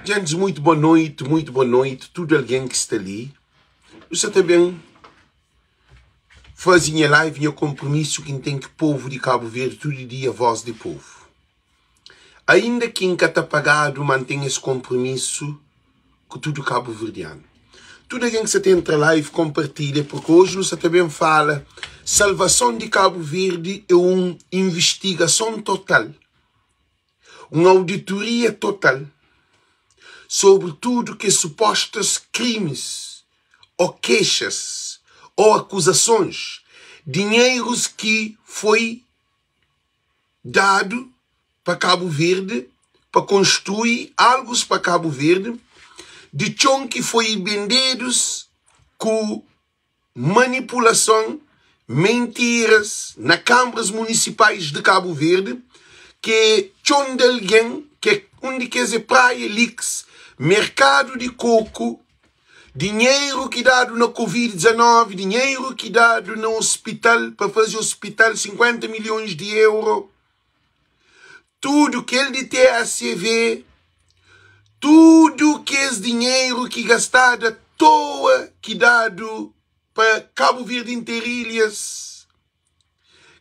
Djentis, muito boa noite, muito boa noite, tudo alguém que sta li. Nu sta ta ben faze nha live, nha kompromisu ki N ten ki povu di Kabu Verdi tudu dia, voz di povu. Ainda ki N ka ta pagadu, ma N ten es kompromisu ku tudu kabuverdianu. Tudu algen ki sa ta entra live, konpartilha, purki oji nu sa ta ben fala salvason di Kabu Verdi é un invistigason total, un auditoria total sobri tudu kes supostas krimis ô kexas ô akuzasons, dinherus ki foi dadu pa Kabu Verdi pa konstrui algus pa Kabu Verdi di txon ki foi bendedus ku manipulason, mentiras na kanbras munisipais di Kabu Verdi ki é txon di algen ki é un di kes é Praia Leaks, merkadu di koku Dinheru ki dadu na Covid 19, dinheru ki dadu na hospital pa faze hospital 50 milhões di euro, tudu kel di TACV, tudu kes dinheru ki gastadu a toa ki dadu pa Cabo Verde Interilhas,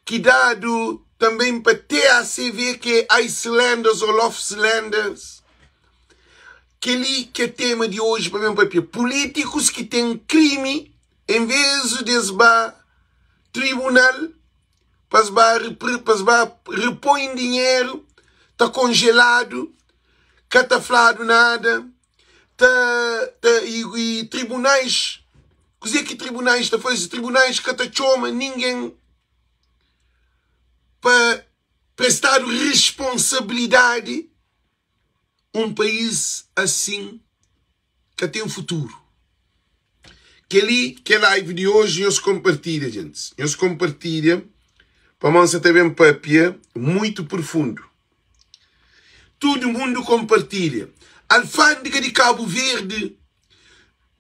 ki dadu tanbê pa TACV, ki é Icelanders ô Lofslanders. Kel-li ki é tema di oji pa ben papia. Pulítikus ki ten krimi, en vez di es ba tribunal pa es ba pa es ba repõe dinheru, ta konjeladu, ka ta fladu nada. Ta ta i, i tribunais, kuzê ki tribunais ta faze? Tribunais ka ta txoma ningen pa prestadu responsabilidadi. Un país asin ka ten futuru. Kel-li ki é live di oji, nhos konpartilha, gentis. Nhos konpartilha pamodi N sa ta ben papia muitu profundu. Tudu mundu konpartilha. Alfândega di Kabu Verdi,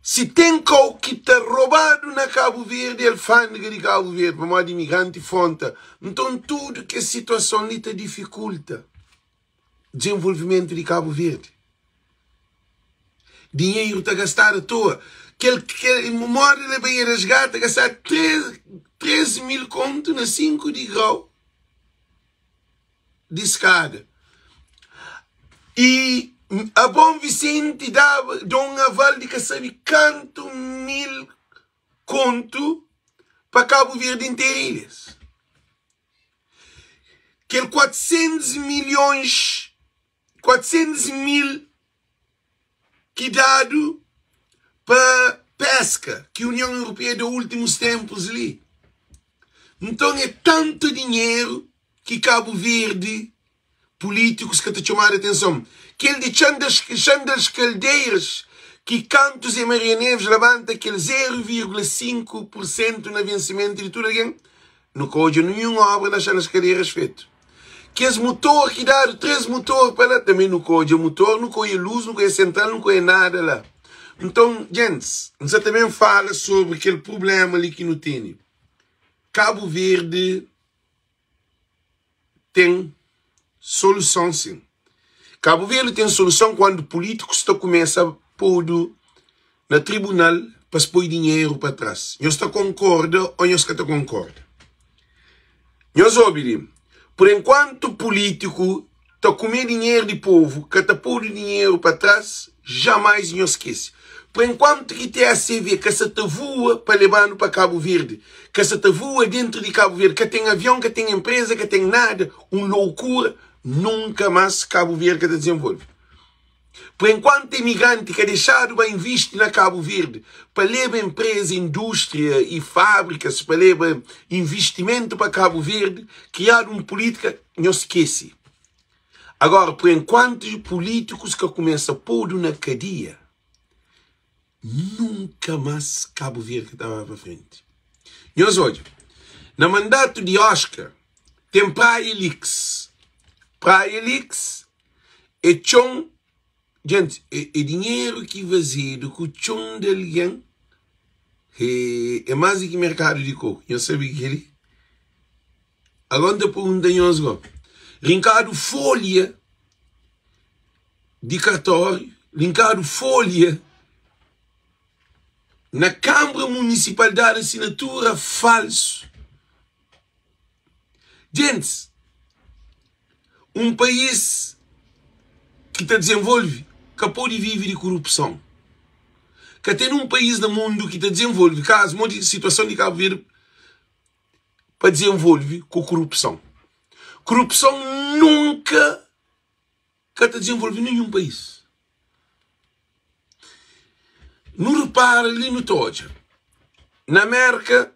si ten kau ki ta robadu na Kabu Verdi, é alfândega di Kabu Verdi, pamodi imigranti fronta. Nton tudu kes situason li ta difikulta dizenvolvimentu di Kabu Verdi. Dinheru ta gastadu a toa. Kel, kel, modi la Baía das Gatas gastadu 3, 3 mil kontu na 5 di grau di skada. I a Bom Vicente daba, da un aval di ka sabe kantu mil kontu pa Kabu Verdi interu ilhas. Kel 400 milhons, 400 mil ki dadu pa peska ki Union Europeia da ultimus tempus li. Nton é tantu dinheru ki Kabu Verdi pulítikus ka ta txomadu atenson. Kel di Txan das Kaldeiras ki kantu Zé Maria Neves labanta kel 0,5 pur sentu na vensimentu di tudu algen, nu ka odja ninhun obra na Txan das Kaldeiras fetu. Kes mutor ki dadu 3 mutor pa la, tanbe nu ka odja mutor, nu ka odja lus, nu ka odja sentral, nu ka odja nada la. Nton, djentis, N sa ta ben fala sobri kel prubléma li ki nu tene. Kabu Verdi ten soluson sin. Kabu Verdi ten soluson kuandu pulítikus ta kumesa podu na tribunal pa es poi dinheru pa tras. Nhos ta konkorda ô nhos ka ta konkorda? Nhos obi li, pur enkuantu pulítiku ta kume dinheru di povu, ka ta podu dinheru pa tras, jamais nhos skese. Por enkuantu ki TACV ka sa ta vua pa lebanu pa Kabu Verdi, ka sa ta vua dentru di Kabu Verdi, ka ten avion, ka ten enpreza, ka ten nada, un loukura, nunka mas Kabu Verdi ka ta dizenvolve. Por enkuantu imigranti ka dexadu ba invisti na Kabu Verdi pa leba enpreza, industria i fabrikas, pa leba invistimentu pa Kabu Verdi, kriadu un pulitika, nhos skese. Agora, por enkuantu pulitikus ka kumesa podu na kadia, nunka mas Kabu Verdi ka ta ba pa frenti. Nhos odja, na mandatu di Oscar ten Praia Leaks. Praia Leaks é txon, djenti, é dinheru ki vazedu ku txon di algen, é más di ki merkadu di koku. Nhos sabe kel-li? Agora N ta pergunta nhos go, rinkadu folha di kartóriu. Linkadu folha na Kanbra Munisipal dadu asinatura falsu. Djentis, un país ki ta dizenvolve ka pode vive di korupson. Ka ten un país na mundu ki ta dizenvolve, kazu modi situason di Kabu Verdi pa dizenvolve ku korupson. Korupson nunka ka ta dizenvolve ninhun país. Nu repara li nu ta odja na Merka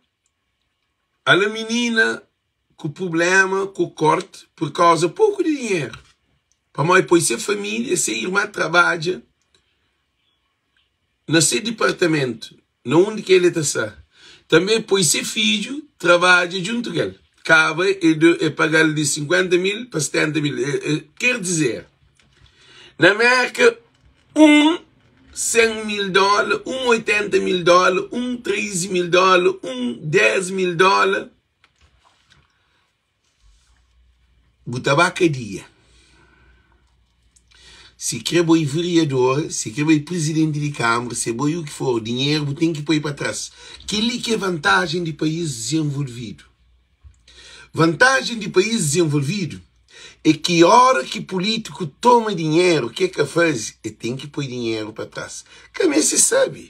ala minina ku prublema ku korte pur kauza poku di dinheru pamodi poi se familia se irma trabadja na se dipartamentu na undi ki el ta sta tanbe poi se fidju trabadja djuntu ku el kaba e paga-l di 50 mil pa 70 mil ker dizer na Merka un 100 mil dóla un 80 mil dóla un 13 mil dóla un 10 mil dóla Bu ta ba kadia. Si kre bo e vereador, si kre bo e prizidenti di kamara, si bo e u ki for, dinheru bu ten ki poi pa tras. Kel-li ki é vantajen di país dizenvolvidu. Vantajen di país dizenvolvidu é ki óra ki pulítiku toma dinheru, ke ka faze? E ten ki poi dinheru pa tras. Ka meste sabe.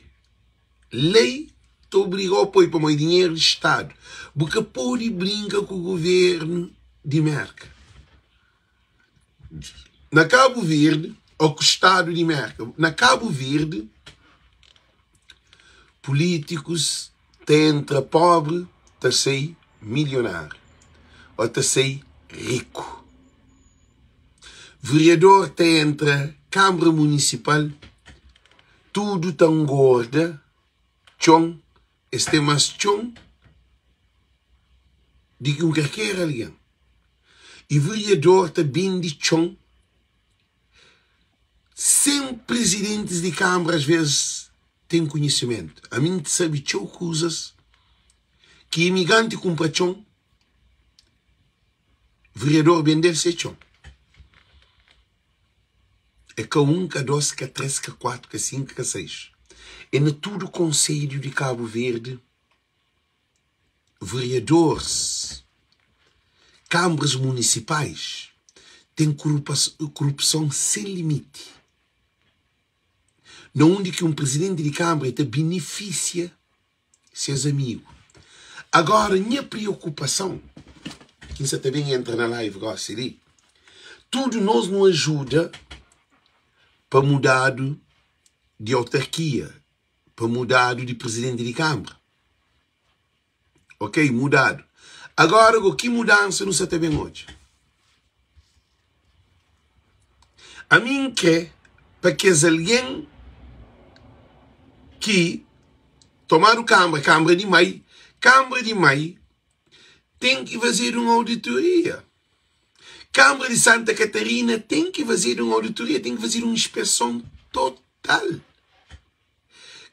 Lei ta obriga-u poi pamodi dinheru di stadu. Bu ka pode brinka ku guvernu di Merka. Na Kabu Verdi, ô ku stadu di Merka. Na Kabu Verdi, pulítikus ta entra pobri ta sai milionáriu ô ta sai riku. Vereador ta entra Kanbra Munisipal. Tudu ta ngorda txon, es ten más txon di ki un kalker algen. I vereador ta bende txon sen prizidentis di kanbra asves ten konhisimentu. Ami N sabe txeu kuzas ki imigranti kunpra txon, vereador bende-l se txon. É ka un, ka dos, ka tres, ka kuatu, ka sinku, ka seis. É na tudu konselhu di Kabu Verdi, veriadoris, kanbras munisipais ten korupson sen limiti. Na undi ki un prizidenti di kanbra e ta benefisia ses amigu. Agora nha preokupason, ki N sa ta ben entra na live gosi li, tudu nos nu ajuda pa mudadu di autarkia, pa mudadu di prizidenti di kanbra. Ok, mudadu. Agora go, ki mudansa nu sa ta ben odja? Ami N kre pa kes algen ki tomadu kanbra, kanbra di mai, kanbra di mai ten ki fazedu un auditoria. Kanbra di Santa Katarina ten ki fazedu un auditoria, ten ki fazedu un inspeson total.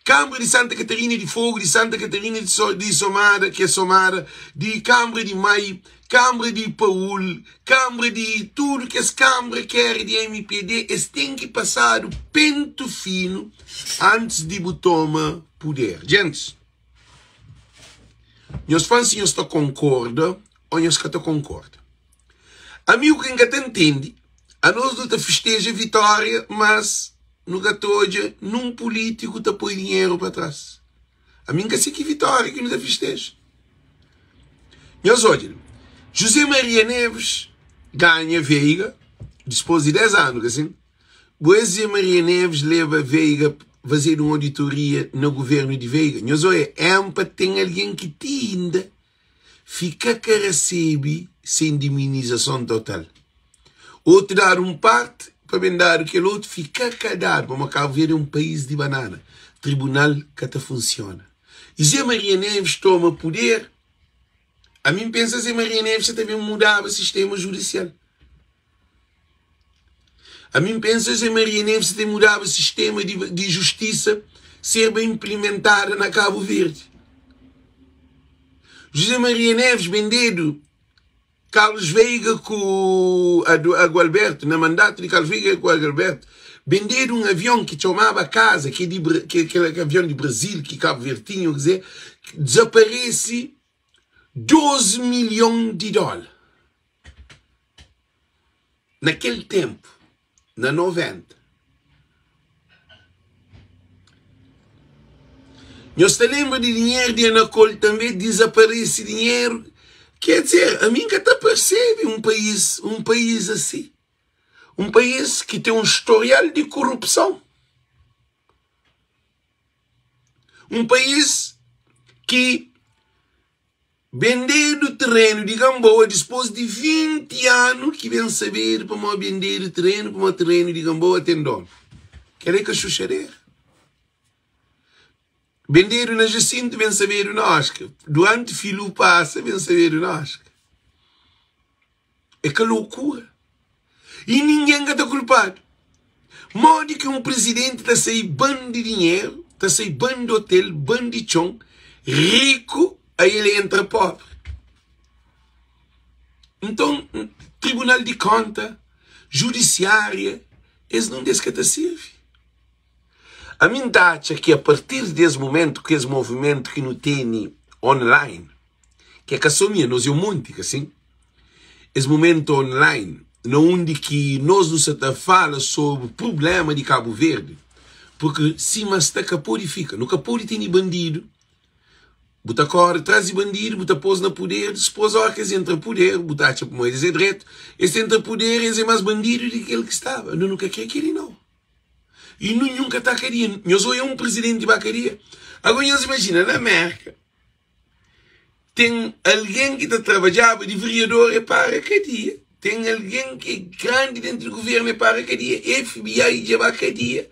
Kanbra di Santa Katarina di Fogu, di Santa Katarina di So, di Somada, ki é Somada, di Kanbra di Mai, Kanbra di Paul, Kanbra di tudu kes kanbra ki éra di mpd, es ten ki pasadu pentu finu antis di bu toma puder. Gentis, nhos fla-m si nhos ta konkorda ô nhos ka ta konkorda. Ami u ki N ka ta ntende, anos nu ta fisteja vitória, mas nu ka ta odja nun pulítiku ta poi dinheru pa tras. Ami N ka se ki vitória ki nu ta fisteja. Nhos odja li, José Maria Neves ganha Veiga dispôs di 10 anu, ka sin? José Maria Neves leba Veiga fazedu un auditoria na guvernu di Veiga. Nhos odja, énpa ten algen ki ti inda fika ka resebe se indemnizason total. Otu dadu un parti pa ben dadu kel otu, fika ka dadu, pamodi Kabu Verdi é un país di banana, tribunal ka ta funsiona. E Zé Maria Neves toma puder, ami N pensa Zé Maria Neves sa ta ben mudaba sistema judisial. Ami N pensa Zé Maria Neves sa ta ben mudaba sistema di, di justisa serba implimentada na Kabu Verdi. José Maria Neves bendedu. Carlos Veiga ku Agualberto, na mandatu di Carlos Veiga ku Agualberto, bendedu un avion ki txomaba Casa, ki é di ki kel avion di Brasil ki Cabo Verde tinha, kuzê, dizaparese 12 milhon di dóla. Na kel ténpu, na 90. Nhos ta lenbra di dinheru di Anacol tanbe dizaparese dinheru. Ker dizer, ami N ka ta persebe un país, un país asi. Un país ki ten un storial di korupson. Un país ki Bendedu terenu di Gamboa dispos di 20 anu ki ben sabedu pamodi bendedu terenu pamodi terenu di Gamboa ten donu. Kel-la é ka xuxadera. Bendedu na Jacinto ben sabedu na Oscar. Duranti filu pasa ben sabedu na Oscar. É ka lokura. I ningen ka ta kulpadu. Modi ki un prizidenti ta sai ban di dinheru, ta sai ban di otel, ban di txon, riku, ai el entra pobri? Nton, tribunal di konta, judisiária, es nunde es ka ta sirvi. Ami N ta atxa ki apartir di es mumentu, ku es movimentu ki nu tene online, ki é ka só mi, nos é un monti, ka sin? Es mumentu online na undi ki nos nu sa ta fala sobri prubléma di Kabu Verdi, purki sima sta ka pode fika, nu ka pode tene bandidu, bu ta kóre tras di bandidu, bu ta pô-s na puder, dispôs óra ki es entra puder, bu ta atxa pamodi es é dretu, es entra puder es é más bandidu di ki kel ki staba, nu nu ka krê kel-li nau. I ninhun ka ta kadia, nhos oia un prizidenti ba kadia? Agora nhos imajina na Mérka. Ten algen ki ta trabadjaba di veriador e para kadia. Ten algen ki é grandi dentru di guvernu e para kadia. FBI dja ba kadia.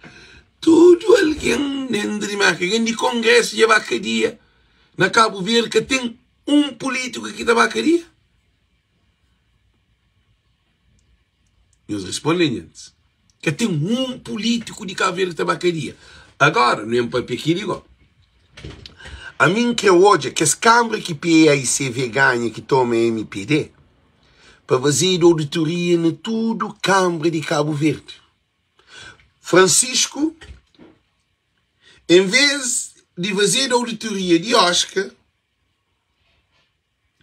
Tudu algen dentru di Merka, algen di kongresu dja ba kadia. Na Kabu Verdi ka ten un pulítiku ki ta ba kadia? Nhos responde nhentis. Ka ten un pulítiku di Kabu Verdi ki ta ba kadia. Agora, nu en papia kili go. Ami N kre odja kes kanbra ki PAICV ganha ki toma mpd pa fazedu auditoria na tudu kanbra di Kabu Verdi. Francisco, en vez di fazedu auditoria di Oscar,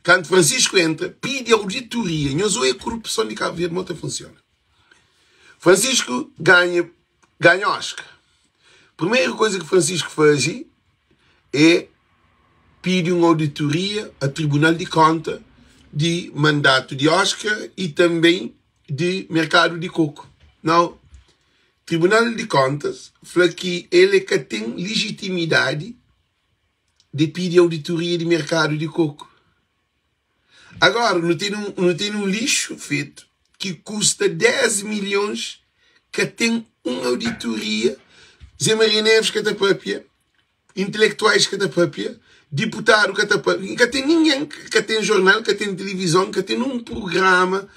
Kantu Francisco entra, pidi auditoria. Nhos oia korupson di Kabu Verdi mo ta funsiona. Francisco ganha ganha Oscar. Primeru koza ki Francisco faze é pidi un auditoria a Tribunal di Konta di mandatu di Oscar i tanben di merkadu di koku. Nau, Tribunal di Kontas fla ki el é ka ten lijitimidadi di pidi auditoria di merkadu di koku. Agora, nu ten un, nu ten un lixu fetu ki kusta 10 milhons, ka ten un auditoria. Zé Maria Neves ka ta papia, intelektuais ka ta papia, diputadu ka ta papia, ka ten ningen, ka ten jornal, ka ten tilivizon, ka ten un prugrama,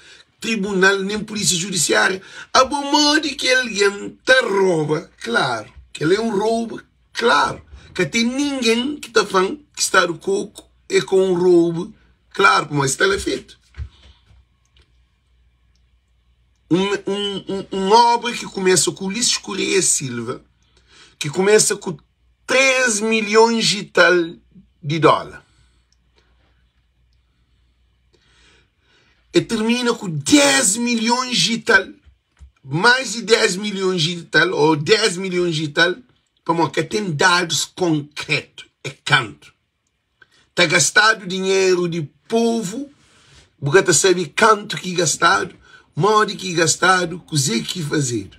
tribunal, nen pulísia judisiária. Abo modi ki algen ta roba? Klaru, kel-la é un roubu Klaru, ka ten ningen ki ta fla-m ki stadu koku é ka un roubu klaru, pamodi sta la fetu. Un, un, un, un obra ki kumesa ku Ulisses Correia Silva, ki kumesa ku 3 milhons i tal di dóla. E termina ku 10 milhons i tal. Mais di 10 milhons i tal, ou 10 milhons i tal, pamodi ka ten dadus konkretu, é kantu ta gastadu dinheru di povu, bu ka ta sabe kantu ki gastadu, modi ki gastadu, kuzê ki fazedu.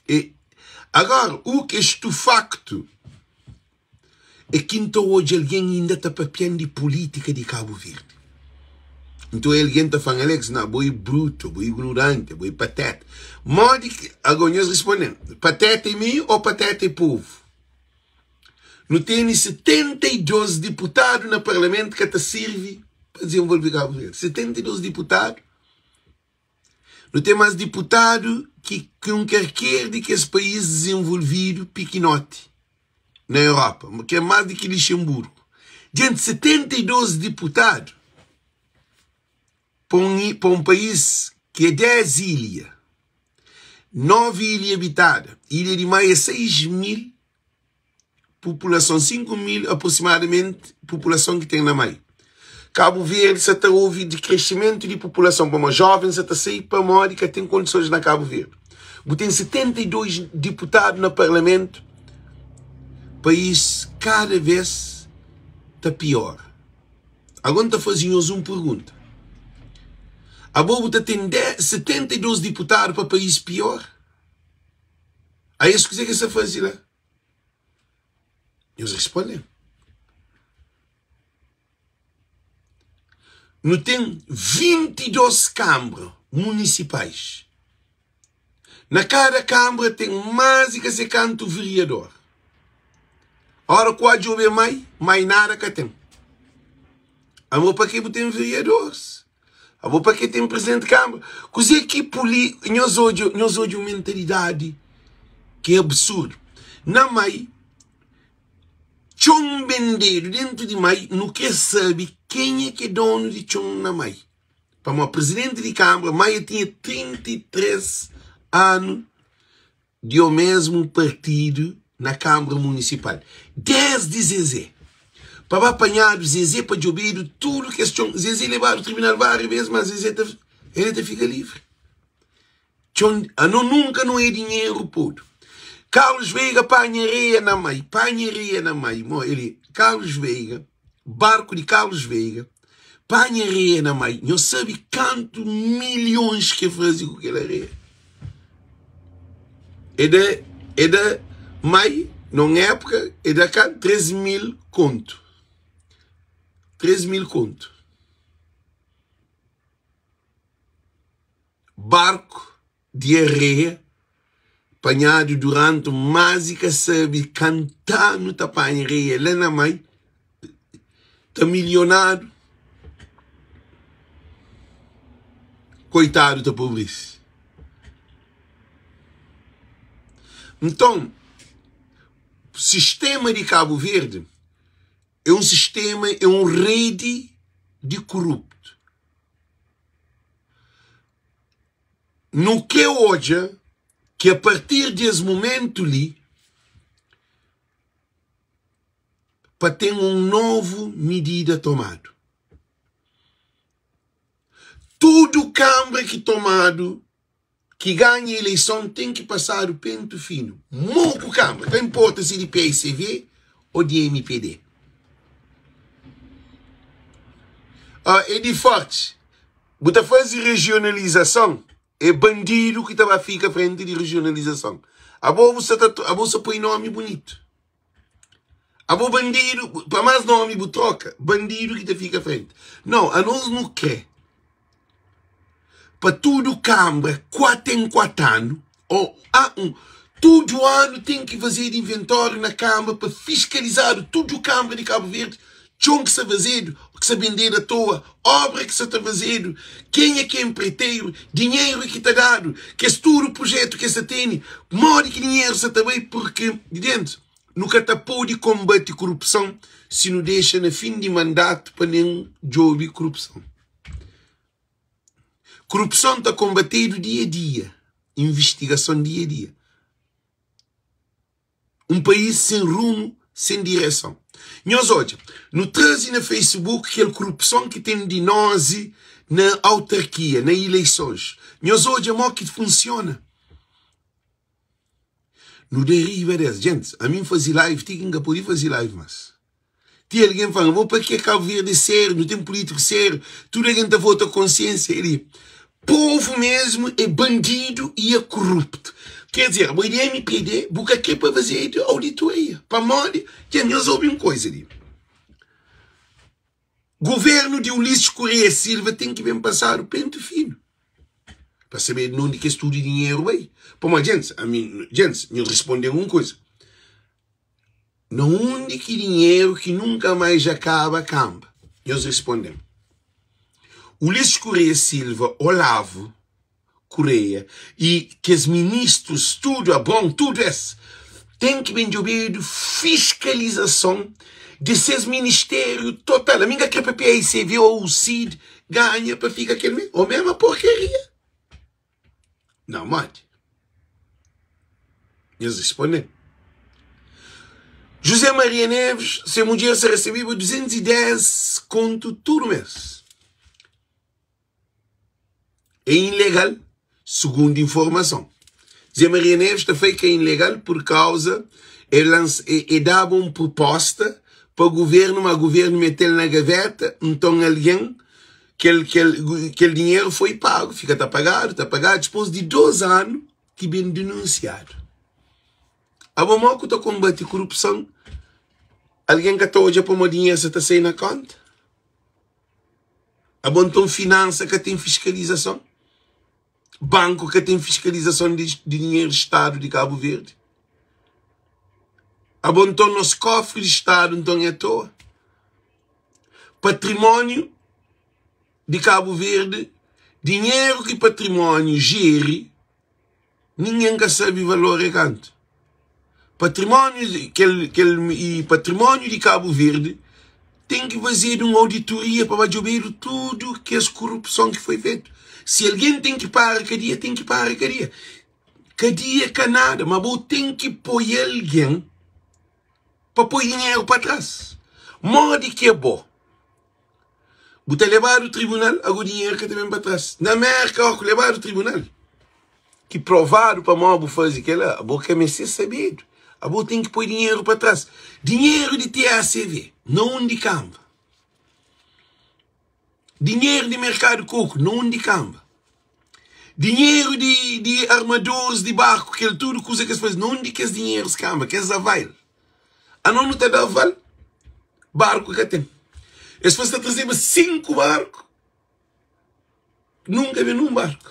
E agora, u ki estufaktu É ki N ta odja algen inda ta papia-m di pulítika di Kabu Verdi. Nton algen ta fla-m, Alex, na, bo é brutu, bo é ignoranti, bo é pateta. Modi ki. Agora nhos responde-m, pateta é mi ô pateta é povu? Nu tene 72 diputadu na parlamentu ka ta sirvi pa dizenvolve Kabu Verdi. 72 diputadu. Nu ten más diputadu ki ki un kerker di kes país dizenvolvidu pikinoti na Europa, ki é más di ki Lixenburgu. Djenti 72 diputadu pa un pa un país ki é 10 ilha, 9 ilha abitada, ilha di Maia é 6 mil populason, 5 mil aproximadamenti populason ki ten na Maia. Kabu Verdi sa ta ovi di krescimentu di populason pamodi jovens sa ta sai pamodi ka ten kondisons na Kabu Verdi. Bu ten 72 diputadu na parlamentu, país kada vez ta piora. Agora N ta faze nhos un pergunta, Abo bu ta ten 72 diputadu pa país piora? A es kuzê ki es ta faze la? Nhos responde-m. Nu ten 22 kanbra munisipais. Na kada kanbra ten más di ka se kantu viriador. Ora ku a djobe mai, mai nada ka ten. Amo pa ke bu ten viriadores? Abo pa ke ten presidenti di kanbra? Kuzê ki puli nhos odja, nhos odja un mentalidadi ki é absurdu. Na mai Txon bendedu dentu di mai, nu kre sabe kenha ki é donu di txon na mai. Pamodi presidenti di kanbra Maia tinha 33 anu di omesmu partidu na kanbra munisipal desdi Zezé. Pa ba panhadu Zezé pa djobedu tudu kes txon, Zezé lebadu tribunal várias bes, ma Zezé ta el ta fika livri. Txon ano nunka no é dinheru podu. Carlos Veiga panha areia na mai, panha areia na mai, mo ele Carlos Veiga, barku di Carlos Veiga, panha areia na mai. Nho sabe kantu milhões ke faze ku kel areia? É da é da mai, num época, é da kantu? 3 mil kontu. 3 mil kontu. Barku di areia panhadu duranti mas i ka sabe kantanu ta panha areia la na mai ta milionadu koitadu ta pobrisi. Nton sistema di Kabu Verdi é un sistema é un redi di kuruptu. Nu kre odja ki a partir di es mumentu li pa ten un novu midida tomadu. Tudu kanbra ki tomadu ki ganha ileison ten ki pasadu pentu finu moku kanbra, ka inporta si di PICV o di mpd. Ah, é di forti. Bu ta faze regionalizason, é bandidu ki ta ba fika frenti di regionalizason. Abo bu sa ta, abo sa poi nomi bunitu. Abo bandidu, pa más nomi bu troka, bandidu ki ta fika frenti. Não, anos nu kre pa tudu kanbra 4 en 4 anu ou a 1, tudu anu ten ki fazedu inventóriu na kanbra pa fiskalizadu tudu kanbra di Kabu Verdi, txon ki sta fazedu, ki sta bendedu atoa, obra ki sta ta fazedu, kenha ki é enpreiteru, dinheru ki ta dadu, kes tudu prujetu ki es ta tene, modi ki dinheru sta ta bai, purki di dentu nu ka ta pode konbate korupson si nu dexa na fin di mandatu pa nen djobe korupson. Korupson ta konbatedu dia dia, invistigason dia dia. Un país sen rumu, sen direson. Nhos odja, nu traze na Facebook kel korupson ki ten di nozi na autarkia, na ileisons. Nhos odja mo ki funsiona. Nu da riba des. Gentis, ami N faze live ti ki N ka pode faze live mas. Ti algen fla-m, bo pa ke Kabu Verdi é sériu, nu ten pulítiku sériu, tudu algen ta vota konsiénsia. Eli, povu mesmu é bandidu i é koruptu. Ker dizer, abo é di mpd, bu ka kre pa fazedu auditoria. Pamodi? Dja nhos obi un koza li. Guvernu di Ulisses Correia Silva ten ki ben pasadu pentu finu pa sabe di undi ki es tudu dinheru bai. Pamodi, djentis, ami, djentis, nhos responde-m un koza. Na undi ki dinheru ki nunka mais dja kaba kanba? Nhos responde-m. Ulisses Correia Silva, Olavo Correia y kes ministrus tudu, Abrão, tudu es. Ten ki ben djobedu fiskalizason di ses ministériu total. Ami N ka kre pa PAICV ou UCID ganha pa fika kel me o mema porkaria. Não, modi? Nhos responde-m. José Maria Neves, se mudjer sa resebeba 210 kontu tudu mês. É ilegal, sugundu informason. Zé Maria Neves ta fla ki é ilegal pur kauza el lansa, e daba un pruposta pa guvernu, ma guvernu mete-l na gaveta, nton algen kel, kel, kel dinheru foi pagu, fika ta pagadu, ta pagadu, dipôs di 2 anu ki ben dinunsiadu. Abo mo ku ta konbati kurupson, algen ka ta odja pamodi dinheru sa ta sai na konta? Abo nton finansa ka ten fiskalizason? Banku ka ten fiskalizason di dinheru di stadu di Kabu Verdi? Abo nton nos kofri di stadu nton é atoa? Patrimóniu di Kabu Verdi, dinheru ki patrimóniu jeri, Ningen ka sabe valor é kantu. Patrimóniu kel kel i patrimóniu di Kabu Verdi ten ki fazedu un auditoria pa ba djobedu tudu kes korupson ki foi fetu. Si algen ten ki para kadia, ten ki para kadia. Kadia ka nada, ma bo ten ki poi algen pa poi dinheru pa tras. Modi ki é bo? Bu ta lebadu tribunal, ago dinheru ka ta ben pa tras. Na Merka, ó ku lebadu tribunal, ki provadu pamó bu faze kela, abo ka meste sabedu. Abo ten ki poi dinheru pa tras. Dinheru di TACV, na undi kanba? Dinheru di merkadu koku, na undi kanba? Dinheru di, di armadoris di barku, kel tudu kuza ki es faze, na undi kes dinherus kanba? Kes avail. Anos nu ta da aval, barku ka ten. Es fla, Es ta trazeba 5 barku, nunka ben un barku.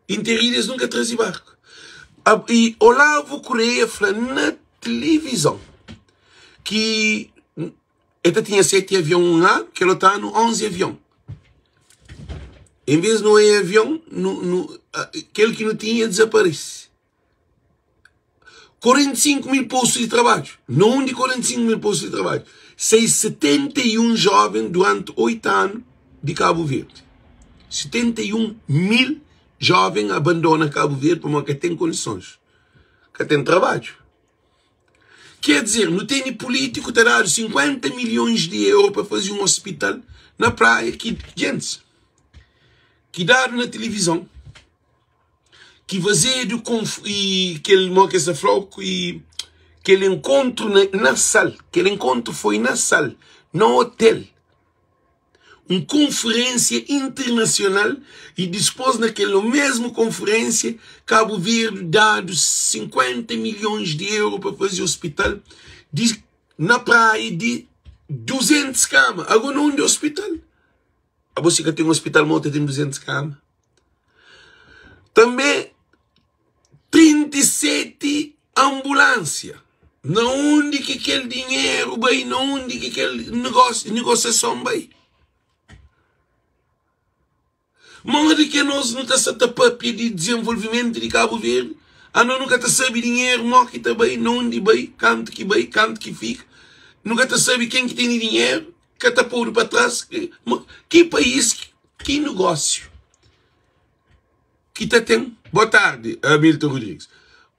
Interilhas nunka traze barku. I Olavo Correia fla na tilivizon ki el ta tinha 7 avion un anu, kel otu anu 11 avion. En vez nu é avion, nu, nu, kel ki nu tinha dizaparese. 45 mil postu di trabadju. Na undi 45 mil postu di trabadju? Sai 71 joven duranti 8 anu di Kabu Verdi. 71 mil joven abandona Kabu Verdi pamodi ka ten kondisons, ka ten trabadju. Quer dizer, nu tene pulítiku ta dadu 50 milhons di euro pa faze un ospital na praia ki, gentis, ki dadu na tilivizon. ki fazedu i kel mo ke sa flau i kel enkontru na sal kel enkontru foi na sal na hotel un konferensia internasional i dispos na kel mesmu konferensia Kabu Verdi dadu 50 milhons di euro pa faze ospital di na praia di 200 kama ago na undi ospital abo si ka ten ospital mo ta ten 200 kama Tanbê, 37 anbulánsia. Na undi ki kel dinheru bai? Na undi ki kel negosiason bai? Modi ki anos nu ta sta ta pâpia di dizenvolvimentu di Kabu Verdi, anos nu ka ta sabe dinheru modi ki ta bai, na undi bai, kantu ki bai, kantu ki fika. Nu ka ta sabe ken ki tene dinheru, ka ta podu pa tras. Ki país, ki negósiu ki ta ten? Boa tardi, Hamilton Rodrigues.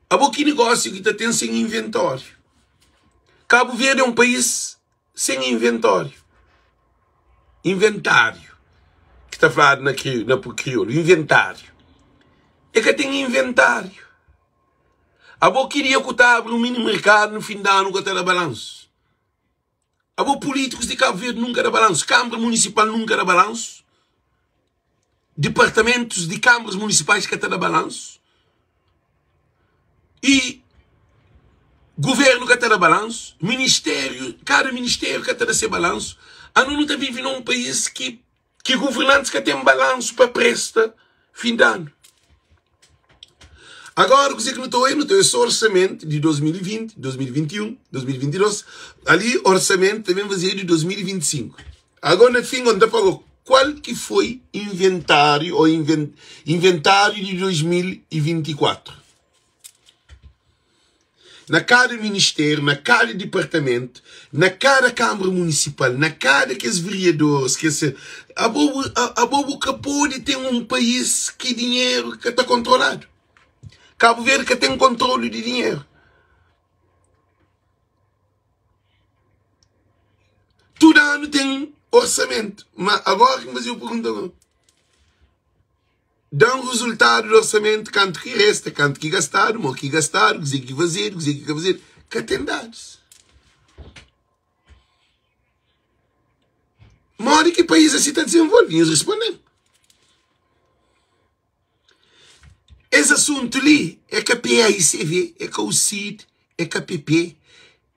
Abo ki negósiu ki ta ten sen inventóriu? Kabu Verdi é un país sen inventóriu. Inventáriu, ki ta fladu na kriolu, inventáriu. E ka ten inventáriu. Abo ki dia ku ta abri un mini merkadu no fin di anu ka ta da balansu? Abo políticos de Cabo Verde nunca da balanço, Câmara Municipal nunca da balanço, departamentos de câmaras municipais ka ta da balanço e governo ka ta da balanço, ministério, cada ministério ka ta da se balanço. Ano nu ta vive num país que que governantes ka ten balanço pa presta fim de ano. Agora, kuzê ki nu ta oia? Nu ta oia só orçamento de 2020, 2021, 2022. Ali, orçamento ta ben fazedu de 2025. Agora, na fim, ta fala qual ki foi inventário ou inventário de 2024. Na kada ministériu, na kada dipartamentu, na kada kanbra munisipal, na kada kes veriadoris, kes abo bu abo bu ka pode ten un país ki dinheru ka ta kontroladu. Kabu Verdi ka ten kontrolu di dinheru. Tudu anu ten orsamentu, ma agora ki N faze-u pergunta agora. Da-m rezultadu di orsamentu, kantu ki resta, kantu ki gastadu, mo ki gastadu, kuzê ki fazedu, kuzê ki ka fazedu. Ka ten dadus. Modi ki país asi ta dizenvolve? Nhos responde-m. Es asuntu li é ka PAICV, é ka UCID, é ka PP,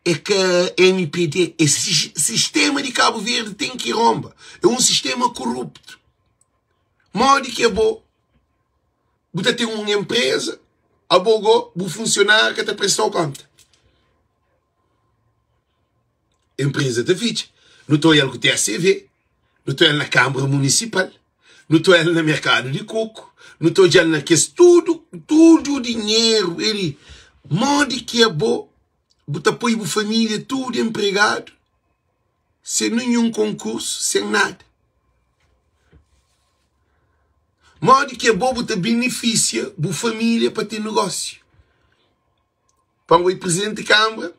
é ka MPD. É sistema di Kabu Verdi ten ki ronba. É un sistema koruptu. Modi ki abo bu ta ten un enpreza, abo go bu funsionáriu ka ta presta-u konta? Enpreza ta fitxa. Nu ta oial ku TACV, nu ta oial na Kanbra Munisipal, nu ta oial na merkadu di koku, nu ta odjal na kes tudu, tudu dinheru é di. Modi ki abo bu ta poi bu família tudu enpregadu sen ninhun konkursu, sen nada? Modi ki abo bu ta benefisia bu família pa ten negósiu? Pa bo é prizidenti di kanbra,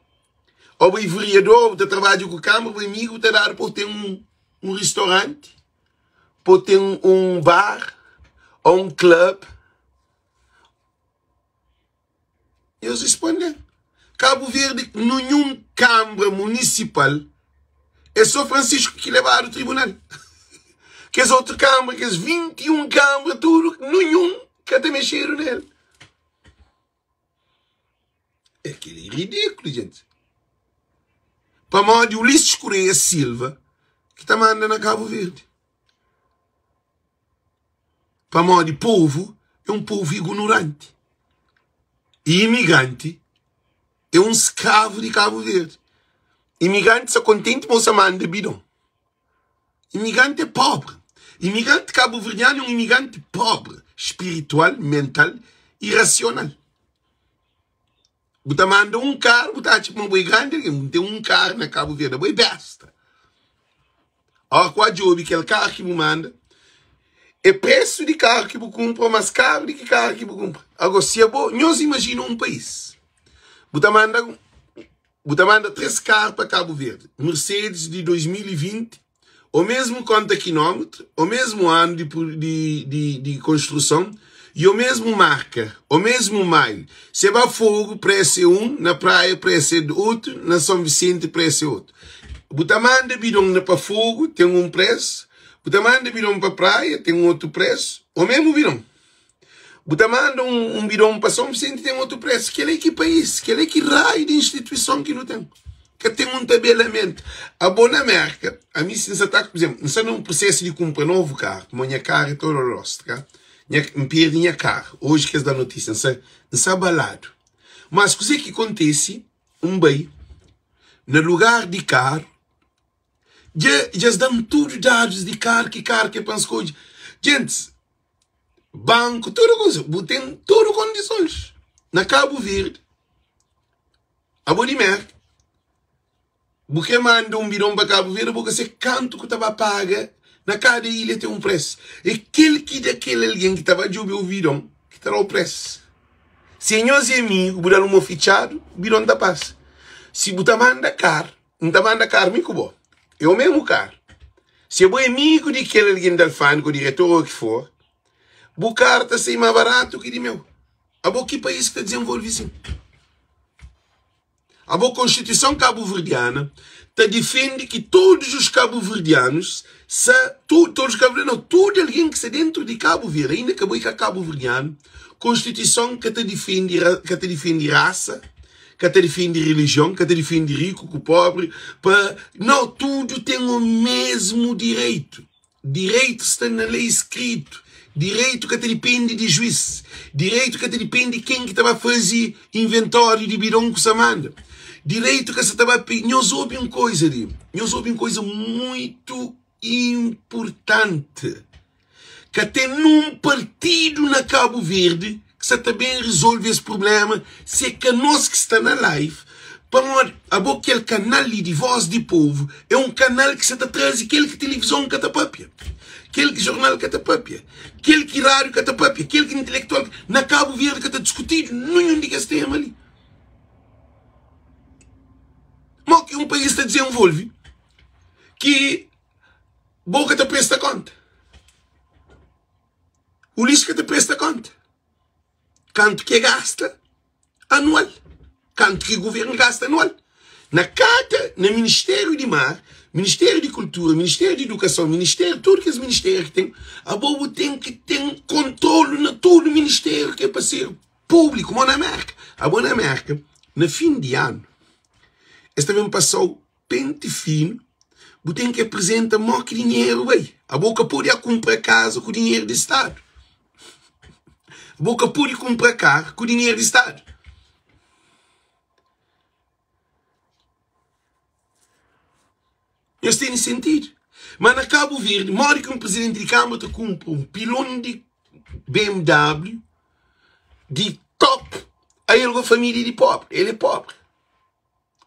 ô bo é veriador, bu ta trabadja ku kanbra, bu amigu bu ta dadu pa bu ten un ristoranti, pa bu ten un bar ô un klub. Nhos responde-m. Kabu Verdi, ninhun kanbra munisipal, é sô Francisco ki lebadu tribunal. Kes otu kanbra, kes 21 kanbra, tudu, ninhun ka ta mexedu nel. É kel-li é ridíkulu, jenti. Pamodi Ulisses Correia Silva ki ta manda na Kabu Verdi. Pamodi povu é un povu ignoranti. I imigranti é un skravu di Kabu Verdi. Imigranti sta kontenti ma bu sta manda bidon. Imigranti é pobri. Imigranti kabuverdianu é un imigranti pobri, spiritual, mental i rasional. Bu ta manda un karu, bu ta atxa ma bu é grandi algen. Bu ten un karu na Kabu Verdi, abo é besta. Óra ku djobe kel karu ki bu manda, é presu di karu ki bu kunpra ô más karu di ki karu ki bu kunpra. Agora, si abo, nhos imajina un país, bu ta manda Bu ta manda 3 karu pa Kabu Verdi, Mercedes di 2020, o mesmu konta kinómetru, o mesmu anu di di di di konstruson i o mesmu marka, o mesmu maio. Se ba Fogo presu é un, na Praia presu é otu, na Son Visenti presu é otu. Bu ta manda bidon na pa Fogo ten un presu, bu ta manda bidon pa Praia ten otu presu, o mesmu bidon. Bu ta manda un, un bidon pa São Vicente ten otu presu. Kel é ki país, kel é ki raio di instituison ki nu ten. Ka ten un tabelamentu. Abo na Merka, ami si N sa ta, por exemplo, N sta na un prosesu di kunpra novu karu, pamodi nha karu é todo rostu, ka? Nha, N perdi nha karu, oji ki es da notísia, N sta, N sta abaladu. Mas kuzê ki kontesi, N bai na lugar di karu, dja, dja es da-m tudu dadus di karu, ki karu ki é pa N skodje. Djentis, banku, tudu kuza, bu ten tudu kondisons. Na Kabu Verdi, abo di Merka, bu kre manda un bidon pa Kabu Verdi, bu ka se kantu ku ta ba paga, na kada ilha ten un presu. E kel ki da kel algen ki ta ba djobe o bidon ki ta da-u presu. Si nhos é amigu, bu da-l un mo fitxadu, bidon ta pasa. Si bu ta manda kar, N ta manda kar mi ku bo. É o mesmu kar. Si abo é amigu di kel algen di alfândega ô diretor ô ki for, bu kar ta sai má baratu ki di meu. Abo ki país ki ta dizenvolve sin? Abo Konstituison Kabuverdiana ta difende ki todos os kabuverdianus sa tu, todos os kabuverdianus não, tudu algen ki sta dentru di Kabu Verdi, ainda ki abo é ka kabuverdianu, Konstituison ka ta difende ka ta difende rasa, ka ta difende relijion, ka ta difende riku ku pobri, pa no tudu ten o mesmu direitu. Direitu sta na lei skritu. Direitu ka ta dipende di juiz. Direitu ka ta dipende di ken ki ta ba faze inventóriu di bidon ku sa manda. Direitu ka sa ta ba pe nhos obi un koiza li, nhos obi un koiza muitu inpurtanti. Ka ten nun partidu na Kabu Verdi. ki sa ta ben rizolve es prubléma si é ka nos ki sta na live pamodi abo kel kanal li di voz di povu é un kanal ki sa ta traze kel ki tilivizon ka ta papia kel ki jornal ka ta papia kel ki rádiu ka ta papia kel ki intelektual na Kabu Verdi ka ta diskutidu ninhun di kes tema li mo ki un país ta dizenvolve ki bo ka ta presta konta Ulisses ka ta presta konta kantu ki e gasta anual, kantu ki guvernu gasta anual. Na kada, na Ministériu di Mar, Ministériu di Kultura, Ministériu di Idukason, Ministériu, tudu kes ministériu ki ten, abo bu ten ki ten kontrolu na tudu ministériu ki é pa ser públiku, mo na Merka. Abo na Merka, na fin di anu, es ta ben pasa-u Penti finu, bu ten ki aprizenta mo ki dinheru bai. Abo ka pode a kunpra kaza ku dinheru di stadu. Abo ka pode kunpra karu ku dinheru di stadu. Nhos tene sentidu? Ma na Kabu Verdi, modi ki un prizidenti di kanbra ta kunpra un pilon di BMW di top a el ku família di pobri? El é pobri.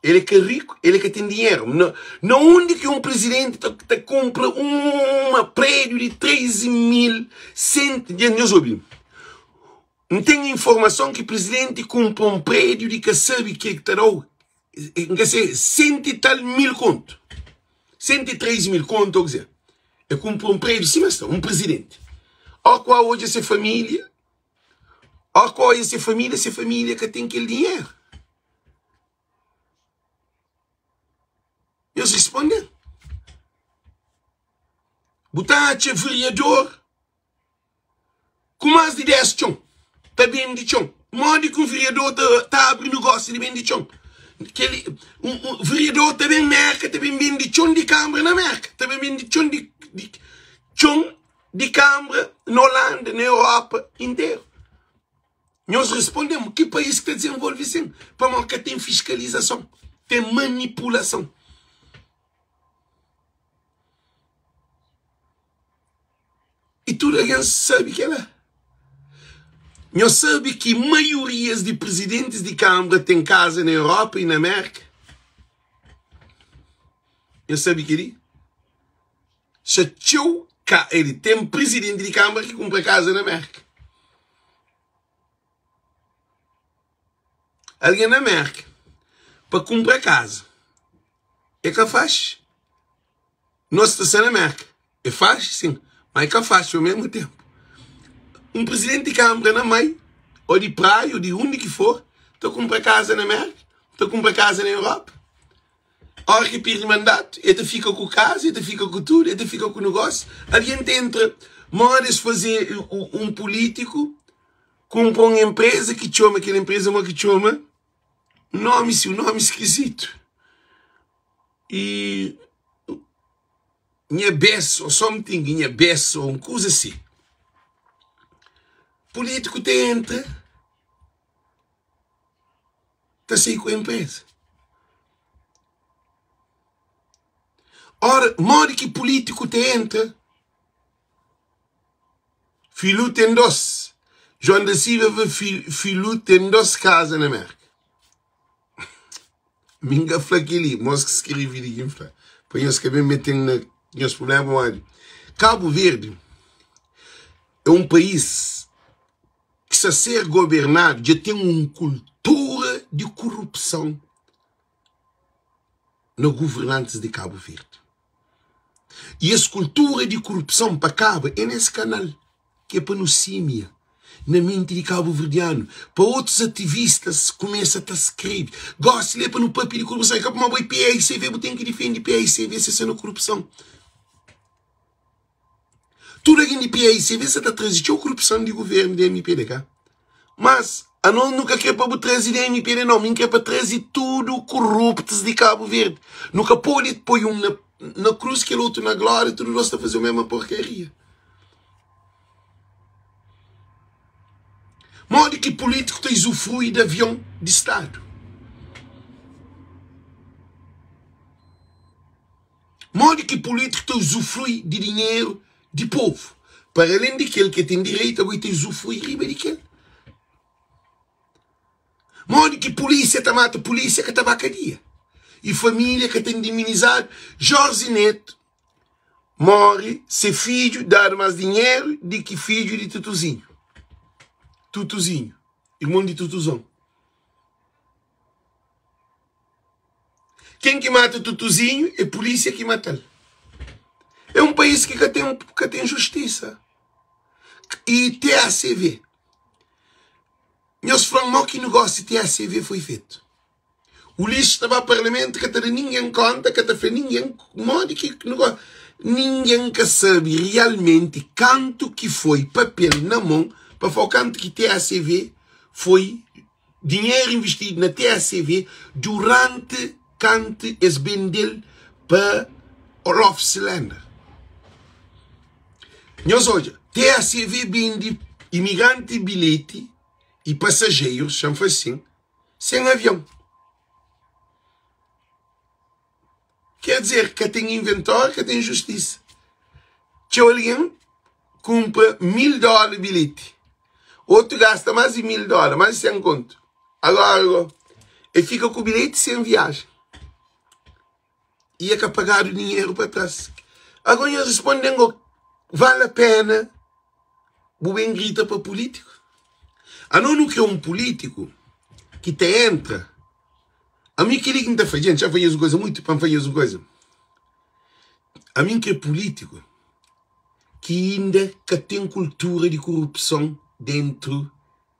El é ka riku, el é ka ten dinheru. Na, na undi ki un prizidenti ta, ta kunpra uma prédiu di 13 mil sent... Nhos obi, N ten informason ki prizidenti kunpra un prédiu di ka sabe ke ki ta da-u, N ka se, senti tal mil kontu. 103 mil kontu, ô kuzê. El kunpra un prédiu sima sta, un prizidenti. Ó ku a odja se família, ó ku a odja se família, se família ka ten kel dinheru. Nhos responde-m, Bu ta atxa vereador ku más di 10 txon ta bende txon? Modi ki un vereador ta, ta abri negósiu di bende txon? Kel, un, un vereador ta ben Merka, ta ben bende txon di kanbra na Merka, ta ben bende txon di, di txon di kanbra na Holanda, na Europa interu. Nhos responde-m, ki país ki ta dizenvolve sin? Pamodi ka ten fiskalizason, ten manipulason. I tudu algen sabe kela. Nhos sabe ki maiorias di prizidentis di kanbra ten kaza na Europa i na Merka? Nhos sabe keli? Xa txeu ka el ten prizidenti di kanbra ki kunpra kaza na Merka. Algen na Merka pa kunpra kaza é ka faxi. Nos ta sta na Merka é faxi sin, ma é ka faxi o mesmu tenpu. Un prizidenti di kanbra na mai o di Praia o di undi ki for ta kunpra kaza na Merka, ta kunpra kaza na Europa. Óra ki perde mandatu, el ta fika ku kaza, el ta fika ku tudu, el ta fika ku nogósiu. Algen ta entra, móda es faze un pulítiku kunpra un enpreza ki txoma, kel enpreza mô ki txoma, nómi si, un nómi skizitu. I nha bes ô something, nha bes ô un kuza si. Pulítiku ta entra. ta sai ku enpresa. Ora, modi ki pulítiku ta entra? Filu ten dos. João da Silva fla Filu ten dos kaza na Merka. Mi N ka fla kel-li, mos ki skrebe li ki N fla. Pa nhos ka ben mete-m na nhos prubléma pamodi Kabu Verdi é un país ki sta ser gobernadu dja ten un kultura di kurupson na guvernantis di Kabu Verdi. I es kultura di kurupson pa kaba é nes kanal ki é pa nu simia na menti di kabuverdianu pa otus ativistas kumesa ta skrebe. Gosi li é pa nu papia di kurupson, é ka pamodi bo é PAICV bu ten ki difende PAICV se sta na kurupson. Tudu algen di PAICV sa ta traze txeu korupson di guvernu di MPD ka? Mas anos nu ka kre pa bu traze di MPD no, mi kre pa traze tudu koruptus di Kabu Verdi. Nu ka pode poi un na, na krus kel otu na glória, tudu nos ta faze mesma porkaria. Modi ki pulítiku ta izufrui di avion di stadu? Modi ki pulítiku ta uzufrui di dinheru di povu? Para alén di kel ki el ten direitu, ago el ta uzufrui riba di kel. Modi ki pulísia ta mata pulísia ka ta ba kadia i família ka ta indiminizadu. Jorge Neto móre, se fidju dadu más dinheru di ki fidju di Tutuzinhu. Tutuzinhu, irmon di Tutuzon. Ken ki mata Tutuzinhu é pulísia ki mata-l. É un país ki ka ten, ka ten justisa. I TACV. Nhos fla-m mo ki negósiu TACV foi fetu. Ulisses ta ba parlamentu ka ta da ningen konta, ka ta fla ningen modi ki negósiu. Ningen ka sabe realmenti kantu ki foi papel na mon pa fla kantu ki TACV foi dinheru investidu na TACV duranti kantu es bende-l pa Olof Selander. Nhos odja, TACV bende imigranti bilheti i pasajerus, xa-m fla sin, sen avion. Ker dizer, ka ten inventóriu, ka ten justisa. Txeu algen kunpra 1000 dóla bilheti, otu gasta más di 1000 dóla, más di 100 kontu. Agora go, e fika ku bilheti sen viaja i e ka pagadu dinheru pa tras. Agora nhos responden go, vale a pena bu ben grita pa pulítiku? Anos nu kre un pulítiku ki ta entra. Ami kel-li ki N ta fla, djenti, xa fla nhos un koza mutu, pa N fla nhos un koza. Ami N kre pulítiku ki inda ka ten kultura di korupson dentru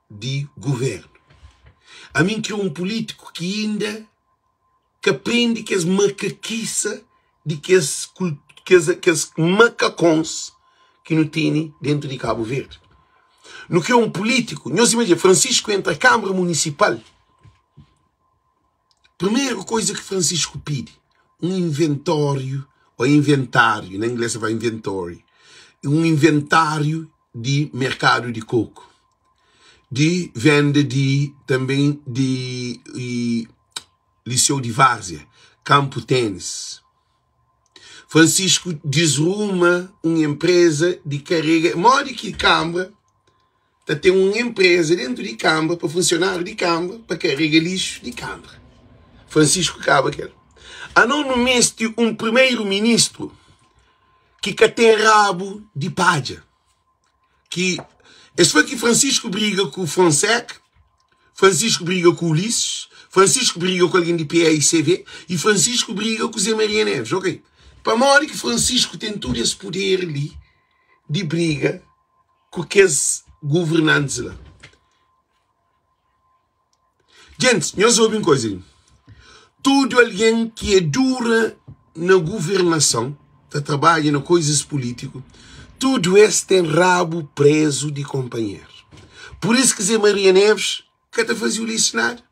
di guvernu. Ami N kre un pulítiku ki inda ka prende kes makakisa di kes kes makakons ki nu tene dentru di Kabu Verdi. Nu kre un pulítiku, nhos imajina, Francisco entra Kamara Munisipal, Primeru koiza ki Francisco pidi, un inventóriu ô inventáriu, na inglês ta fla inventory, un inventáriu di merkadu di koku, di venda di tanben di liseu di Várzea, kanpu ténis. Francisco disruma un enpreza di karega, modi ki kanbra ta ten un enpreza dentu di kanbra pa funsionáriu di kanbra pa karega lixu di kanbra. Francisco kaba kel. Anos nu meste un primeru ministru ki ka ten rabu di padja. Ki es fla ki Francisco briga ku Fonseca, Francisco briga ku Ulisses, Francisco briga ku algen di PAICV i Francisco briga ku Zé Maria Neves. Ok, pamodi ki Francisco ten tudu es puder li di briga ku kes governantis la. Gentis, nhos obi un koza li. Tudu algen ki é dura na governason, ta trabadja na koizas pulítiku, tudu es ten rabu prezu di konpanheru. Pur isu ki Zé Maria Neves ka ta faze Ulisses nada.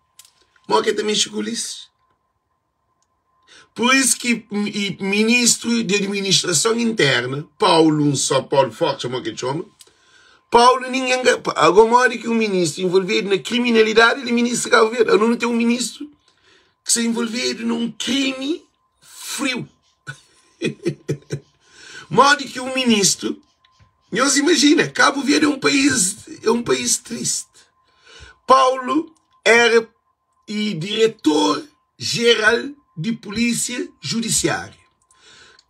Modi ki el ta mexe ku Ulisses? Pur isu ki ministru di administrason interna, Paulo, un só Paulo Forte, mo ke txoma, Paulo ningen ka, ago modi ki un ministru envolvedu na kriminalidadi el é ministru di Cabo Verde? Anu nu ten un ministru ki sta envolvedu na un krimi friu. Modi ki un ministru, nhos imajina, Cabo Verde é un país, é un país triste. Paulo era e diretor jeral di Pulísia Judisiária.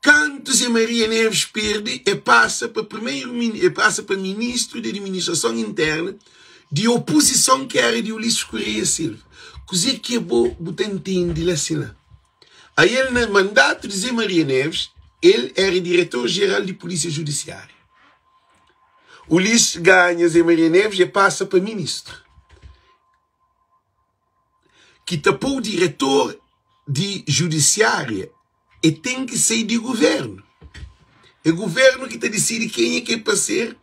Kantu Zé Maria Neves perde, e pasa pa primeru e pasa pa ministru di Administrason Interna di opozison ki era di Ulisses Correia Silva. Kuzê ki abo bu ta ntende la si la? Ael na mandatu di Zé Maria Neves, el era diretor jeral di Pulísia Judisiária. Ulisses ganha Zé Maria Neves, e pasa pa ministru. Ki ta pô diretor di judisiária e ten ki sai di guvernu. É guvernu ki ta disidi kenha ki é pa ser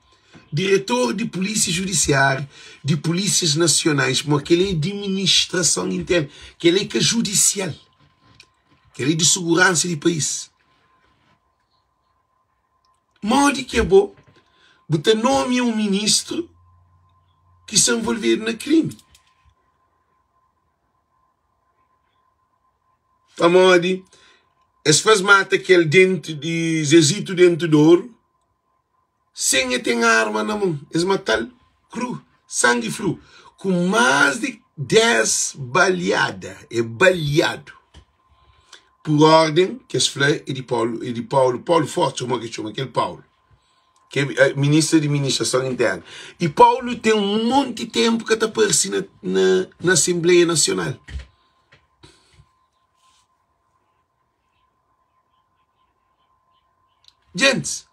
diretor di pulísia judisiária, di pulísias nasionais, pamodi kel-li é adiministrason internu, kel-li é ka judisial, kel-li é di suguransa di país. Modi ki abo bu ta nomia un ministru ki sta nvolvedu na krimi? Pamodi es faz mata kel denti di Zezito Denti di Oru sen e ten arma na mon. Es matal kru, sangi fru, ku más di. 10 baliada, é baliadu. Por orden ki es fla é di Paulu, é di Paulu, Paulu Forte, mo ki txoma kel Paulu, ki é ministra di Administrason Interna. I Paulu ten un monti tenpu ka ta parse na, na, na Asenbleia Nasional. Gentis,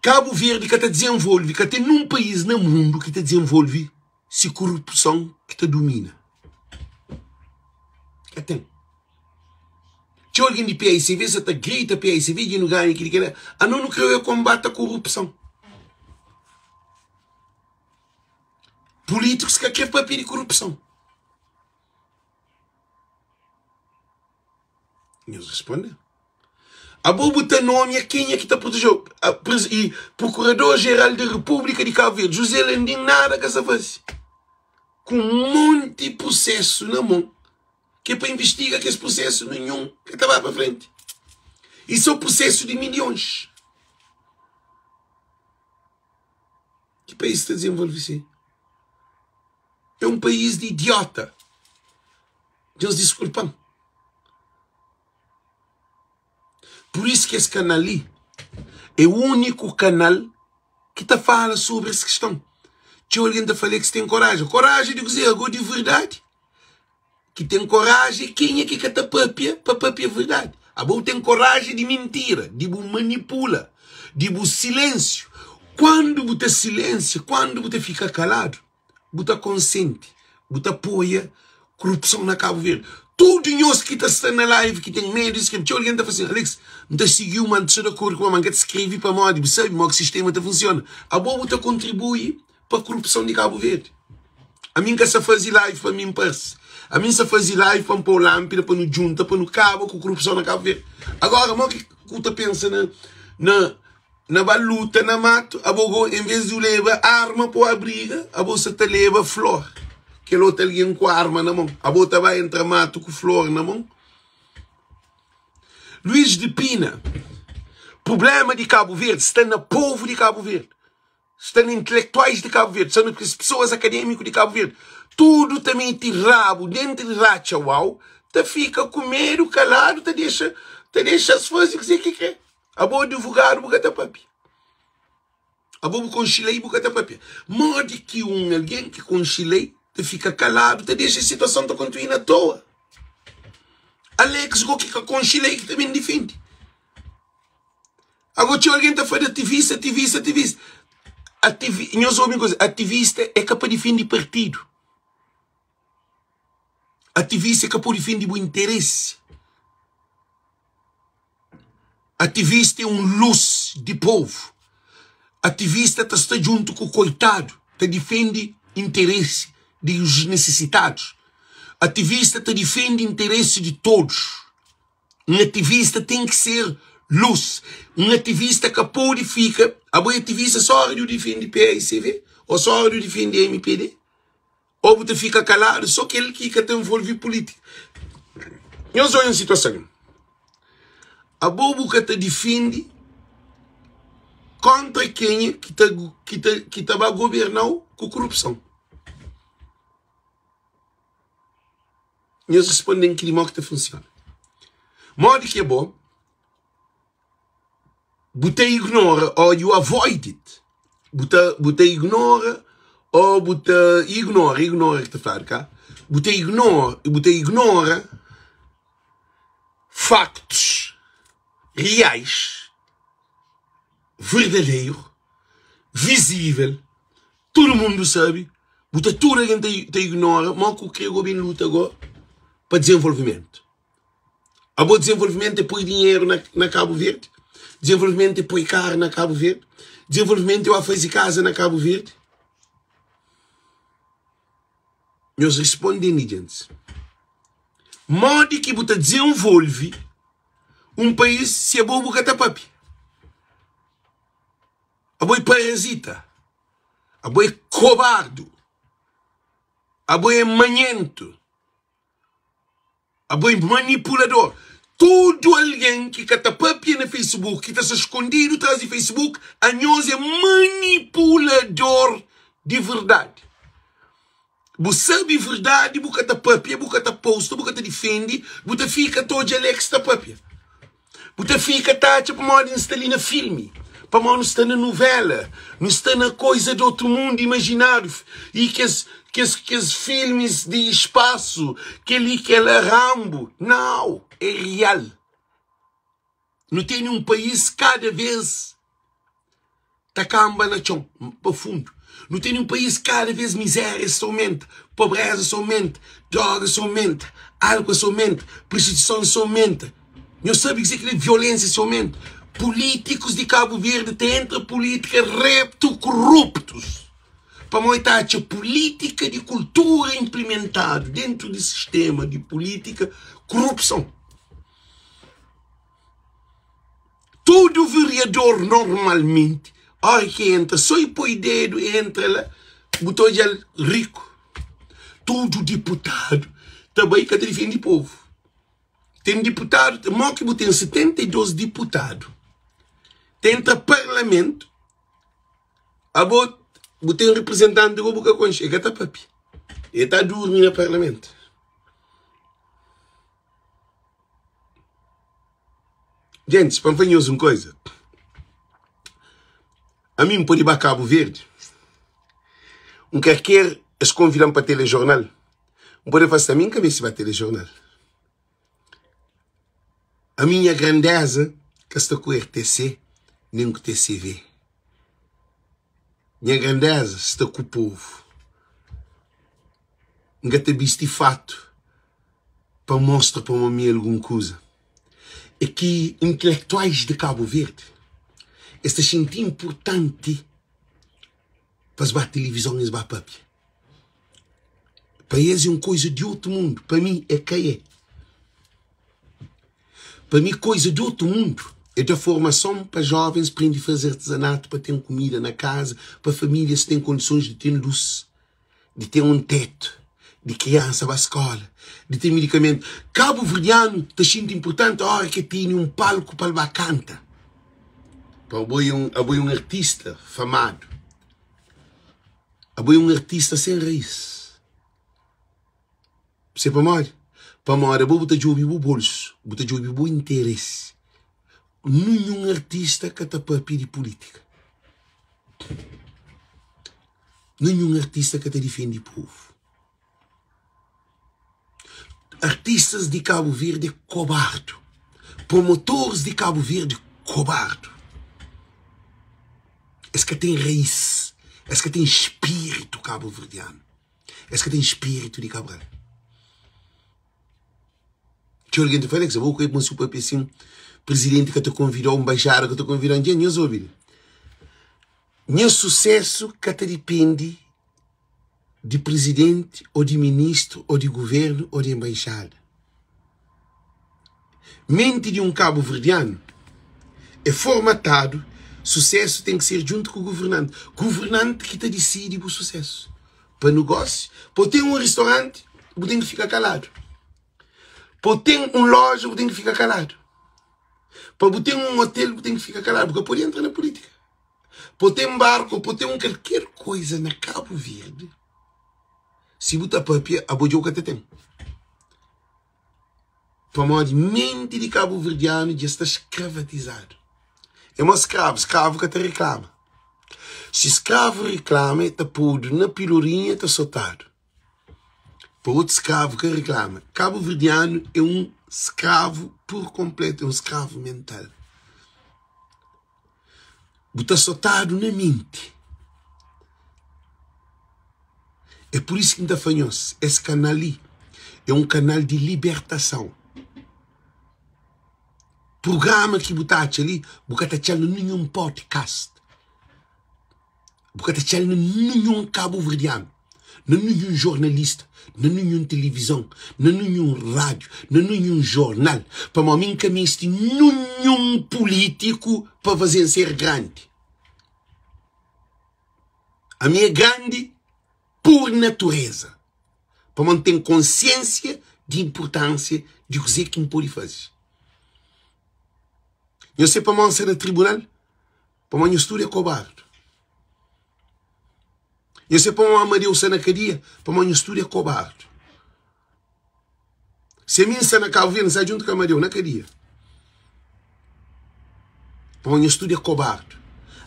Kabu Verdi ka ta dizenvolve, ka ten nun país na mundu ki ta dizenvolve si korupson ki ta dumina. Ka ten. Txeu algen di PICV sa ta grita PICV dja nu ganha kili kila. Ano nu krê konbate korupson. Pulítikus ka krê papia di korupson. Nhos responde, Abo bu ta nomia kenha ki ta proteje-u? I Prokurador-Jeral di Repúblika di Kabu Verdi, José Landim, nada ka sa fase. Ku un monti prusesu na mon, ki é pa invistiga kes prusesu, ninhun ka ta ba pa frenti. I so prusesu di milhons. Ki país ta dizenvolve si? É un país di idiota. Deus diskulpa-m. Pur isu ki es kanal li é úniku kanal ki ta fala sobri es kiston. Txeu algen ta fala ki es ten koraji. Koraji di kuzê? Ago di verdadi? Ki ten koraji é kenha ki ka ta pâpia pa pâpia verdadi. Abo bu ten koraji di mintira, di bu manipula, di bu silénsiu. Kuandu bu ta silénsia, kuandu bu ta fika kaladu, bu ta konsenti, bu ta apoia korupson na Kabu Verdi. Tudu nhos ki ta sta na live ki ten medu di skrebe, txeu algen ta fla sin, Alex, N ta sigiu ma N ta sta di akordu ku bo, ma N ka ta skrebe pamodi bu sabe modi ki sistema ta funsiona. Abo bu ta kontribui pa korupson di Kabu Verdi. Ami N ka sta faze live pa mi N parse. Ami N sta faze live pa N pô lánpida pa nu djunta pa nu kaba ku korupson na Kabu Verdi. Agora, modi ki ku ta pensa na na Na ba luta na matu, abo go en vez di u leba arma pa u abriga, abo sa ta leba flor. Kel otu algen ku arma na mon, abo ta ba entra matu ku flor na mon? Luís de Pina, Prublema di Kabu Verdi sta na povu di Kabu Verdi, sta na intelektuais di Kabu Verdi, sta na kes pesoas akademiku di Kabu Verdi. Tudu ta mete rabu dentru di ratxa uau, ta fika ku medu, kaladu, ta dexa ta dexa-s faze kuzê ki kre. Abo advogadu bu ka ta papia. Abo bu konxe lei bu ka ta papia. Modi ki un algen ki konxe lei ta fika kaladu ta dexa situason ta kontinua na toa? Alex go ki ka konxe lei ki ta ben difende. Ago txeu algen ta fla di ativista, ativista, ativista. Ativi, nhos obi un kuza, ativista é ka pa difende partidu. Ativista é ka pa difende bu interesi. Ativista é un lus di povu. Ativista ta sta djuntu ku koitadu, ta difende interesi di os nesisitadus. Ativista ta difende interesi di todus. Un ativista ten ki ser lus. Un ativista ka pode fika, abo é ativista só ora di bu difende PAICV ou só ora di bu difende MPD? Ou bu ta fika kaladu só kel ki ka ta envolve pulítika. Nhos odja un situason li. Abo bu ka ta difende kontra kenha ki ta, ki ta, ki ta ba goberna-u ku korupson. Nhos responde-m ki di modi ki ta funsiona. Modi ki abo bu ta ignora or you avoid it bu ta bu ta ignora or bu ta ignora ignora ki ta fladu ka bu ta ignora bu ta ignora factos reais verdadeiro visível tudo mundo sabe bu ta tudo algen ta ta ignora mo ku kre go ben luta go pa desenvolvimento Abo desenvolvimento é poi dinheiro na, na Cabo Verde? Desenvolvimento é poi carro na Cabo Verde? Desenvolvimento é fazer casa na Cabo Verde? Nhos responde-me, gente. Modi ki bu ta desenvolve um país se abo bu ka ta papia? Abo é parasita. Abo é cobardo. Abo é manhento. Abo é manipulador. Tudu algen ki ka ta papia na Facebook, ki ta sta skondidu tras di Facebook, anhos é manipulador di verdadi. Bu sabe verdadi bu ka ta papia, bu ka ta posta, bu ka ta difende, bu ta fika ta odja Alex ta papia. Bu ta fika ta atxa pamodi N sta li na filmi, pamodi nu sta na nuvela, nu sta na koiza di otu mundu imajináriu i kes kes kes filmis di spasu, kel-li kel-la, Rambo. Nau, é real. Nu tene un país kada vez ta kanba na txon, pa fundu. Nu tene un país kada vez mizéria sta aumenta, pobreza sta aumenta, droga sta aumenta, álkuol sta aumenta, prostituison sta aumenta. Nhos sabe kuzê ki violénsia sta aumenta. Pulítikus di Kabu Verdi ta entra pulítika reptu koruptus pamodi ta atxa pulítika di kultura inplimentadu dentu di sistema di pulítika korupson. Tudu vereador normalmenti ora ki entra so e poi dedu e entra la bu ta odjal riku. Tudu diputadu ta bai ka ta difendi povu. Ten diputadu mo ki bu ten 72 diputadu ta entra parlamentu abo bu ten representanti ku bu ka konxe e ka ta papia e ta durmi na parlamentu. Gentis, pa N fla nhos un koza, ami N pode ba Kabu Verdi, N ka ker es konvida-m pa telejornal, N pode fla si, ami N ka meste ba telejornal. Ami nha grandeza ka sta ku RTC nen ku TCV. Nha grandeza sta ku povu. N ka ta bisti fatu pa mostra pa ma mi é algun kuza. É ki intelektuais di Kabu Verdi es ta xinti inpurtanti pa es ba tilivizon es ba papia. Pa es é un koza di otu mundu, pa mi é ka é. Pa mi koza di otu mundu é da formason pa jovens prende faze artizanatu pa ten kumida na kaza, pa famílias ten kondisons di ten lus. di ten un tetu, di kriansa ba skola, di ten medikamentu. Kabuverdianu ta xinti inpurtanti óra ki el tene un palku pa el ba kanta. Pa abo é un, abo é un artista famadu, abo é un artista sen rais. Se pamodi? Pamodi abo bu ta djobe bu bolsu, bu ta djobe bu interesi. Ninhun artista ka ta papia di pulítika. Ninhun artista ka ta difende povu. Artistas di Kabu Verdi é kobardu. Promotoris di Kabu Verdi kobardu. Es ka ten rais, es ka ten spiritu kabuverdianu, es ka ten spiritu di Kabral. Txeu algen ta fla, Alex, abo ku é si bu papia sin, prizidenti ka ta konvidau, nbaixada ka ta konvidau. Dja nhos obi li. Nha susésu ka ta dipende di prizidenti ô di ministru ô di govérnu ô di enbaixada. Menti di un kabuverdianu é formatadu, susésu ten ki ser djuntu ku governanti. Governanti ki ta disidi bu susésu. Pa nogósiu, pa bu ten un ristoranti, bu ten ki fika kaladu. Pa bu ten un lója, bu ten ki fika kaladu. Pa bu ten un otel, bu ten ki fika kaladu. Bu ka pode entra na pulítika. Pa bu ten barku, pa bu ten un kalker koiza na Kabu Verdi, si bu ta papia, abo dja bu ka ta ten. Pamodi menti di kabuverdianu dja sta skravatizadu. É mo skravu, skravu ka ta riklama. Si skravu riklama, e ta podu na pilorinhu, e ta sotadu. Pa otu skravu ka riklama. Kabuverdianu é un skravu pur konpletu, é un skravu mental. Bu ta sotadu na menti. É pur isu ki N ta fla nhos, es kanal li é un kanal di libertason. Prugrama ki bu ta atxa li, bu ka ta atxa-l na ninhun podcast. Bu ka ta atxa-l na ninhun kabuverdianu, na ninhun jornalista, na ninhun tilivizon, na ninhun rádiu, na ninhun jornal. Pamodi mi N ka meste ninhun pulítiku pa faze-m ser grandi. Ami é grandi pur natureza, pamodi N ten konsiénsia di inpurtánsia di kuzê ki N pode faze. Nhos sabe pamodi N sta na tribunal? Pamodi nhos tudu é kobardu. Nhos é pamodi Amadeu sta na kadia? Pamodi nhos tudu é kobardu. Si ami N sta na Kabu Verdi, N sta djuntu ku Amadeu na kadia. Pamodi nhos tudu é kobardu.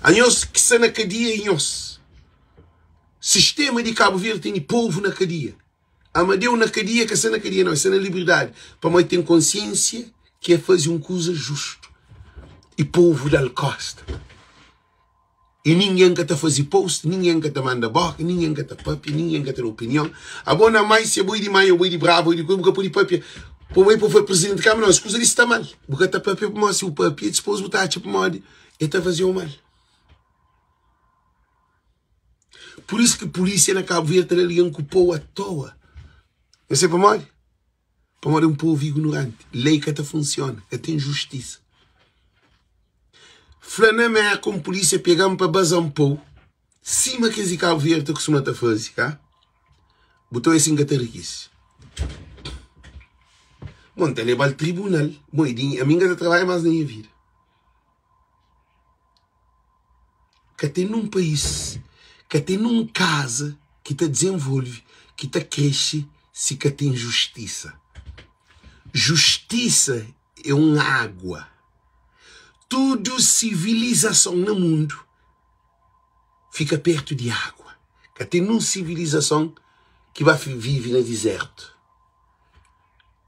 Anhos ki sta na kadia i nhos. Sistema di Kabu Verdi tene povu na kadia. Amadeu na kadia ka sta na kadia nau, el sta na liberdadi pamodi el ten konsiensia ki el faze un kuza justu i povu da-l kosta. I ningen ka ta faze post, ningen ka ta manda boka, ningen ka ta papia, ningen ka ta da opinion. Abo na mai, si abo é di mai, abo é di brava, abo é di kuza, bu ka pode papia. Pamodi pa bu foi presidenti di kamara, nau, es kuza li sta mal. Bu ka ta papia pamodi si bu papia, dispos bu ta atxa pamodi el ta faze-u mal. Pur isu ki pulísia na Kabu Verdi ta da algen ku pou atoa. Nhos sabe pamodi? Pamodi é un povu ignoranti. Lei ka ta funsiona, ka ten justisa. Fla na Merka un pulísia pega-m pa baza-m pou, sima kes di Kabu Verdi ta kustuma ta faze, ka? Bu ta oia si N ka ta rikise. Bon, N ta leba-l tribunal. Bon, ami N ka ta trabadja más na nha vida. Ka ten nun país, ka ten nun kaza ki ta dizenvolve, ki ta krexe si ka ten justisa. Justisa é un água. Tudu sivilizason na mundu fika pertu di água. Ka ten nun sivilizason ki ba vive na dizértu,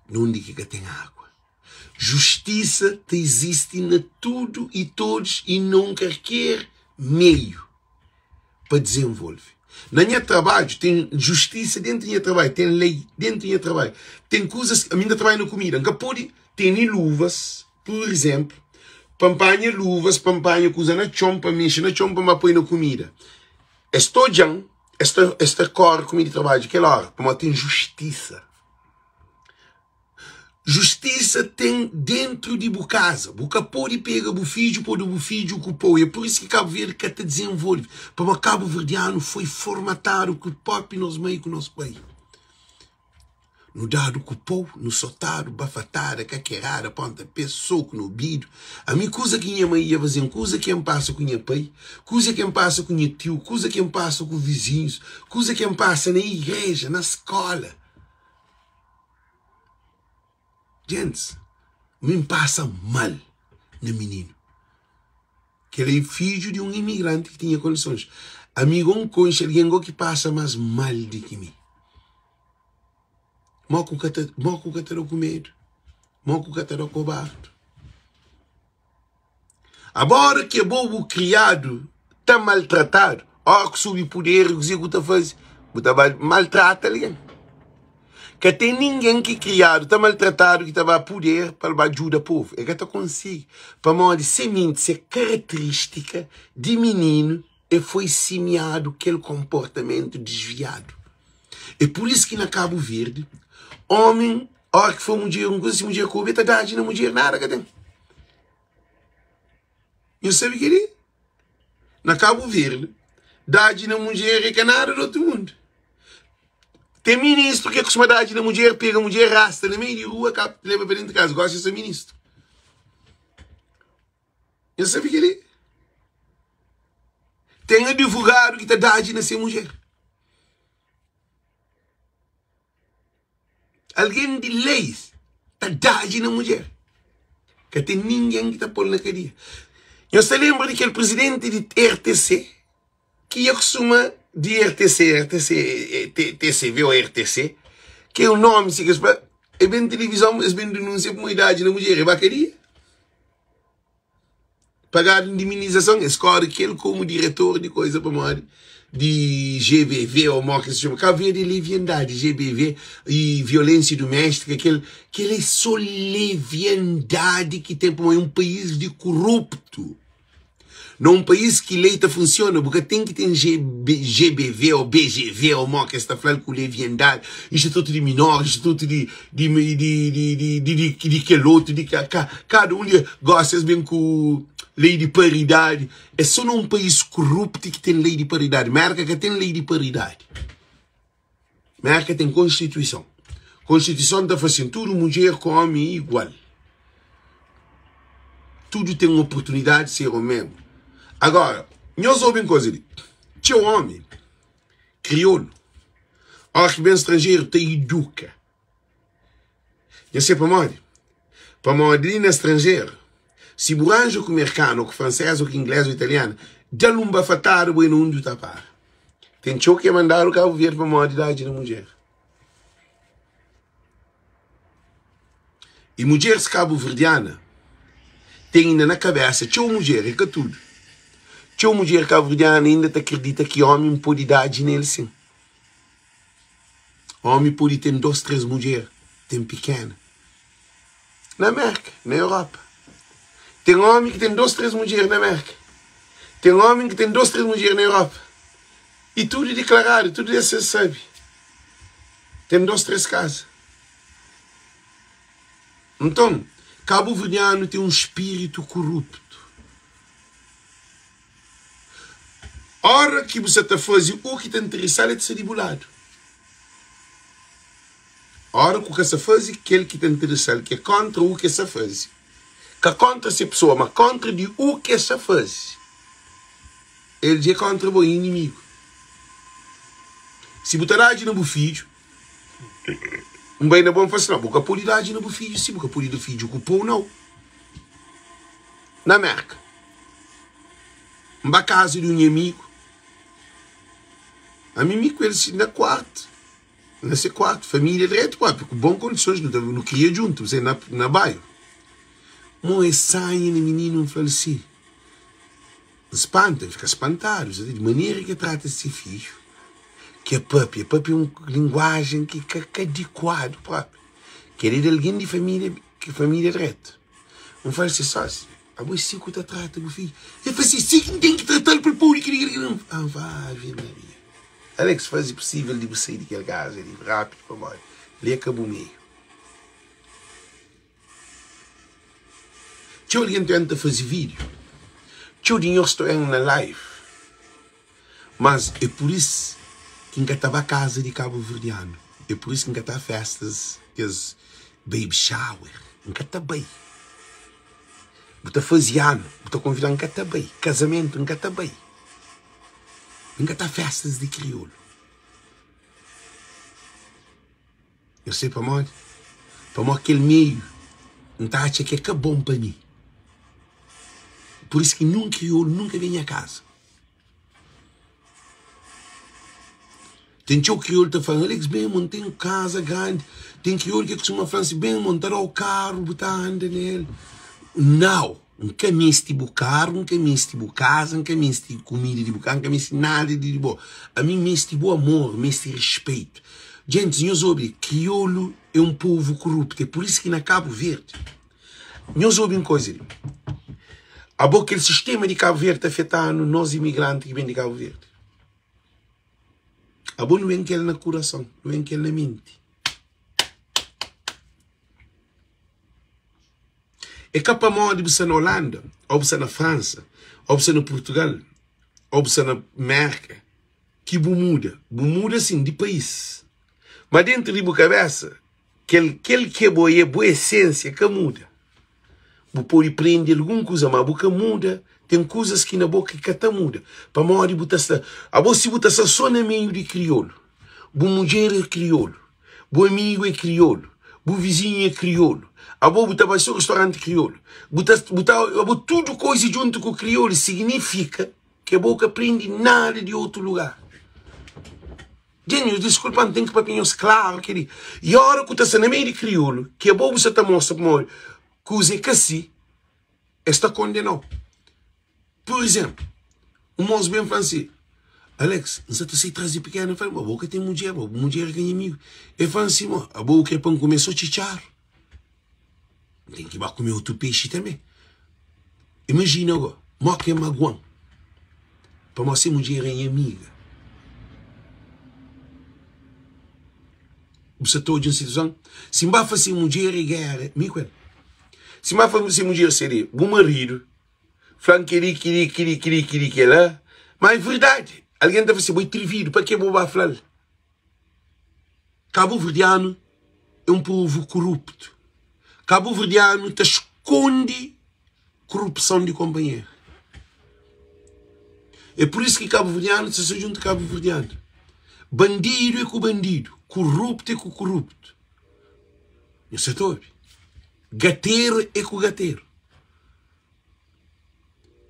nunde ki ka ten água. Justisa ta izisti na tudu i todos i na un karker meiu pa dizenvolve. Na nha trabadju ten justisa dentu nha trabadju, ten lei dentu nha trabadju, ten kuzas, ami N ta trabadja na kumida, N ka pode tene luvas, pur izenplu, pa N panha luvas, pa N panha kuza na txon, pa N mexe na txon pa N ba poi na kumida. Es ta odja-m, es ta es ta kore ku mi di trabadju kel óra, pamodi ten justisa. Justisa ten dentru di bu kaza. Bu ka pode pega bu fidju pode bu fidju ku pou. É pur isu ki Kabu Verdi ka ta dizenvolve. Pamodi kabuverdianu foi formatadu ku propi nos mai ku nos pai. Nu dadu ku pou, nu sotadu, bafatada, kakerada, ponta pé, soku na obidu. Ami kuza ki nha mai ia faze-m, kuza ki N pasa ku nha pai, kuza ki N pasa ku nha tiu, kuza ki N pasa ku vizinhus, kuza ki N pasa na igreja, na skóla. Gentis, mi N pasa mal na mininu. Kel é fidju di un imigranti ki tinha kondisons. Ami go N konxe algen go ki pasa más mal di ki mi. Mo ku ka ta, mo ku ka ta da ku medu, mo ku ka ta da kobardu. Abora ki abo bu kriadu ta maltratadu, ora ku subi puder kuzê ku ta faze? Bu ta ba maltrata algen. Ka ten ningen ki kriadu ta maltratadu ki ta ba puder pa el ba djuda povu. El ka ta konsigi, pamodi se menti, se karakteristika di mininu e foi simiadu kel konportamentu disviadu. É pur isu ki na Kabu Verdi, omi Ora ki for mudjer un kuza, si mudjer ka obi, el ta dadji na mudjer, nada ka ten. Nhos sabe kel-li? Na Kabu Verdi, dadji na mudjer é ka nada di otu mundu. Ten ministru ki kustuma dadji na mudjer, pega mudjer, rasta na meiu di rua, ka leba pa dentu di kaza. Gosi es é ministru. Nhos sabe kel-li? Ten adivogadu ki ta dadji na se mudjer. Algen di leis ta dadji na mudjer. Ka ten ningen ki ta pô-l na kadia. Nhos ta lenbra di kel prizidenti di RTC ki ia kusuma di RTC, RTC, TCV ô RTC, ki é un nómi si ki es fla, el ben tilivizon, es ben dinúnsia pamodi dadji na mudjer, el ba kadia. Pagadu indemnizason, es kóre kel komu diretor di koisa pamodi di GBV ou mo ki se txoma, Kabu Verdi é leviandadi, GBV e violensia duméstika, kel kel é so leviandadi ki ten pamodi é un país di kuruptu. Na un país ki lei ta funsiona, bu ka ten ki ten GBV ou BGV ou mo ki es ta fla-l ku leviandadi, institutu di minor, institutu di di di di di di di kel otu, di ka Kada un di gosi es ben ku lei di paridadi. É so na un país kuruptu ki ten lei di paridadi. Merka ka ten lei di paridadi. Merka ten konstituison. Konstituison ta fla sin, tudu mudjer ku omi é igual. Tudu ten oportunidadi di ser o mesmu. Agora, nhos obi un koza li. Txeu omi. Kriolu, óras ki ben stranjeru ta iduka. Nha se pamodi? Pamodi li na stranjeru, si bu ranja ku merkanu, ku fransês, ku inglês ô italianu, da-l un bafatada bu é na undi bu ta para. Ten txeu ki é mandadu Kabu Verdi pamodi dadji na mudjer. I mudjeris kabuverdiana ten inda na kabesa, txeu mudjer, é ka tudu, txeu mudjer kabuverdiana inda ta kridita ki omi pode dadji nel sin. Omi pode ten dos, tres mudjer, ten pikena. Na Merka, na Europa, ten omi ki ten dos, tres mudjer na Merka, ten omi ki ten dos, tres mudjer na Europa. I tudu diklaradu, tudu es sabe. Ten dos, tres kaza. Nton, kabuverdianu ten un spiritu kuruptu. Ora ki bu sa ta faze u ki ta nteresa-l, el ta sta di bu ladu. Ora ku ka sa faze kel ki ta nteresa-l, ki é kontra u ki el sa faze, ka kontra se pesoa, ma kontra di u ki el sa faze, el dja é kontra bo, é inimigu. Si bu ta dadji na bu fidju, N bai na bo N fla si, nau, bu ka pode dadji na bu fidju si, bu ka pode da fidju ku pou nau. Na Merka, N ba kaza di un nha amigu, ami mi ku el si na kuartu, na se kuartu, família dretu propi, ku bon kondisons, nu ta nu kria djuntu, na na bairu. Mo e sanha na mininu, N fla-l si. N spanta, N fika spantadu di manera ki el trata se fidju, ki el papia, el papia un linguajen ki ka ka adikuadu propi, kel-li di algen di família, ki família dretu. N fla-l si, Sósi, abo é si ku ta trata bu fidju? El fla si, si ki N ten ki trata-l pa el pode kri kri. N fla, Ave Maria! Alex, faze pusível di bu sai di kel kaza li rápidu pamodi li é ka bu meiu. Txeu algen ta ben ta faze vídiu, txeu di nhos ta ben na live, mas é pur is ki N ka ta ba kaza di kabuverdianu, é pur is ki N ka ta festas kes baby shower, N ka ta bai. Bu ta faze anu, bu ta konvida-m, N ka ta bai. Kazamentu, N ka ta bai. N ka ta festas di kriolu. Eu sei pamodi? Pamodi kel meiu N ta atxa ki é ka bon pa mi. Pur isu ki ninhun kriolu nunka ben nha kaza. Ten txeu kriolu ta fla-m, Alex, ben mon, ten kaza grandi. Ten kriolu ki kustuma fla-m si, ben mon, N ta da-u karu, bu ta anda na el. Nau! N ka meste bu karu, N ka meste bu kaza, N ka meste kumida di bu kaza, N ka meste nada di bo. Ami N meste bu amor, N meste respeito. Gentis, nhos obi, kriolu é un povu koruptu, é pur isu ki na Kabu Verdi, nhos obi un koza li, abo kel sistema di Kabu Verdi ta afeta-nu, nos imigranti ki ben di Kabu Verdi. Abo nu ben kel na kurason, nu ben kel na menti. É ka pamodi bu sta na Holanda, ô bu sta na Fransa, ô bu sta na Purtugal, ô bu sta na Merka ki bu muda. Bu muda sin di país, ma dentu di bu kabesa kel kel ki abo é, bu esensia ka muda. Bu pode prende algun kuza, ma bu ka muda. Ten kuzas ki na bo ki ka ta muda pamodi bu ta sta abo si bu ta sta so na meiu di kriolu, bu mudjer é kriolu, Bu amigu é kriolu, bu vizinhu é kriolu, abo bu ta bai so restauranti kriolu, bu ta, bu ta, abo tudu koiza djuntu ku kriolu, signifika ki abo ka prende nada di otu lugar. Dja nhos diskulpa-m, ten ki papia nhos klaru kel-li. I ora ku ta sta na meiu di kriolu, ki abo bu sa ta mostra pamodi kuza é ka si, es ta kondena-u. Pur izénplu, un môs ben fla-m si, Alex, N sta ta sai tras di pikenu. N fla-l, Bo ka ten mudjer, bo mudjer é ka nha amigu. El fla-m si, Mo, abo bu krê pa N kume sô txitxaru? N ten ki ba kume otu pexi tanbê. Imajina go, mó ki el magua-m pamodi se mudjer é nha amiga. Bu sta ta odja un situason? Si N ba fla se mudjer é géra mi ku el. Si N ba fla se mudjer, seria bu maridu. Fla-m kel-li, kel-li, kel-li, kel-li, kel-li, kel-la. Má é verdadi. Algen ta fla si, bo é trividu, pa ke bo ba fla-l? Kabuverdianu é un povu koruptu. Kabuverdianu ta skonde korupson di konpanheru. É pur isu ki kabuverdianu ta sta djuntu kabuverdianu. Bandidu é ku bandidu, kuruptu é ku kuruptu. Nhos sa ta obi? Gateru é ku gateru.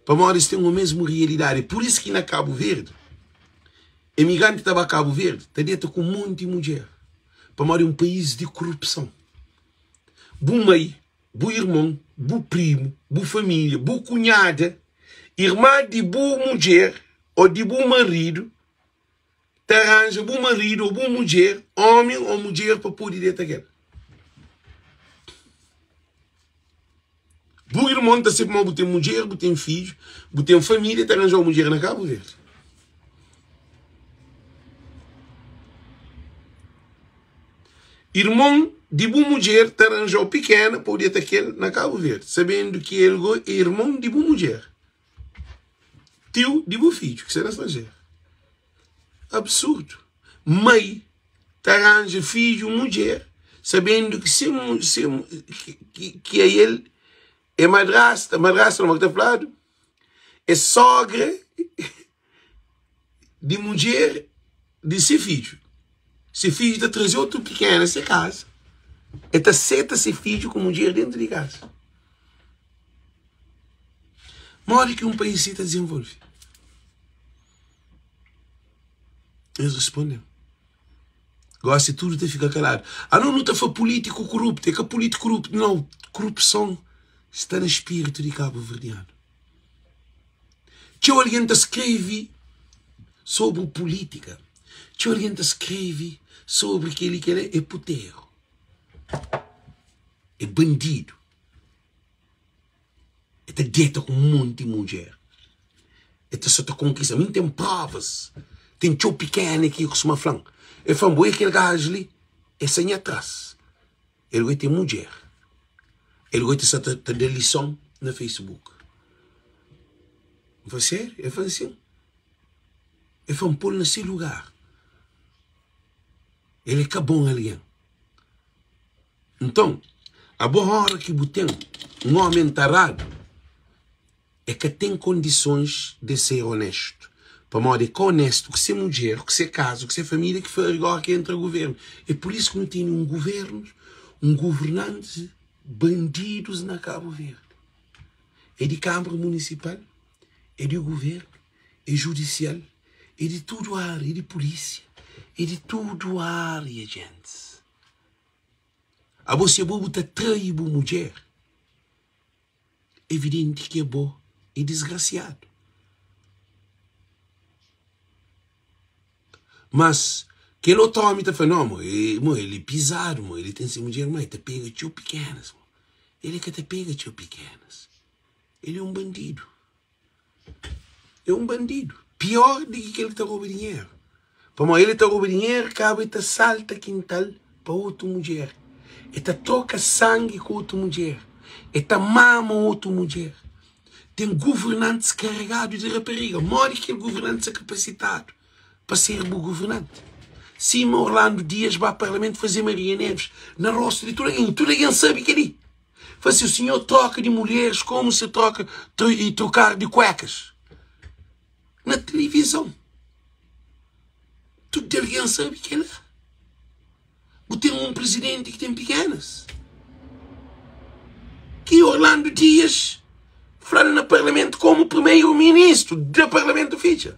Pamodi es ten omesmu rialidadi. É pur isu ki na Kabu Verdi, emigranti ta ba Kabu Verdi ta deta ku monti mudjer. Pamodi é un país di kurupson. Bu mai, bu irmon, bu primu, bu família, bu kunhada, irma di bu mudjer ô di bu maridu ta ranja bu maridu ô bu mudjer, ómi ô mudjer, pa pode deta ku el. Bu irmon ta sabe ma bu ten mudjer, bu ten fidju, bu ten família, ta ranja-u mudjer na Kabu Verdi. Irmon di bu mudjer ta ranja-u pikena pa bu deta ku el na Kabu Verdi, sabendu ki el go é irmon di bu mudjer, tiu di bu fidju ki sta na stranjeru. Absurdu! Mai ta ranja fidju mudjer sabendu ki se se ki ael é madrasta, madrasta numa ki ta fladu é sogra di mudjer di se fidju. Se fidju ta traze otu pikena se kaza, el ta seta se fidju ku mudjer dentu di kaza. Modi ki un país si ta dizenvolve? Es responde-m, Gósi tudu ta fika kaladu. Anos nu ta fla pulítiku kuruptu. É ka pulítiku kuruptu, nau. Kurupson sta na spiritu di kabuverdianu. Txeu algen ta skrebe sobri pulítika, txeu algen ta skrebe sobri kel-li, kel-la. É puteru, é bandidu. E ta deta ku un monti mudjer. E ta sa ta konkista. Mi N ten provas. Ten txeu pikena ki kustuma fla-m. E fla-m, bo é kel gaju li? E sta nha tras. El goi ten mudjer. El goi ta sa ta da lison na Facebook. N fla, sériu? El fla-m, sin. El fla-m, pô-l na se lugar. El é ka bon algen. Nton, abo óra ki bu ten un ómi entaradu, e ka ten kondisons de ser onéstu, pamodi e ka onéstu ku se mudjer, ku se kaza, ku se família ki fari góra ki entra guvernu. É pur isu ki nu tene un guvernu, un guvernantis bandidus na Kabu Verdi. É di Kanbra Munisipal, é di guvernu, é judisial, é di tudu ária, é di pulísia, é di tudu ária, djentis. Abo si abo bu ta trai bu mudjer, evidenti ki abo é disgrasiadu. Mas kel otu omi ta fla, no, mo, el é pizadu, mo, el ten se mudjer, ma el ta pega txeu pikenas, mo. El ka ta pega txeu pikenas. El é un bandidu. É un bandidu. Pior di ki kel ki ta roba dinheru. Pamodi el ta roba dinheru, kaba el ta salta kintal pa otu mudjer. El ta troka sangi ku otu mudjer. El ta mama otu mudjer. Ten guvernantis karegadu di rapariga. Modi ki kel guvernanti sta kapasitadu pa ser bu guvernanti? Sima Orlando Dias ba parlamentu faze Maria Neves na rostu di tudu algen. I tudu algen sabe kel-li. Fla si, o senhor troca de mulheres como se troca e trocar de cuecas. Na televisão. Tudo alguém sabe que é lá. Bu tem um presidente que tem pequenas. Que Orlando Dias fala na parlamento como primeiro-ministro do parlamento ficha.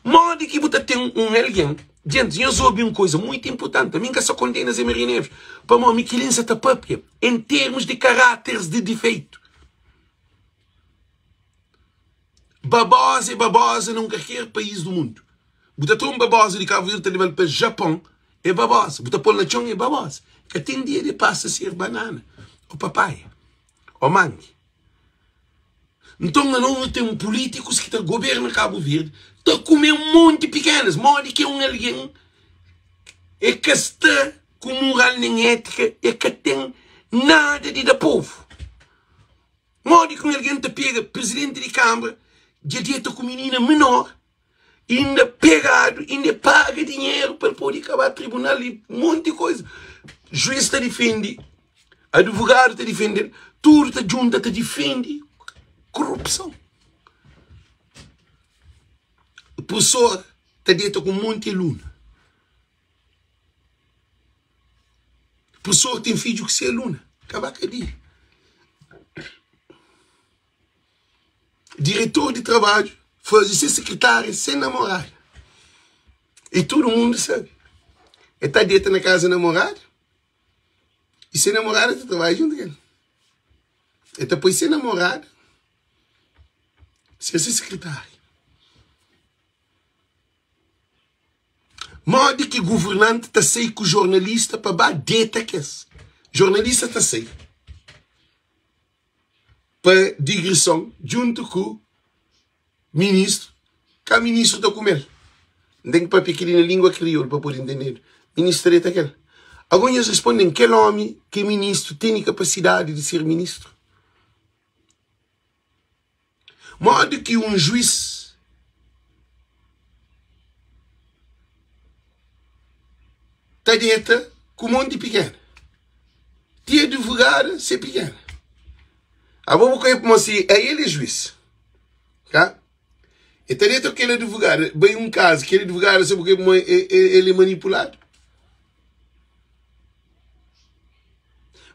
Modi ki bu ta ten un algen. Djentis, nhos obi un kuza muitu inpurtanti. Ami N ka sta kondena Zé Maria Neves, pamodi mi kel-li N sa ta pâpia en termus di karáteris di difeitu. Babosa é babosa na un kalker país du mundu. Bu ta tra un babosa di Kabu Verdi ta leba-l pa Japon, é babosa. Bu ta pô-l na txon, é babosa. Ka ten dia di pasa ser banana ô papaia ô mangi. Nton anos nu ten pulítikus ki ta goberna Kabu Verdi ta kume un monti pikenas. Modi ki un algen e ka sta ku mural nen étika, e ka ten nada di da povu. Modi ki un algen ta pega prizidenti di kanbra dja deta ku minina menor, inda pegadu, inda e paga dinheru pa el pode ka ba tribunal i monti koza. Juiz ta difende, advogadu ta difende-l, tudu ta djunta ta difende korupson. Professor. ta deta ku monti alunu. Professor ten fidju ku se aluna. Ka ba kadia. Diretor di trabadju faze se sekretária se namorada. I tudu mundu sabe. El ta deta na kaza namorada i se namorada ta trabadja djuntu ku el. El ta poi se namorada ser se sekretária. Modi ki governanti ta sai ku jornalista pa ba deta kes jornalista ta sai pa digrison djuntu ku ministru ka ministru ta kumel N ten ki papia keli na lingua kriolu pa pode ntendedu ministru ta deta kel ago nhos responden kel omi ki é ministru tene kapasidadi di ser ministru? Modi ki un juís ta deta ku monti pikena? Ti advogada se pikena. Abo bu ka mo si el é juís, ka? E ta deta ku kel advogada, bai un kazu, kel advogada sabe ku mo el é manipuladu.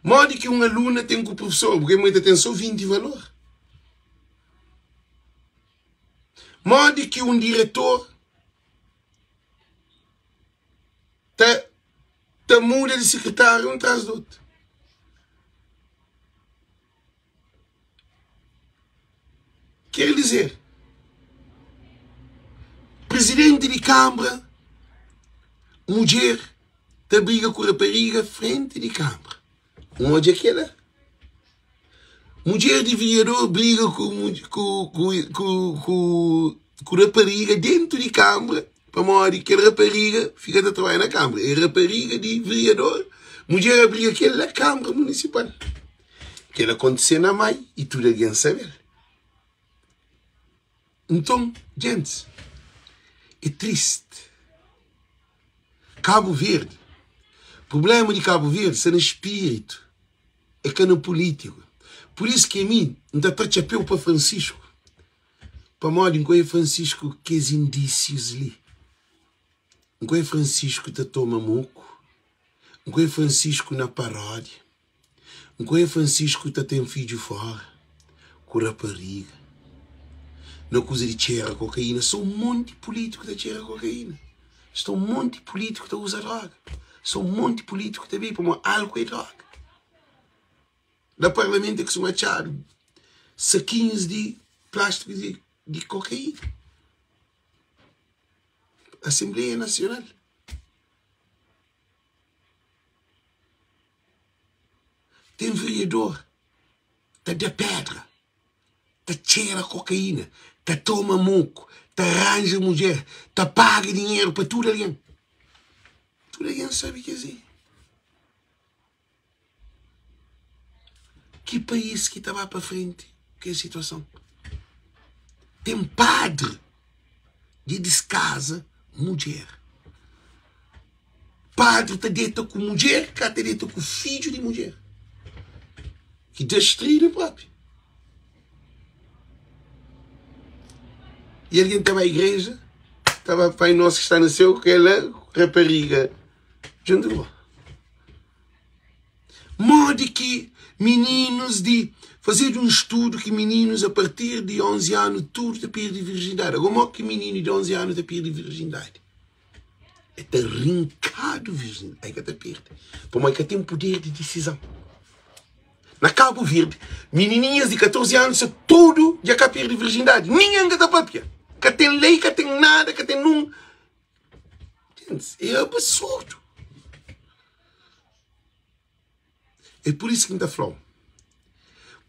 Modi ki un aluna ten ku profesor? Porque mo ta ten so 20 valor. Modi ki un diretor ta ta muda di sekretáriu un tras di otu? Quer dizer, presidente di Câmara, mudjer ta briga ku rapariga frente di Câmara. N odja kela. Mudjer di vereador briga ku ku ku ku ku rapariga dentu di Câmara pamodi kel rapariga fika ta trabadja na Câmara. É rapariga di vereador, mudjer a briga kel na Câmara Municipal. Kel akontise na mai i tudu algen sabe-l. Nton, gentis, é tristi. Kabu Verdi, prubléma di Kabu Verdi sta na spiritu, é ka na pulítiku. Pur isu ki ami N ta tra txapéu pa Francisco, pamodi N konxe Francisco ku kes indísius li. N konxe Francisco ta toma moku, N konxe Francisco na paródia. N konhe Francisco ta ten fidju fora ku rapariga na kuza di txera kokaína sta un monti pulítiku ta txera kokaína sta un monti pulítiku ta uza droga sta un monti pulítiku ta bebe pamodi álku é droga na parlamentu é ki suma atxadu sakinhus di plástiku di kokaína asenbleia nasional. Ten vereador ta da pedra, ta txera kokaína, ta toma moku, ta ranja mudjer, ta paga dinheru pa tudu algen. Tudu algen sabe kes-li. Ki país ki ta ba pa frenti ku es situason? Ten padri dja diskaza mudjer. Padri ta deta ku mudjer, ka ta deta ku fidju di mudjer. Ki destridu propi. E algen ta ba igreja, ta ba Pai Nosso que está no céu, kel rapariga djuntu ku bo. Modi ki mininus di fazedu un studu ki mininus a partir di 11 anu tudu ta pirdi virjindadi. Agora modi ki mininu di 11 anu ta pirdi virjindadi? E ta rinkadu virjindadi, e ka ta pirdi, pamodi e ka ten puder di disizon. Na Kabu Verdi, minininhas di 14 anu sa tudu dja ka pirdi virjindadi, ningen ka ta papia, ka ten lei, ka ten nada, ka ten nun. É absurdu. É pur isu ki N ta fla-u,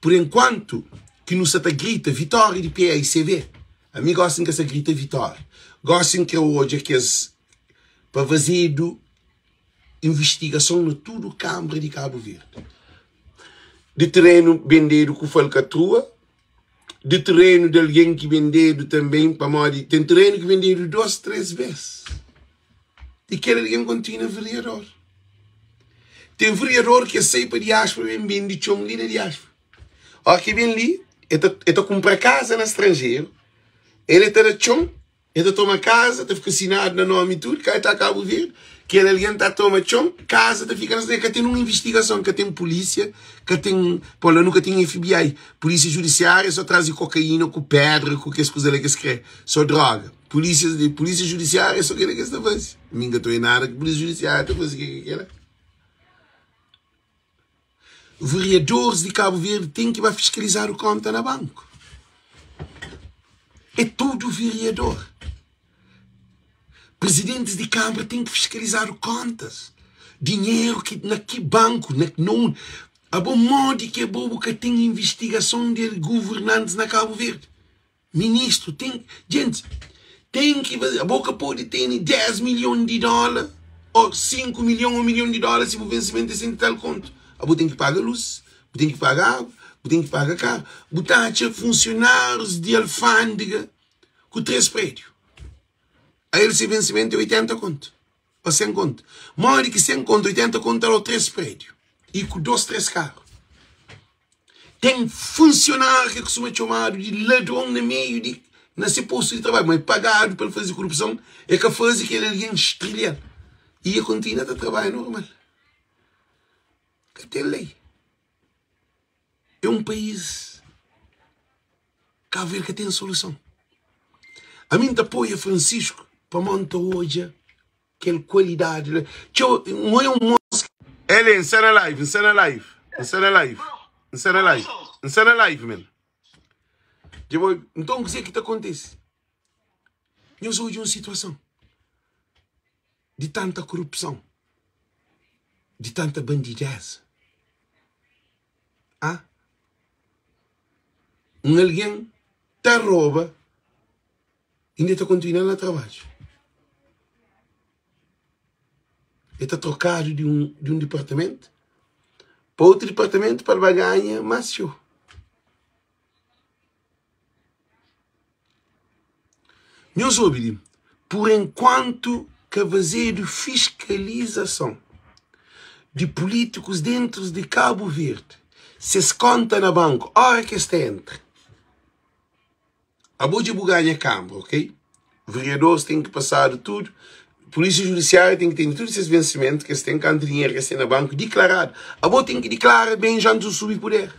pur enkuantu ki nu sa ta grita vitória di PAICV, ami gósi N ka sa grita vitória. Gósi N kre odja kes pa fazedu invistigason na tudu kanbra di Kabu Verdi, di terenu bendedu ku falkatrua, di terenu di algen ki bendedu tanbe, pamodi ten terenu ki bendedu dos, tres bes. I kel algen kontinua vereador. Ten vereador ki sai pa diáspora ben bende txon li na diáspora. Óra ki ben li, el ta, el ta kunpra kaza na stranjeru, el ta da txon. El ta toma kaza, ta fika sinadu na nomi tudu, ka el ta Kabu Verdi, kel algen ta toma txon, kaza ta fika na se, ka ten un investigason, ka ten pulísia, ka ten, pô la nu ka ten FBI, pulísia judisiária só traze kokaína ku pedra ku kes kuza la ki es kre, só droga. Pulísia, pulísia judisiária só kela ki es ta faze. Mi N ka ta obi nada ki pulísia judisiária ta faze, ke ki kela? Vereadores di Cabo Verde ten ki ba fiskalizadu konta na banku. É tudu vereador. Presidentis di Câmara ten ki fiskalizadu kontas. Dinheru ki na ki banku, na na Abo modi ki abo bu ka ten investigason di governantis na Cabo Verde? Ministro tem gente tem ki faze abo ka pode tene 10 milhon di dóla ou 5 milhon ou milhon di dóla si bu vencimento é 100 e tal conto abo tem ki paga luz bu tem ki paga água bu tem ki paga carro bu ta atxa funcionários di alfândega ku 3 prédio a el se vencimento é 80 conto ou 100 conto modi ki 100 conto 80 conto ta dau 3 prédio e ku 2 3 carro Ten funsionáriu ki kustuma txomadu di ladron na meiu di na se postu di trabadju, ma el pagadu pa el faze korupson, el ka faze kel algen strilha-l i el kontinua ta trabadja normal. Ka ten lei. É un país Kabu Verdi ka ten soluson. Ami N ta apoia Francisco pamodi N ta odja Kel kualidadi la. Txeu, N oia un mos. Ele, N sta na live, N sta na live, N sta na live, N sta na live, N sta na live, man. Dja bo, nton kuzê ki ta kontise? Nhos odja un situason di tanta korupson, di tanta bandideza. Ah? Un algen ta roba. Inda ta kontinua na trabadju. E ta trokadu di un, di un dipartamentu pa otu dipartamentu pa el ba ganha más txeu. Nhos obi li, pur enkuantu ka fazedu fiskalizason di pulítikus dentrus di Kabu Verdi, ses konta na banku, óra ki es ta entra, Abo dja bu ganha kambra, ok? Vereadores ten ki pasadu tudu, polísia judisiária ten ki tene tudu ses vensimentu ki es ten, kantu dinheru ki es ten na banku diklaradu. Abo ten ki diklara bens antis bu subi puder.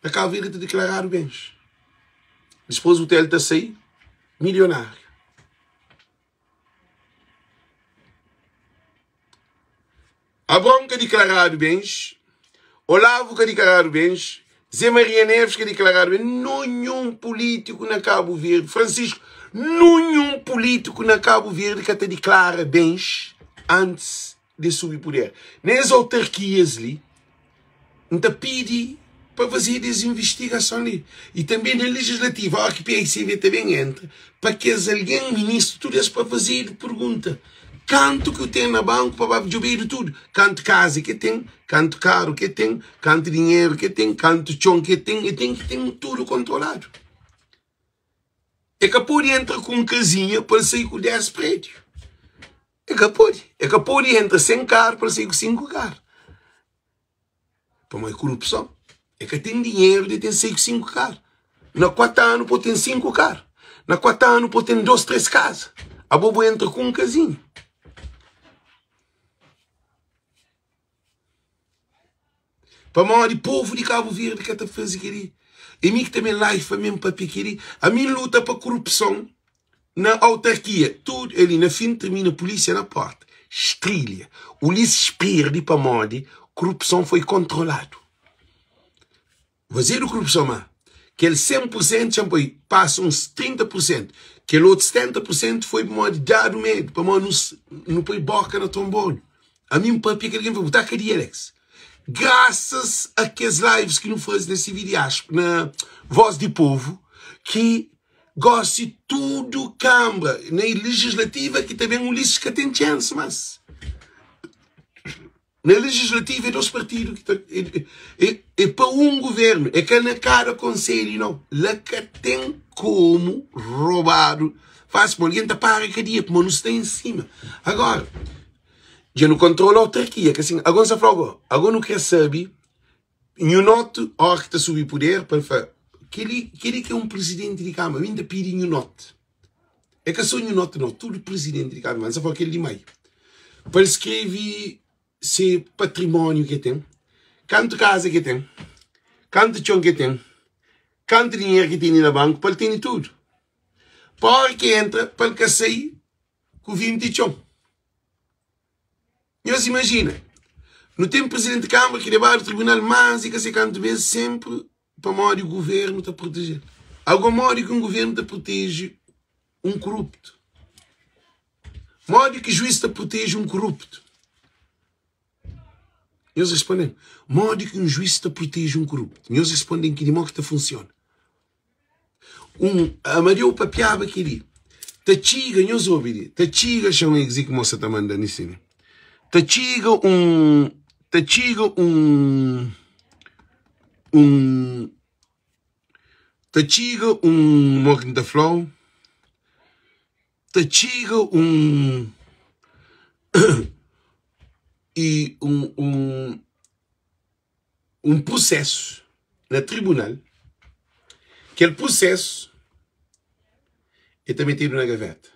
Na Kabu Verdi ta diklaradu bens. Dispôs bu ta sai milionáriu. Abraão ka diklaradu bens, Olavo ka diklaradu bens, Zé Maria Neves ka diklaradu bens, nunhun pulítiku na Kabu Verdi, Francisco, nunhun pulítiku na Kabu Verdi ka ta diklara bens antis de subi puder. Nes autarkias li, N ta pidi pa fazedu es investigason li i tanbe na legislativu óki PICV ta ben entra pa kes algen ministru tudu es pa fazedu pergunta kantu ki u ten na banku pa ba djobedu tudu kantu kaza ke ten kantu karu ke ten kantu dinheru ke ten kantu txon ke ten e ten ki ten tudu kontroladu e ka pode entra ku un kazinha pa el sai ku 10 prédiu e ka pode e ka pode entra sen karu pa el sai ku 5 karu Pamodi korupson. E ka ten dinheru di ten 6 5 karu. Na 4 anu po ten 5 karu. Na 4 anu po ten 2, 3 kaza. Abo bu entra ku un kazinha. Pamodi povu di Kabu Verdi ka ta faze kel-li. E mi ki ta ben live pa mi papia kel-li. Ami N luta pa korupson na autarkia. Tudu ali na fin termina polícia na porta. Strilha. Ulisses perde pamodi korupson foi kontroladu. Fazedu korupson ma kel 100 pur sentu txan poi pasa uns 30 pur sentu. Kel otu 70 pur sentu foi pamodi dadu medu, pamodi nu poi boka na trombonu. Ami N papia kel algen fla bu ta kadia Alex. Grasas a kes lives ki nu faze na CV Diáspora, na Voz di Povo, ki Gosi tudu kambra na legislativa ki ta ben Ulisses ka ten chance mas. Na legislativa é dos partido ki ta é, é, é pa um governo, é ka na kada conselho não. La ka ten como roubado. Fácil, pô, alguém ta para kadia, pô, nu sta em cima. Agora, já nu controla a autarquia, que assim, agora sa fala, agora nu quer saber, nhu notu, hora que ta subi poder, pa fla, Kel-li kel-li ki é un prizidenti di kama. Mi N ta pidi nhu noti. É ka sô nhu noti nau, tudu prizidenti di kama. N sta fla kel di mai. Pa el skrebe se patrimóniu ki el ten, kantu kaza ki el ten, kantu txon ki el ten, kantu dinheru ki el tene na banku, pa el tene tudu. Pa óra ki el entra, pa el ka sai ku 20 txon. Nhos imajina, nu ten prizidenti di kama ki lebadu tribunal más di ka sei kantu bês, sénpri pamodi guvernu ta proteje-l. Ago modi ki un guvernu ta proteje un koruptu? Modi ki juiz ta proteje un koruptu? Nhos responde-m, modi ki un juiz ta proteje un koruptu? Nhos responde-m ki di mo ki ta funsiona. Un Amadeu papiaba kel-li. Ta txiga, nhos obi li, ta txiga, xa un egzi ki mosa ta manda ni si li. Ta txiga un, ta txiga un, un, ta txiga un, mo ki N ta fla-u, ta txiga un, i un, un. un prusésu na tribunal, kel prusésu e ta metedu na gavéta.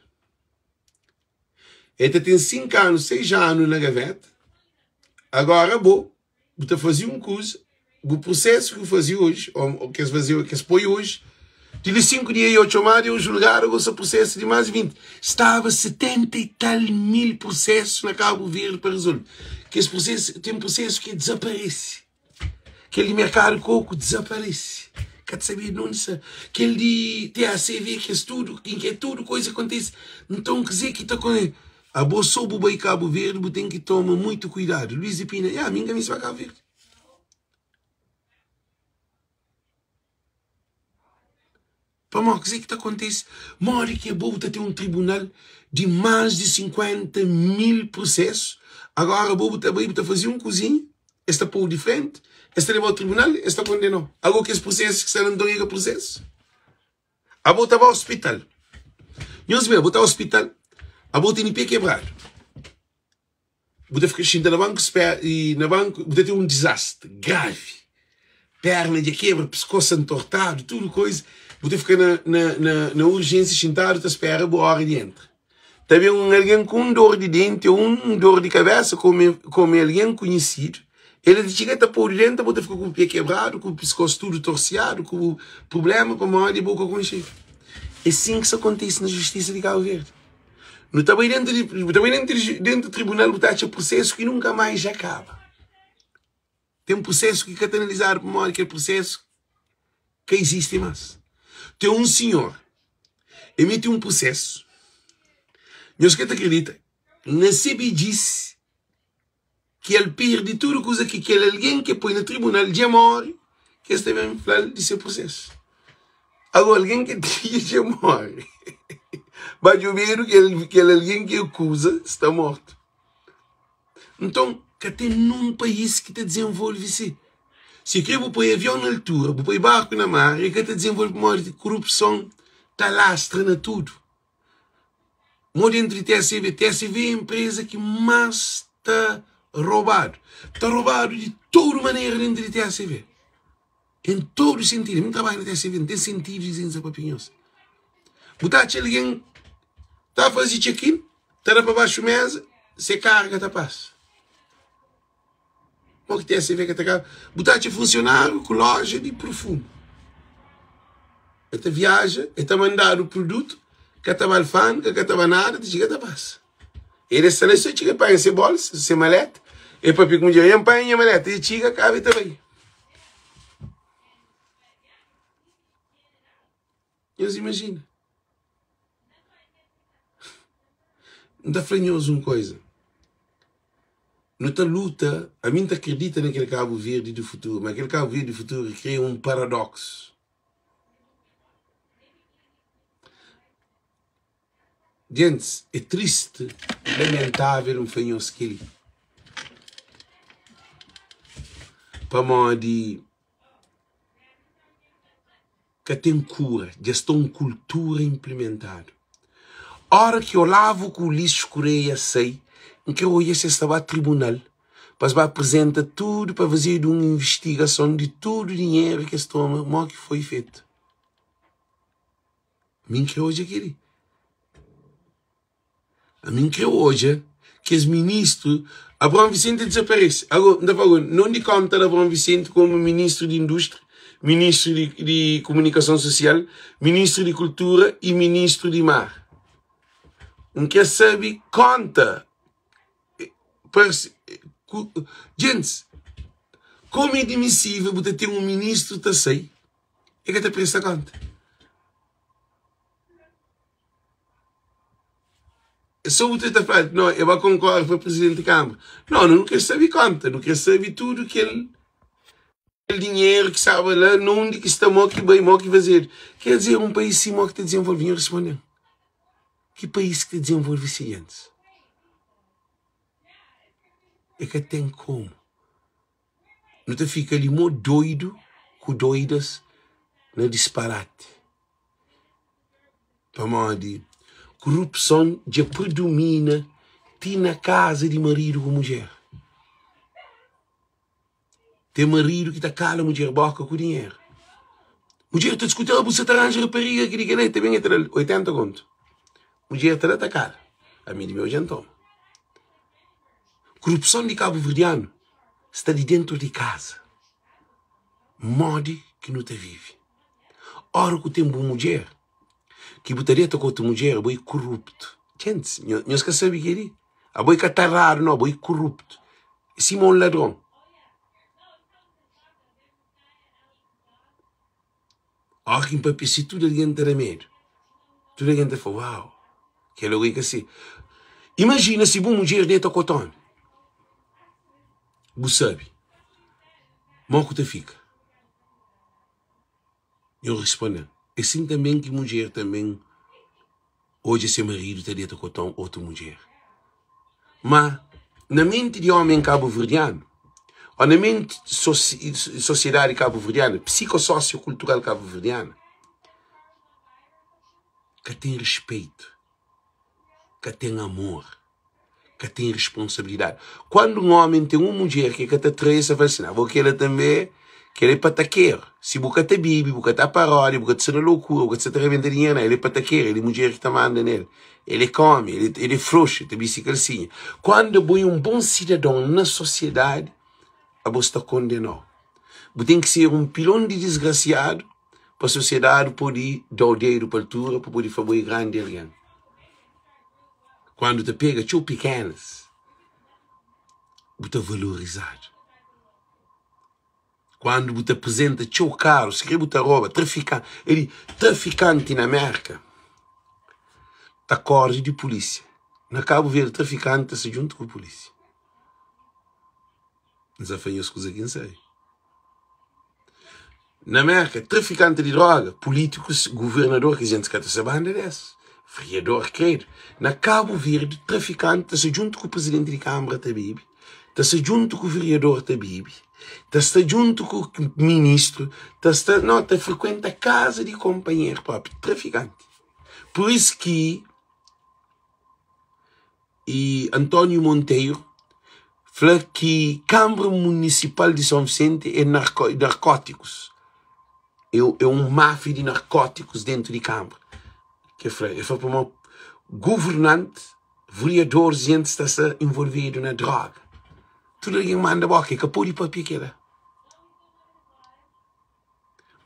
E ta ten 5 anu, 6 anu na gavéta. Agora bo, bu ta faze un kuza, bu prusésu ki bu faze oji, ô ki es faze, ki es poi oji, di li 5 dia yo txomadu, yo julgadu, gosa prusésu di más di 20. Staba 70 y tal mil prusésu na Kabu Verdi pa rezolve. Kes prusésu, ten prusésu ki dizaparese. Kel di merkadu koku dizaparese. Ka ta sabia di undi sta. Kel di TACV, kes tudu, ki tudu koisa kontise. Nton, kuzê ki ta konte? Abo so bu bai Kabu Verdi, bu ten ki toma muitu kuidadu. Luis di Pina, Ya, mi N ka misti ba Kabu Verdi. Pamodi kuzê ki ta kontise? Modi ki abo bu ta ten un tribunal di más di 50 mil prusésu, agora abo bu ta bai bu ta faze un kuzinha, es ta pô-u di frenti, es ta leba-u tribunal, es ta kondena-u. Ago kes prusésu ki sta la nton é ka prusésu? Abo ta ba ospital, nhos ben, abo ta ospital, abo tene pé kebradu. Bu ta fika xinta na banku spera i na banku bu ta ten un dizastri gravi. Perna dja kebra, piskosu antortadu, tudu koiza. Bu ta fika na na na na urjensia xintadu ta spera bu ora di entra. Ta ben un algen ku un dor di denti ô un dor di kabesa kome kome algen konhisidu, el ta txiga ta pô-u di dentu, bu ta fika ku bu pé kebradu, ku bu piskosu tudu torsiadu, ku bu prubléma pamodi bu ka konxedu. É sin ki sta kontise na justisa di Kabu Verdi. Nu ta bai dentu di, bu ta bai dentu di, dentu tribunal bu ta atxa prusesu ki nunka mais dja kaba. Ten prusesu ki ka ta analizadu pamodi kel prusesu ka izisti mas. Ten un sinhor, e meti un prusesu, nhos ka ta kridita, na se bedjisi ki el perde tudu kuza ki kel algen ki poi na tribunal dja móre, ki es ta ben fla-l di se prosesu. Agora, algen ki tinha dja móre, ba djobedu kel algen ki akuza sta mortu. Nton, ka ten nun país ki ta dizenvolve si. Si kre bu poi avion na altura, bu poi barku na mar, el ka ta dizenvolve pamodi korupson ta lastra na tudu. Mo dentru di TSV, TSV é empresa ki más ta robadu. Ta robadu di tudu manera dentru di TSV. Em tudu sentidu. Mi trabadja na TSV, N ten sentidu di zenza papia nhos. Bu ta atxa algen ta faze check-in, ta da pa baxu mesa, se karga ta pasa. Mo ki TSV ka ta kaba? Bu ta atxa funsionáriu ku loja di perfumu. El ta viaja, el ta mandadu produtu, ka ta ba alfândega, ka ta ba nada, ta txiga ta pasa. El sta la, el txiga, el panha se bolsa, se maleta, el papia ku mudjer, el panha nha maleta, el txiga, kaba el ta bai. Nhos imajina. N ta fla nhos un koiza. Nu ta luta, ami N ta kridita na kel Kabu Verdi di futuru, ma kel Kabu Verdi di futuru kria un paradoksu. Gentis, é tristi, lamentável N fla nhos kel-li. Pamodi ka ten kura, dja sta un kultura inplimentadu. Óra ki Olavo ku Ulisses Correia sai, N kre odja si es ta ba tribunal pa es ba aprizenta tudu, pa fazedu un invistigason di tudu dinheru ki es toma, mo ki foi fetu. Mi N kre odja kel-li. Ami N kre odja kes ministru. Abraão Vicente desaparese. Ago, N ta fla, non di konta di Abraão Vicente komu ministru di indústria, ministru di, di komunikason sosial, ministru di kultura i ministru di mar. N kre sabe konta parse ku djentis komu é admisível bu ta ten un ministru ta sai e ka ta presta konta. So bu ta fla, no, e ba konkorre pa presidenti di Kamara. No, nu kre sabe konta, nu kre sabe tudu kel kel dinheru ki staba la, na undi ki sta, mo ki bai, mo ki fazedu. Ker dizer, un país si mo ki ta dizenvolve? Nhu responde-m, ki país ki ta dizenvolve si antis? E ka ten komu. Nu ta fika li mo doidu ku doidas na disparati. Pamodi kurupson dja predomina ti na kaza di maridu ku mudjer. Ten maridu ki ta kala mudjer boka ku dinheru. Mudjer ta diskuti, ah, bu sa ta ranja rapariga ki di kel-la, el ta ben el ta da-l 80 kontu. Mudjer ta da ta kala. Ami di meu dja N toma. Kurupson di kabuverdianu sta di dentu di kaza. Modi ki nu ta vive? Ora ku ten bu mudjer ki bu ta deta ku otu mudjer, abo é kuruptu. Djentis, nhos ka sabe kel-li? Abo é ka taradu, no, abo é kuruptu. É sima un ladron. Óra ki N papia si, tudu algen ta da medu. Tudu algen ta fla, Uau, kel ogi é ka si. Imajina si bu mudjer deta ku otu ómi. Bu sabe mó ku ta fika. Nho responde-l, É sin tanben ki mudjer tanben odja se maridu ta deta ku otu mudjer. Má, na menti di ómen kabuverdianu, ô na menti sosiedadi kabuverdianu, psikososiokultural kabuverdianu, ka ten rispeitu, ka ten amor. ka ten responsabilidadi. Kuandu un ómi ten un mudjer ki ka ta trai, el ta fla sin, abo kela tanbe, kela é patakeru. Si bu ka ta bibi, bu ka ta paródia, bu ka ta sta na lokura, bu ka ta sta ta rebenta dinheru, na, el é patakeru, el é mudjer ki ta manda nel, el é ka ómi, el é froxu, el ta bisti kalsinha. Kuandu abo é un bon sidadon na sosiedadi, abo sta kondenau. Bu ten ki ser un pilon di disgrasiadu pa sosiedadi pode da-u dedu pa altura, pa pode fla bo é grandi algen. Kuandu ta pega txeu pikenas, bu ta valorizadu. Kuandu bu ta aprizenta txeu karu, si kre bu ta roba, trafikanti, el di, trafikanti na Merka ta kori di pulisia. Na Kabu Verdi trafikanti ta sta djuntu ku pulisia. N sa fla nhos kuza ki N sabe. Na Merka, trafikanti di droga, pulítikus, guvernador, kes jentis ka ta sta banda des, vereador, kredu. Na Kabu Verdi, trafikanti ta sta djuntu ku prizidenti di kanbra ta bebe, ta sta djuntu ku vereador ta bebe, ta sta djuntu ku ministru, ta sta, no, ta frikuenta kaza di konpanheru propi, trafikanti. Pur isu ki. E António Monteiro fla ki Kanbra Munisipal di São Vicente é narkótikus, é un máfia di narkótikus dentu di kanbra. Ke fla, el fla pamodi governanti, vereadoris i entes ta sta envolvedu na droga. Tudu algen manda boka, e ka pode papia kela.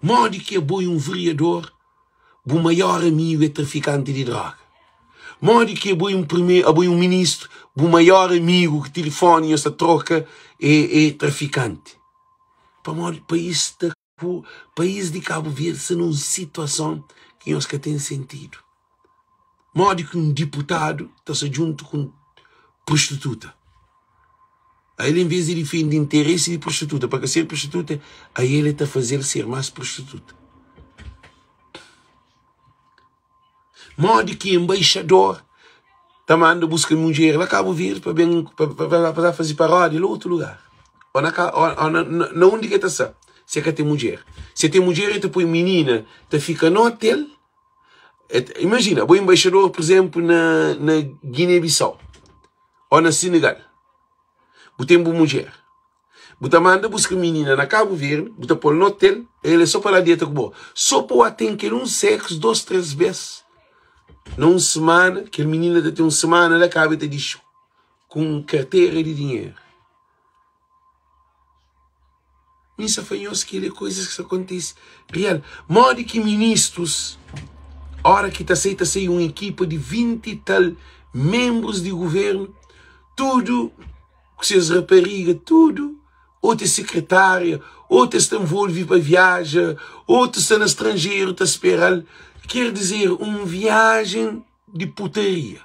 Modi ki abo é un vereador, bu maior amigu é trafikanti di droga? Modi ki abo é un primeru, abo é un ministru, bu maior amigu ki tilifoni nhos ta troka é, é trafikanti? Pamodi país sta ku, país di Kabu Verdi sta na un situason ki nhos ka ten sentidu. Modi ki un diputadu ta sta djuntu ku un prostituta? Ael en vez di difende interesi di prostituta pa ka ser prostituta, ael el ta faze-l ser más prostituta. Modi ki enbaixador ta manda buska mudjer la Kabu Verdi pa ben pa pa pa faze paródia la otu lugar? Ô na ô na na undi ki el ta sta si el ka ten mudjer? Si el ten mudjer el ta poi minina ta fika na otel. Imajina, bo enbaixador, pur izénplu, na na Giné-Bisau ô na Senegal, bu ten bu mudjer. Bu ta manda buska minina na Kabu Verdi, bu ta pô-l na otel, el é sô pa la deta ku bo. Sô pa bu ten kel un seksu dôs, três bês na un semana, kel minina ta ten un semana la kaba el ta dixi ku un kartera di dinheru. Mi sa fla nhos kel-li é koizas ki sa kontise real. Modi ki ministrus ora ki ta sai ta sai un ekipa di 20 i tal menbrus di guvernu, tudu ku ses rapariga, tudu, otu é sekretária, otu es ta nvolve pa viaja, otu sta na stranjeru ta spera-l. Ker dizer, un viajen di putaria.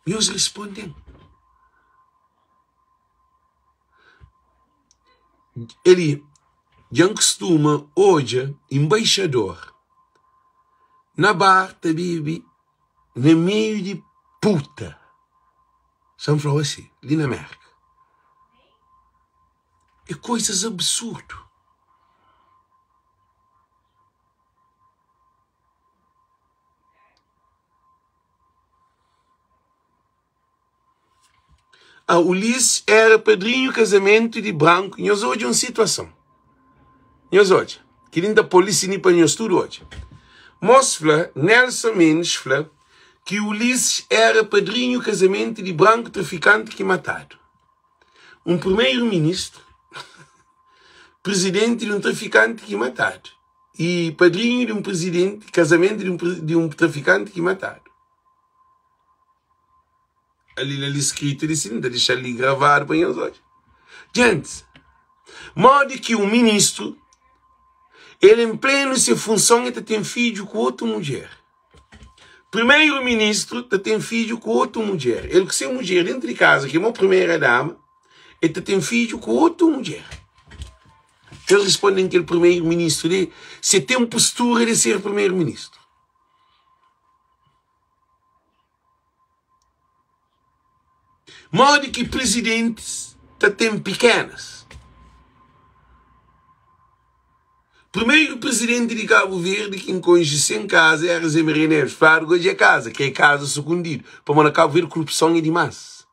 Nhos responde-m. Eli, dja N kustuma odja inbaixador na bar ta bebe na meiu di puta. Sa N fla-u asi, li na Mérka. É koizas absurdu. Ah, Ulisses era padrinhu kazamentu di Branku. Nhos odja un situason. Nhos odja. Kel-li N ta pô-l li sini pa nhos tudu odja. Mos fla, Nelson Mendes fla ki Ulisses era padrinhu kazamentu di Branku trafikanti ki matadu. Un primeru-ministru, prizidenti di un trafikanti ki matadu. I padrinhu di un prizidenti, kazamentu di un, di un trafikanti ki matadu. Ali la li skritu li sin, ta dexa li gravadu pa nhos odja. Gentis, modi ki un ministru, el en plenu se funson, el ta ten fidju ku otu mudjer? Primeru ministru ta ten fidju ku otu mudjer. El ku se mudjer dentu di kaza, ki é mo primera dama, el ta ten fidju ku otu mudjer. El responde-m kel primeru ministru li se ten postura di ser primeru ministru. Modi ki prizidentis ta ten pikenas? Primeru prizidenti di Kabu Verdi ki N konxe sen kaza éra Zé Maria Neves. Fladu ka dja kaza, kre kaza sukundidu. Pamodi na Kabu Verdi korupson é dimás.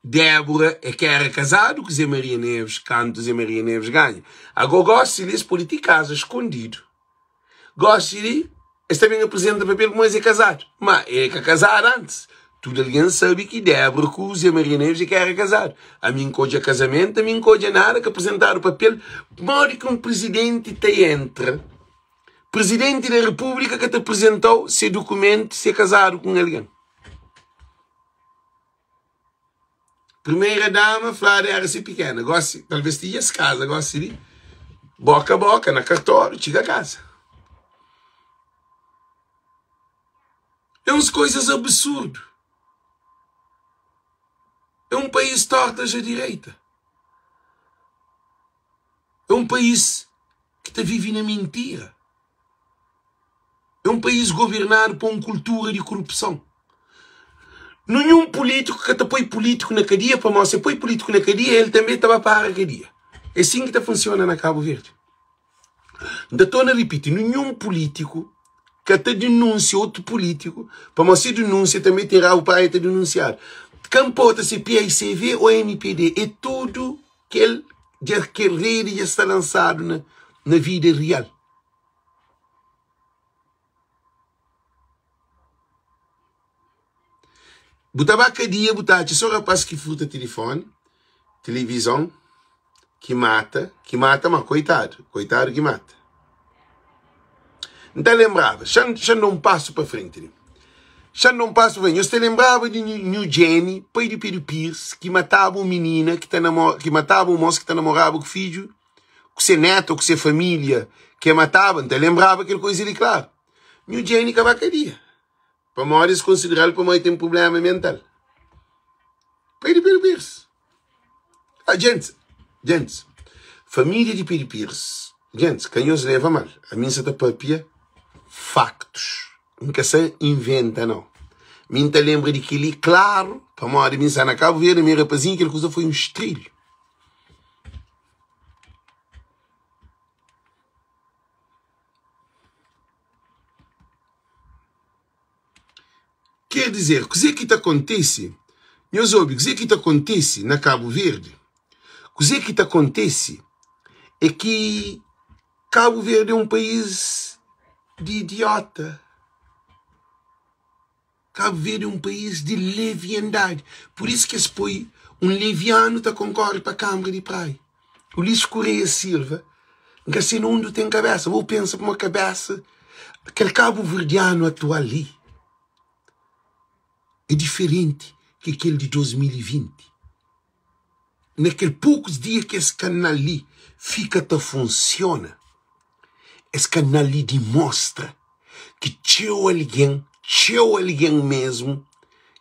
Débora é ki éra kazadu ku Zé Maria Neves kantu Zé Maria Neves ganha. Agó gósi li es pode ti kaza skondidu. Gósi li es ta ben aprizenta papel kuma es é kazadu. Má el ka kazadu antis. Tudu algen sabe ki Débora ku Zé Maria Neves é ki éra kazadu. Ami N ka odja kazamentu, ami N ka odja nada ka aprizentadu papel. Modi ki un prizidenti ta entra, prizidenti di repúblika ka ta aprizenta-u se dukumentu si é kazadu ku un algen? Primeira dama fladu era si pikena, gosi talvez ti dja es kaza gosi li boka boka na kartóriu txiga kaza. É uns koisas absurdu. É um país tortas a direita. É um país ki ta vive na mintira. É un país governadu pa un kultura di korupson. Ninhun pulítiku ka ta poi pulítiku na kadia pamodi si el poi pulítiku na kadia el tanbe ta ba para kadia. É sin ki ta funsiona na Kabu Verdi. N ta torna ripiti, ninhun pulítiku ka ta dinúnsia otu pulítiku pamodi si dinúnsia tanbe ten rabu pa el ta dinunsiadu. Ka nporta si é paicv ô mpd, é tudu kel dja kel redi dja sta lansadu na vida real. Bu ta ba kadia bu ta atxa so rapaz ki furta tilifoni, tilivizon, ki mata, ki mata ma koitadu, koitadu ki mata. N ta lenbraba, xa N da un pasu pa frenti li, xa N da un pasu pa frenti, nhos ta lenbraba di Nhu Jeni, pai di Pedro Pires, ki mataba un minina ki ta namora, ki mataba un mos ki ta namoraba ku fidju ku se netu ku se familia ke mataba, N ta lenbraba kel koiza li klaru. Nhu Jeni ka ba kadia, pamodi es konsideral pamodi ten prublema mental. Pai di Pedro Pires. Ah, gentis, gentis, familia di Pedro Pires, gentis, ka nhos leva mal, ami N sa ta papia faktus, N ka sa inventa nau. Mi N ta lenbra di kel-li klaru, pamodi mi N sa na Kabu Verdi, mi rapazinhu, kel kuza foi un strilhu. Ker dizer, kuzê ki ta kontise, nhos obi, kuzê ki ta kontise na Kabu Verdi, kuzê ki ta kontise é ki Kabu Verdi é un país di idiota. Kabu Verdi é un país di leviandadi. Pur isu ki es poi un levianu ta konkore pa Kanbra di Praia. Ulisses Correia Silva, N ka se na undi ten kabesa, bo pensa pamo kabesa kel kabuverdianu atual li é diferenti ki kel di 2020. Na kel pokus dia ki es kanal li fika ta funsiona, es kanal li dimostra ki txeu algen, txeu algen mesmu,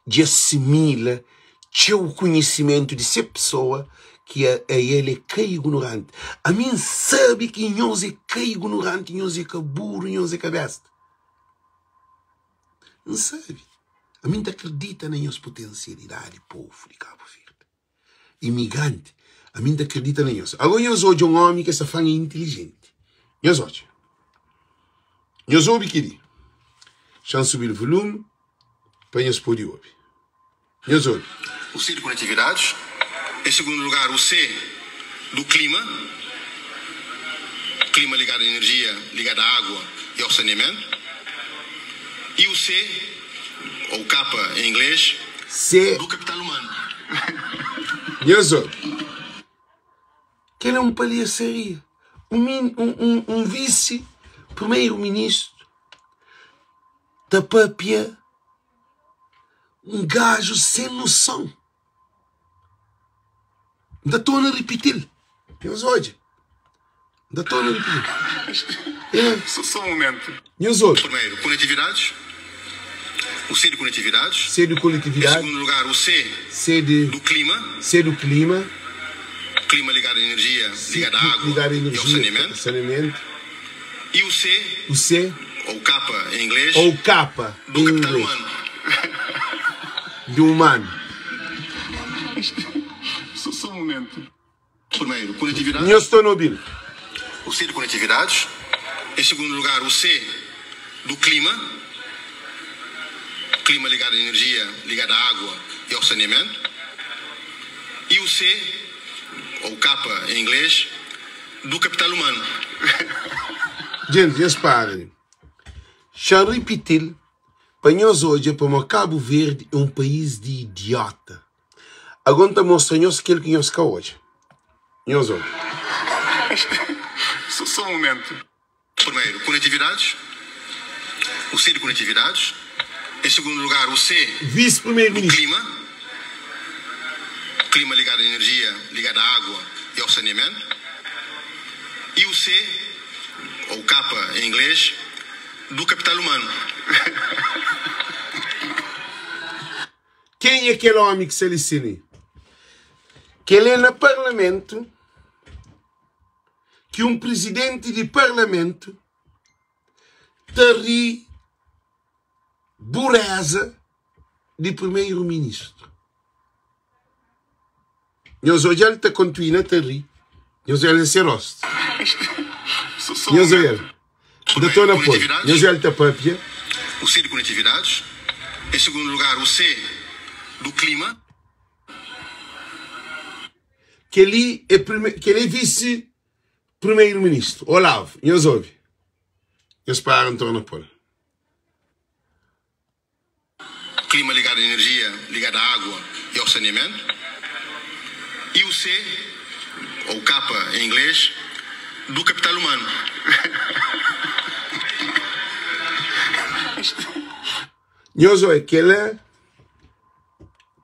dja asimila txeu konhisimentu di se pesoa ki a el é ka ignoranti. Ami N sabe ki nhos é ka ignoranti, nhos é ka buru, nhos é ka besta. N sabe. Ami N ta kridita na nhos potensialidadi, povu di Kabu Verdi. Imigranti, ami N ta kridita na nhos. Ago nhos odja un omi ki es ta fla é intilijenti. Nhos odja. Nhos obi kel-li. Xa-m subi-l volumi pa nhos pode obi. Nhos obi. O C de conectividades. Em segundo lugar, o C do clima. Clima ligado à energia, ligado à água e ao saneamento. E o C, ou K em inglês, C. do capital humano. Nhos obi. Kel é un palhasaria. Un min, un, un, un visi primeiro-ministro ta papia un gaju sen noson. N ta torna ripiti-l. Nhos odja. N ta torna ripiti-l. É. Só un momentu. Nhos obi. Primeiro, conectividades. O C de conectividades. C de conectividade. Em segundo lugar, o C, C de, do clima. C do clima. Clima ligado à energia, C ligado à água ligado à e ao energia, saneamento. saneamento. E o C, O C, ou K em inglês, ou K do em capital inglês. humano. Do humano. Só, só um momento. Primeiro, conectividade. Nhos sta na obi-l. O C de conectividades. Em segundo lugar, o C do clima. Clima ligado à energia, ligado à água e ao saneamento. E o C, ou K em inglês, do capital humano. Gente, nhos para li. Xa-m ripiti-l pa nhos odja pamo Kabu Verdi é un país di idiota. Ago N ta mostra nhos kel ki nhos ka odja. Nhos obi. Só un momentu. Primeiro, conectividades. O C de conectividades. Em segundo lugar, o C Vice-Primeiro-Ministro. do clima. Clima ligado à energia, ligado à água e ao saneamento. E o C, ou K em inglês, do capital humano. Kenha é kel ómi ki sta li si li? Kel é na parlamentu ki un prizidenti di parlamentu ta ri bureza di primeru ministru. Nhos odja-l ta kontuina ta ri. Nhos odja-l na se rostu. Nhos odja-l. N ta torna poi. Nhos odja-l ta papia. O C de conectividades. Em segundo lugar, o C do clima. Kel-li é prime, kel-li é visi primeiro-ministru. Olavo, nhos obi. Nhos para, N torna pô-l. Clima ligado à energia, ligado à água e ao saneamento. E o C, ou K em inglês, do capital humano. Nhos oia, kel-la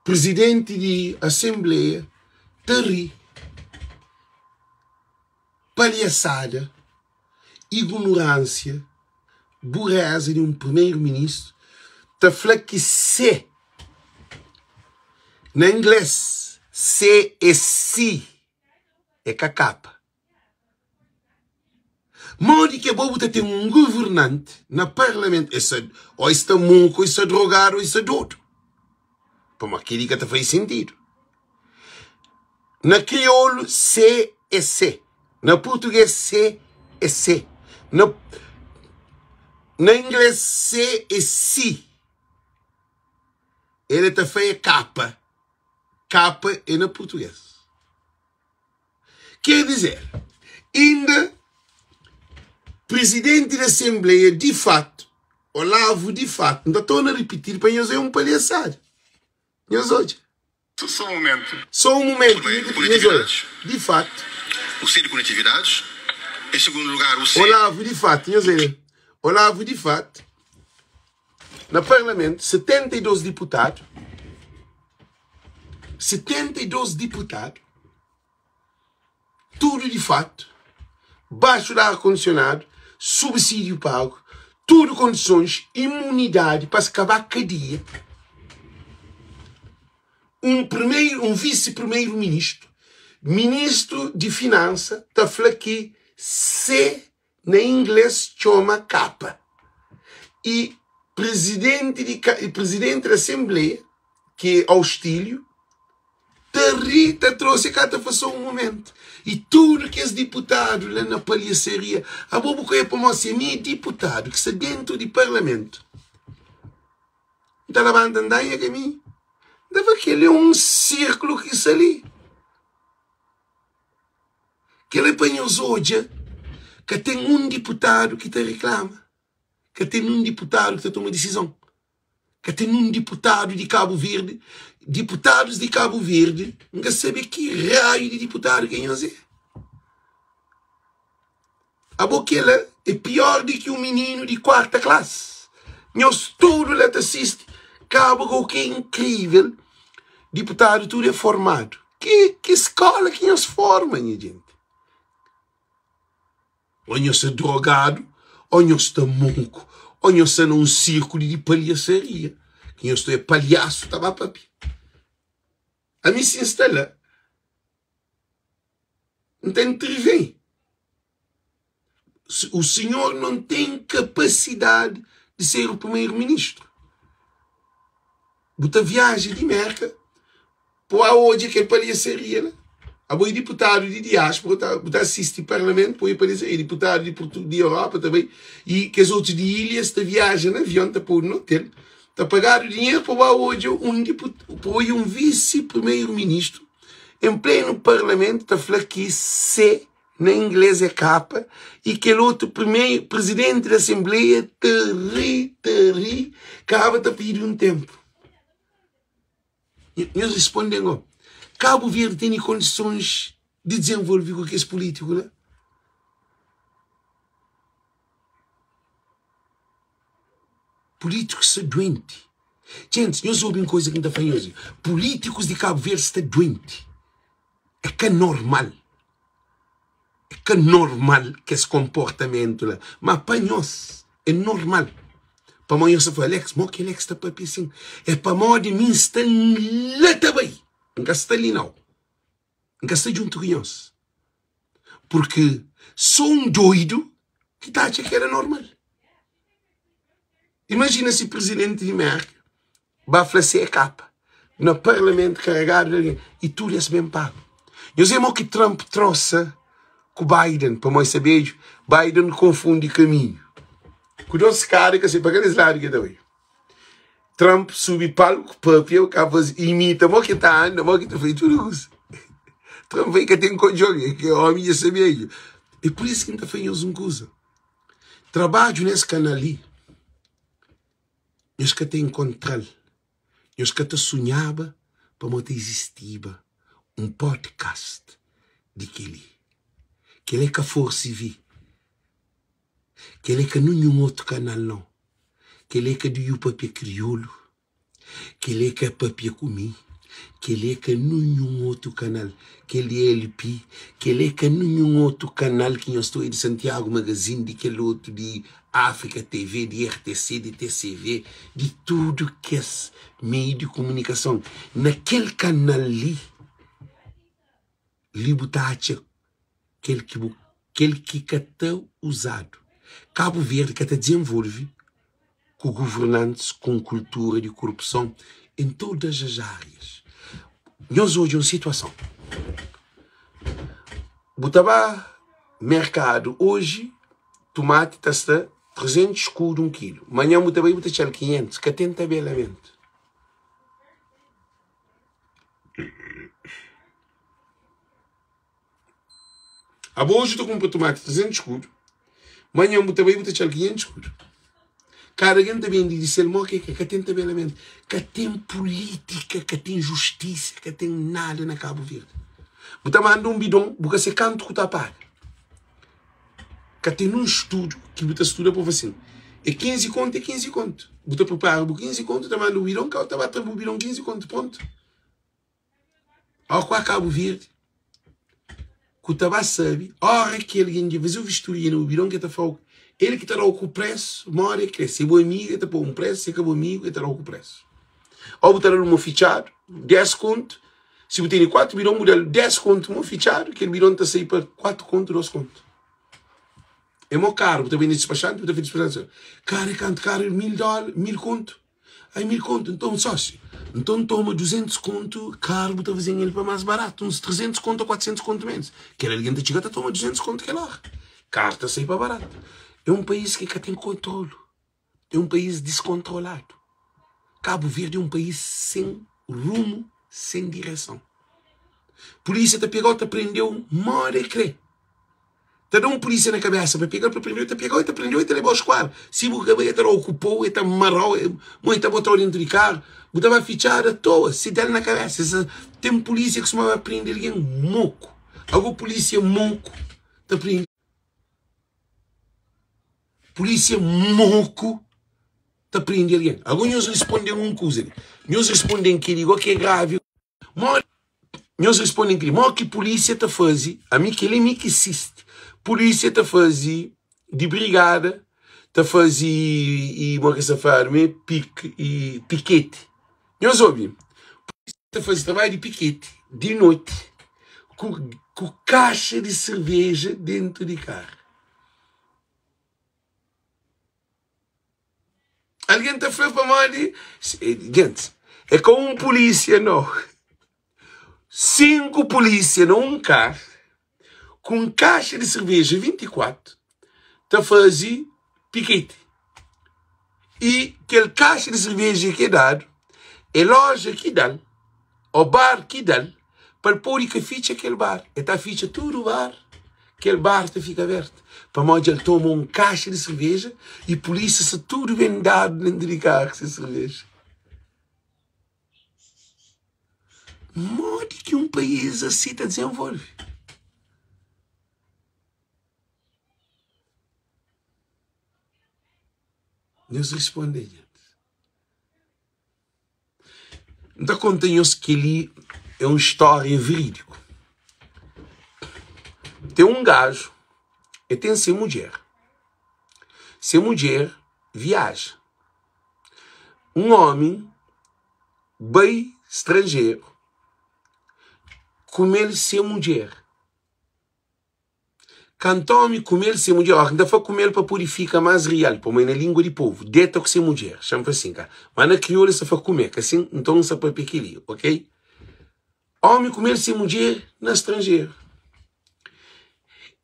Presidenti di Asenbleia ta ri. Palhaçada, ignorância, bureza di un primeiro ministro ta fla ki se na inglês se é si é ka kapa. Modi ki abo bu ta ten un governante na parlamento es sta o es sta moku o es sta drogadu o es sta dodu pamodi keli ka ta faze sentidu. Na kriolu se é se, na purtugês se é se, na na inglês se é si. El ta fla é kapa. Kapa é na português. Quer dizer, inda presidente da Assembleia di fato, Olavo di fato, N ta torna ripitir pa nhos é un palhaçada. Nhos odja. Só un momentu. Só un momentu, Primeiro, nhos odja. conectividades. Di fato. O C de conectividades. Em segundo lugar, o C. Olavo di fato, nhos odja. Olavo di fato, na parlamento, 72 diputadu, 72 diputadu, tudu di fato, baxu di ar kondisionadu, subsídiu pagu, tudu kondisons, imunidadi pa es ka ba kadia. Un primeiro, un visi-primeiro-ministru, ministru di finansa ta fla ki se na ingles txoma kapa y prizidenti di prizidenti di asenbleia ki é Austílio ta ri ta trosi ka ta fla so un mumentu y tudu kes diputadu la na palhasaria abo bu ka oia pamodi si ami é diputadu ki sta dentu di parlamentu N ta labanta N da nha kaminhu N ta fla kel-li é un sirkulu ki sta li. Kel-li é pa nhos odja ka ten un diputadu ki ta riklama, ka ten un diputadu ki ta toma disizon, ka ten un diputadu di Kabu Verdi, diputadus di Kabu Verdi, N ka sabe ki raiu di diputadu ki nhos é. Abo kel-la é pior di ki un mininu di kuarta klasi. Nhos tudu la ta sisti Kabu go ki é inkrivel, diputadu tudu é formadu. Ki ki skola ki nhos forma nha jenti? Ô nhos sta drogadu, ô nhos sta moku, ô nhos sta na un sirkulu di palhasaria ki nhos ta é palhasu ta ba papia. Ami si N sta la, N ta intervém. O senhor não tem capacidade de ser o primeiro-ministro. Bu ta viaja di Merka pa ba odja kel palhasaria la. Abo é diputadu di diáspora, ta, bu ta asisti parlamentu pa odja palhasaria. Diputadu di Portu, di Europa ta bai i kes otus di ilhas ta viaja na avion, ta podu na hotel, ta pagadu dinheru pa ba odja un diput, pa odja un visi-primeiro-ministru en plenu parlamentu ta fla ki se na inglês é kapa e kel otu primeiro presidente da assembleia ta ri ta ri kaba ta pidi um tempo nhos responden go Cabo Verde tene condições de desenvolve ku kes político la políticos sta doente gente nhos obi um coisa que nta fla nhos políticos de Cabo Verde sta doente É ka normal. É ka normal kes konportamentu la. Ma pa nhos é normal. Pamodi nhos ta fla, Alex, mo ki Alex ta papia asin? É pamodi mi N sta la ta bai. N ka sta li nau. N ka sta djuntu ku nhos. Purki so un doidu ki ta atxa ki era normal. Imajina si prizidenti di Merka ba fla se kapa na parlamentu karegadu di algen i tudu es ben pagu. Nhos é mo ki Trump trosa ku Biden pamodi se bedju Biden konfundi kaminhu ku dos skada ka se pa kal es ladu ki el ta bai. Trump subi palku papia ka fazi imita mo ki ta anda mo ki ta fazi tudu kusa. Trump bai ka ten kodjon é ki omi dja se bedju. É pur isu ki N ta fla nhos un kuza. Trabadju nes kanal li nhos ka ta enkontral, nhos ka ta sunhaba pamodi ta izistiba un podcast di kel-li. Kel-li é ka Force vi, kel-li é ka ninhun otu kanal nau, kel-li é ka di You Papia Kriolu. Kel-li é ka Papia Ku Mi, kel-li é ka ninhun otu kanal, kel-li é LP, kel-li é ka ninhun otu kanal ki nhos ta oi di Santiago Magazine, di kel otu di África TV, di RTC, di TCV, di tudu kes meiu di kumunikason. Na kel kanal li, li bu ta atxa kel ki bu kel ki ka ta uzadu. Kabu Verdi ka ta dizenvolve ku governantis ku un kultura di korupson en todas as árias. Nhos odja un situason, bu ta ba merkadu oji, tumati ta sta 300 skudu un kilu, manhan bu ta bai bu ta txal 500, ka ten tabelamentu. Abo oji bu ta kunpra tumati 300 skudu, manhan bu ta bai bu ta txal 500 skudu. Kada algen ta bende di sel mo ke kre, ka ten tabelamentu, ka ten pulítika, ka ten justisa, ka ten nada na Kabu Verdi. Bu ta manda un bidon, bu ka se kantu ku ta paga. Ka ten un studu ki bu ta studa pa fla sin, é 15 kontu, é 15 kontu. Bu ta pripara bu 15 kontu, ta manda bu bidon, kau ta ba tra bu bidon 15 kontu, prontu. Ó kua Kabu Verdi ku ta ba sabe ora ki algen dja faze-u vistoria na bu bidon ki el ta fla-u el ki ta da-u ku presu modi el kre. Si é bu amigu el ta pô-u un presu, si é ka bu amigu el ta da-u ku presu. Ó bu ta da-l un mô fitxadu, 10 kontu, si bu tene 4 bidon bu da-l 10 kontu mô fitxadu, kel bidon ta sai pa 4 kontu, 2 kontu. É mô karu, bu ta bende dispaxanti, bu ta fla dispaxanti, karu é kantu? Karu é 1000 dóla, 1000 kontu. Ai 1000 kontu, nton sósiu, nton toma 200 kontu karu bu ta faze-m el pa más baratu, uns 300 kontu ô 400 kontu ménus. Kel algen ta txiga ta toma 200 kontu kel óra. Karu ta sai pa baratu. É un país ki ka ten kontrolu, é un país diskontroladu. Kabu Verdi é un país sen rumu, sen direson. Pulísia ta pega-u, ta prende-u modi el kre. Ta da un pulísia na kabésa pa pega-l pa prende-u, el ta pega-u, el ta prende-u, el ta leba-u skuadra. Si bu ka bai, el ta da-u ku pau, el ta mara-u, mo el ta bota-u dentu di karu, bu ta ba fitxadu atoa. Si da-l na kabésa, es ten pulísia ki suma ba prende algen moku. Ago pulísia moku ta prende. Pulísia moku ta prende algen. Ago nhos responde-m un kuza li. Nhos responde-m kel-li go ki é gravi. Modi Nhos responde-m kel-li, Modi ki pulísia ta faze? Ami kel-li mi ki sisti. Pulísia ta faze di brigada, ta faze i modi ki es ta fladu mê pik i piketi. Nhos obi, pulísia ta faze trabadju di piketi di noti ku ku kaxa di serveja dentu di karu. Algen ta fla pamodi Gente, é ka un pulísia no 5 pulísia na un kar ku un kaxa di serveja 24 ta faze piketi i kel kaxa di serveja ki é dadu é loja ki da-l ô bar ki da-l pa el pode ka fitxa kel bar. El ta fitxa tudu bar, kel bar ta fika abertu. Pamodi dja el toma un kaxa di serveja i pulísia sta tudu bendadu dentu di karu ku se serveja. Modi ki un país asi ta dizenvolve? Nhos responde, gentis. N ta konta nhos kel-li é un stória verídiku. Ten un gaju, el ten se mudjer. Se mudjer viaja. Un ómi bai stranjeru kume-l se mudjer. Kantu ómi kume-l se mudjer, óras ki N ta fla kume-l pa pode fika más rial, pamodi na língua di povu, deta ku se mudjer, xa-m fla sin, ka? Má na kriolu es ta fla kume, ka sin? Nton N sta pâpia kel-li, ok? Ómi kume-l se mudjer na stranjeru.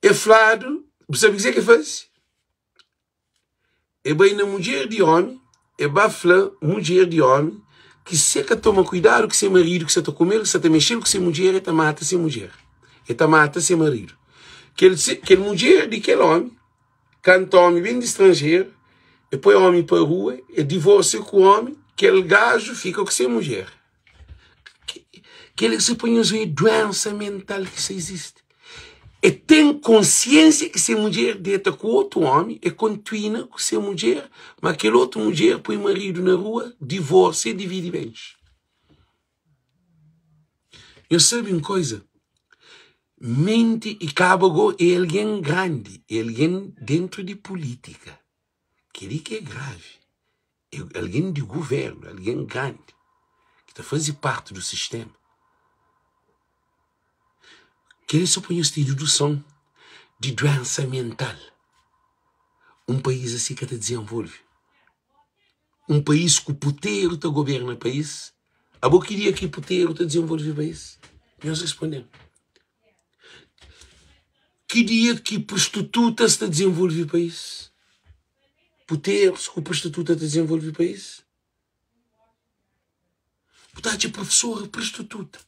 E fladu, bu sabe kuzê ki el faze? E bai na mudjer di omi, e ba fla mudjer di omi ki se ka toma kuidadu ku se maridu ki sa ta kume-l, ki sa ta mexe-l ku se mudjer, e ta mata se mudjer, e ta mata se maridu. Kel kel mudjer di kel omi, kantu omi ben di stranjeru, e poi omi pa rua, e divorsia ku omi, kel gaju fika ku se mudjer. Kel ki poi nhos é duensa mental ki sa izisti. E ten konsiensia ki se mudjer deta ku otu omi, e kontuina ku se mudjer, ma kel otu mudjer poi maridu na rua, divorsia, dividi bens. Nhos sabe un koza? Menti i kaba go é algen grandi, é algen dentru di pulitika. Kel-li ki é gravi. É algen di guvernu, algen grandi ki ta faze parti du sistema. Kel-li so pa nhos ten deduson di duensa mental. Un país asi ka ta dizenvolve. Un país ku puteru ta goberna país. Abo ki dia ki puteru ta dizenvolve país? Nhos responde-m. Ki dia ki prostitutas ta dizenvolve país? Puterus ku prostituta ta dizenvolve país? Bu ta atxa profesora prostituta.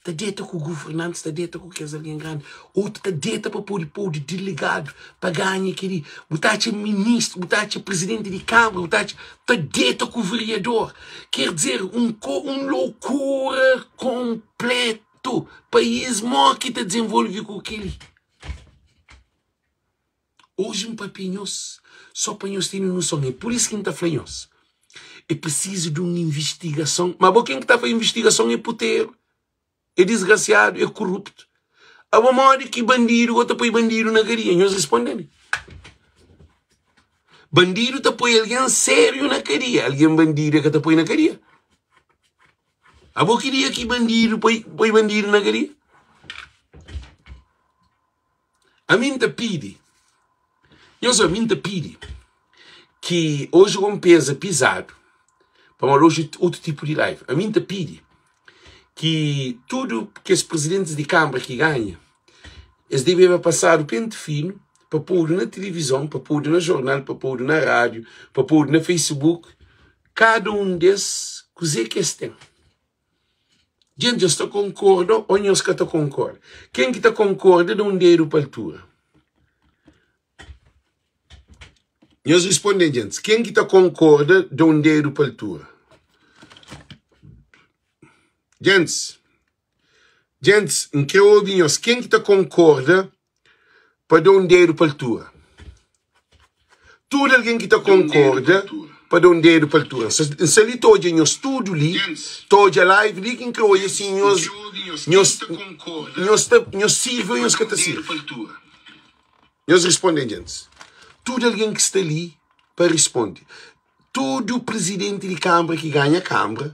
Ta deta ku guvernantis, ta deta ku kes algen grandi. Otu ta deta pa pode podu delegadu pa ganha kel-li. Bu ta atxa ministru, bu ta atxa prizidenti di kanbra, bu ta atxa ta deta ku veriador. Ker dizer, un ko un lokura konpletu. País mo ki ta dizenvolve ku kel-li? Oji N papia nhos só pa nhos tene noson. É pur isu ki N ta fla nhos, é prisizu di un invistigason. Má bo ken ki ta fla invistigason é puteru, é disgrasiadu, é koruptu. Abo modi ki bandidu go ta poi bandidu na kadia? Nhos responde-m. Bandidu ta poi algen sériu na kadia, algen bandidu é ka ta poi na kadia. Abo ki dia ki bandidu poi, poi bandidu na kadia? Ami N ta pidi, nhos ami N ta pidi ki oji go N peza pizadu, pamodi oji é otu tipu di live. Ami N ta pidi ki tudu kes prizidentis di kanbra ki ganha, es debeba pasadu penti finu pa podu na tilivizon, pa podu na jornal, pa podu na rádiu, pa podu na facebook, kada un des kuzê ki es ten. Djent, nhos ta konkorda ô nhos ka ta konkorda? Ken ki ta konkorda da un dedu pa altura. Nhos responde-m, djentis. Ken ki ta konkorda da un dedu pa altura. Djentis, djentis, N kre obi nhos. Ken ki ta konkorda pa da un dedu pa altura. Tudu algen ki ta konkorda pa da un dedu pa altura. N sta li ta odja nhos tudu li, ta odja live li ki N kre odja si nhos nhos nhos ta nhos sirvi ô nhos ka ta sirvi. Nhos responde-m djentis. Tudu algen ki sta li pa responde. Tudu prizidenti di kanbra ki ganha kanbra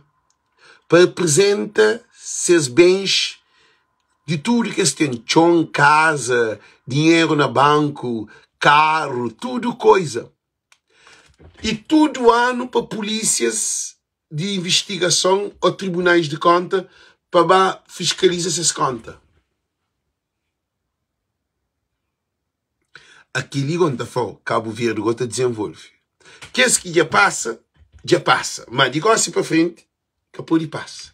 pa aprizenta ses bens Di tudu ki es ten, txon, kaza, dinheru na banku, karu, tudu koiza. I tudu anu pa pulísias di invistigason ô tribunais di konta pa ba fiskaliza ses konta. Akili go N ta fla-u, Kabu Verdi go ta dizenvolve. Kes ki dja pasa, dja pasa. Ma di gosi pa frenti, Ka pode pasa.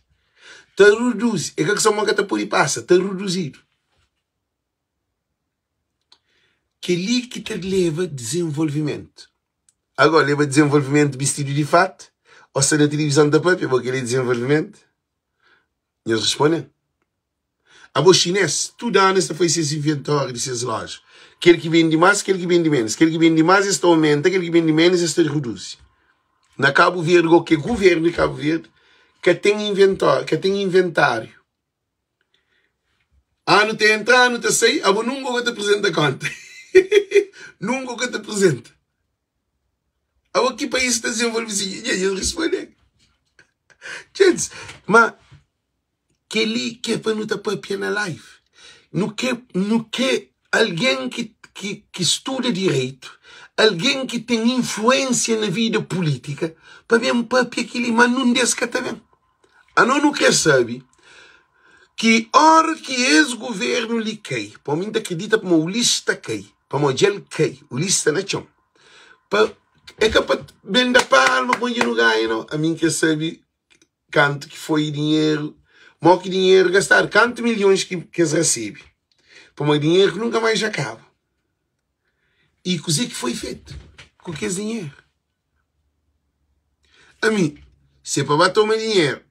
Ta reduzi. É ka ki ma ka ta pode pasa, ta reduzidu. Kel-li ki ta leba dizenvolvimentu. Agora, leba dizenvolvimentu bistidu di fatu ô sta na tilivizon ta papia, bo kel-li é dizenvolvimentu? Nhos responde-m. Abo xinês, tudu anu es ta faze ses inventóriu di ses loja. Kel ki bende más, kel ki bende ménus. Kel ki bende más es ta omenta, kel ki bende ménus es ta reduzi. Na Kabu Verdi go ki é guvernu di Kabu Verdi ka ten inventóriu, ka ten inventáriu. Anu ta entra, anu ta sai, abo nunka ka ta apresenta konta. Nunka ka ta apresenta. Abo ki país ta desenvolve si? Dja es responde. Dja ma Kel-li ki é pa nu ta pâpia na live. Nu krê, nu krê algen ki, ki, ki studa direitu, algen ki ten influénsia na vida pulítika pa ben pâpia kel-li, má nun des ka ta ben. Anos nu krê sabe ki óra ki es govérnu li kai, pamodi mi N ta kridita ma Ulisses ta kai, pamodi dja el kai, Ulisses sta na txon. Pa, é ka pa ben da palma pamodi dja nu ganha, nau. Ami N krê sabe Kantu ki foi dinheru, mo ki dinheru gastadu, kantu milhons ki es rasebe, pamodi dinheru ki nunka mais akaba. I kuzê ki foi fetu ku kes dinheru? Ami, se pa ba toma dinheru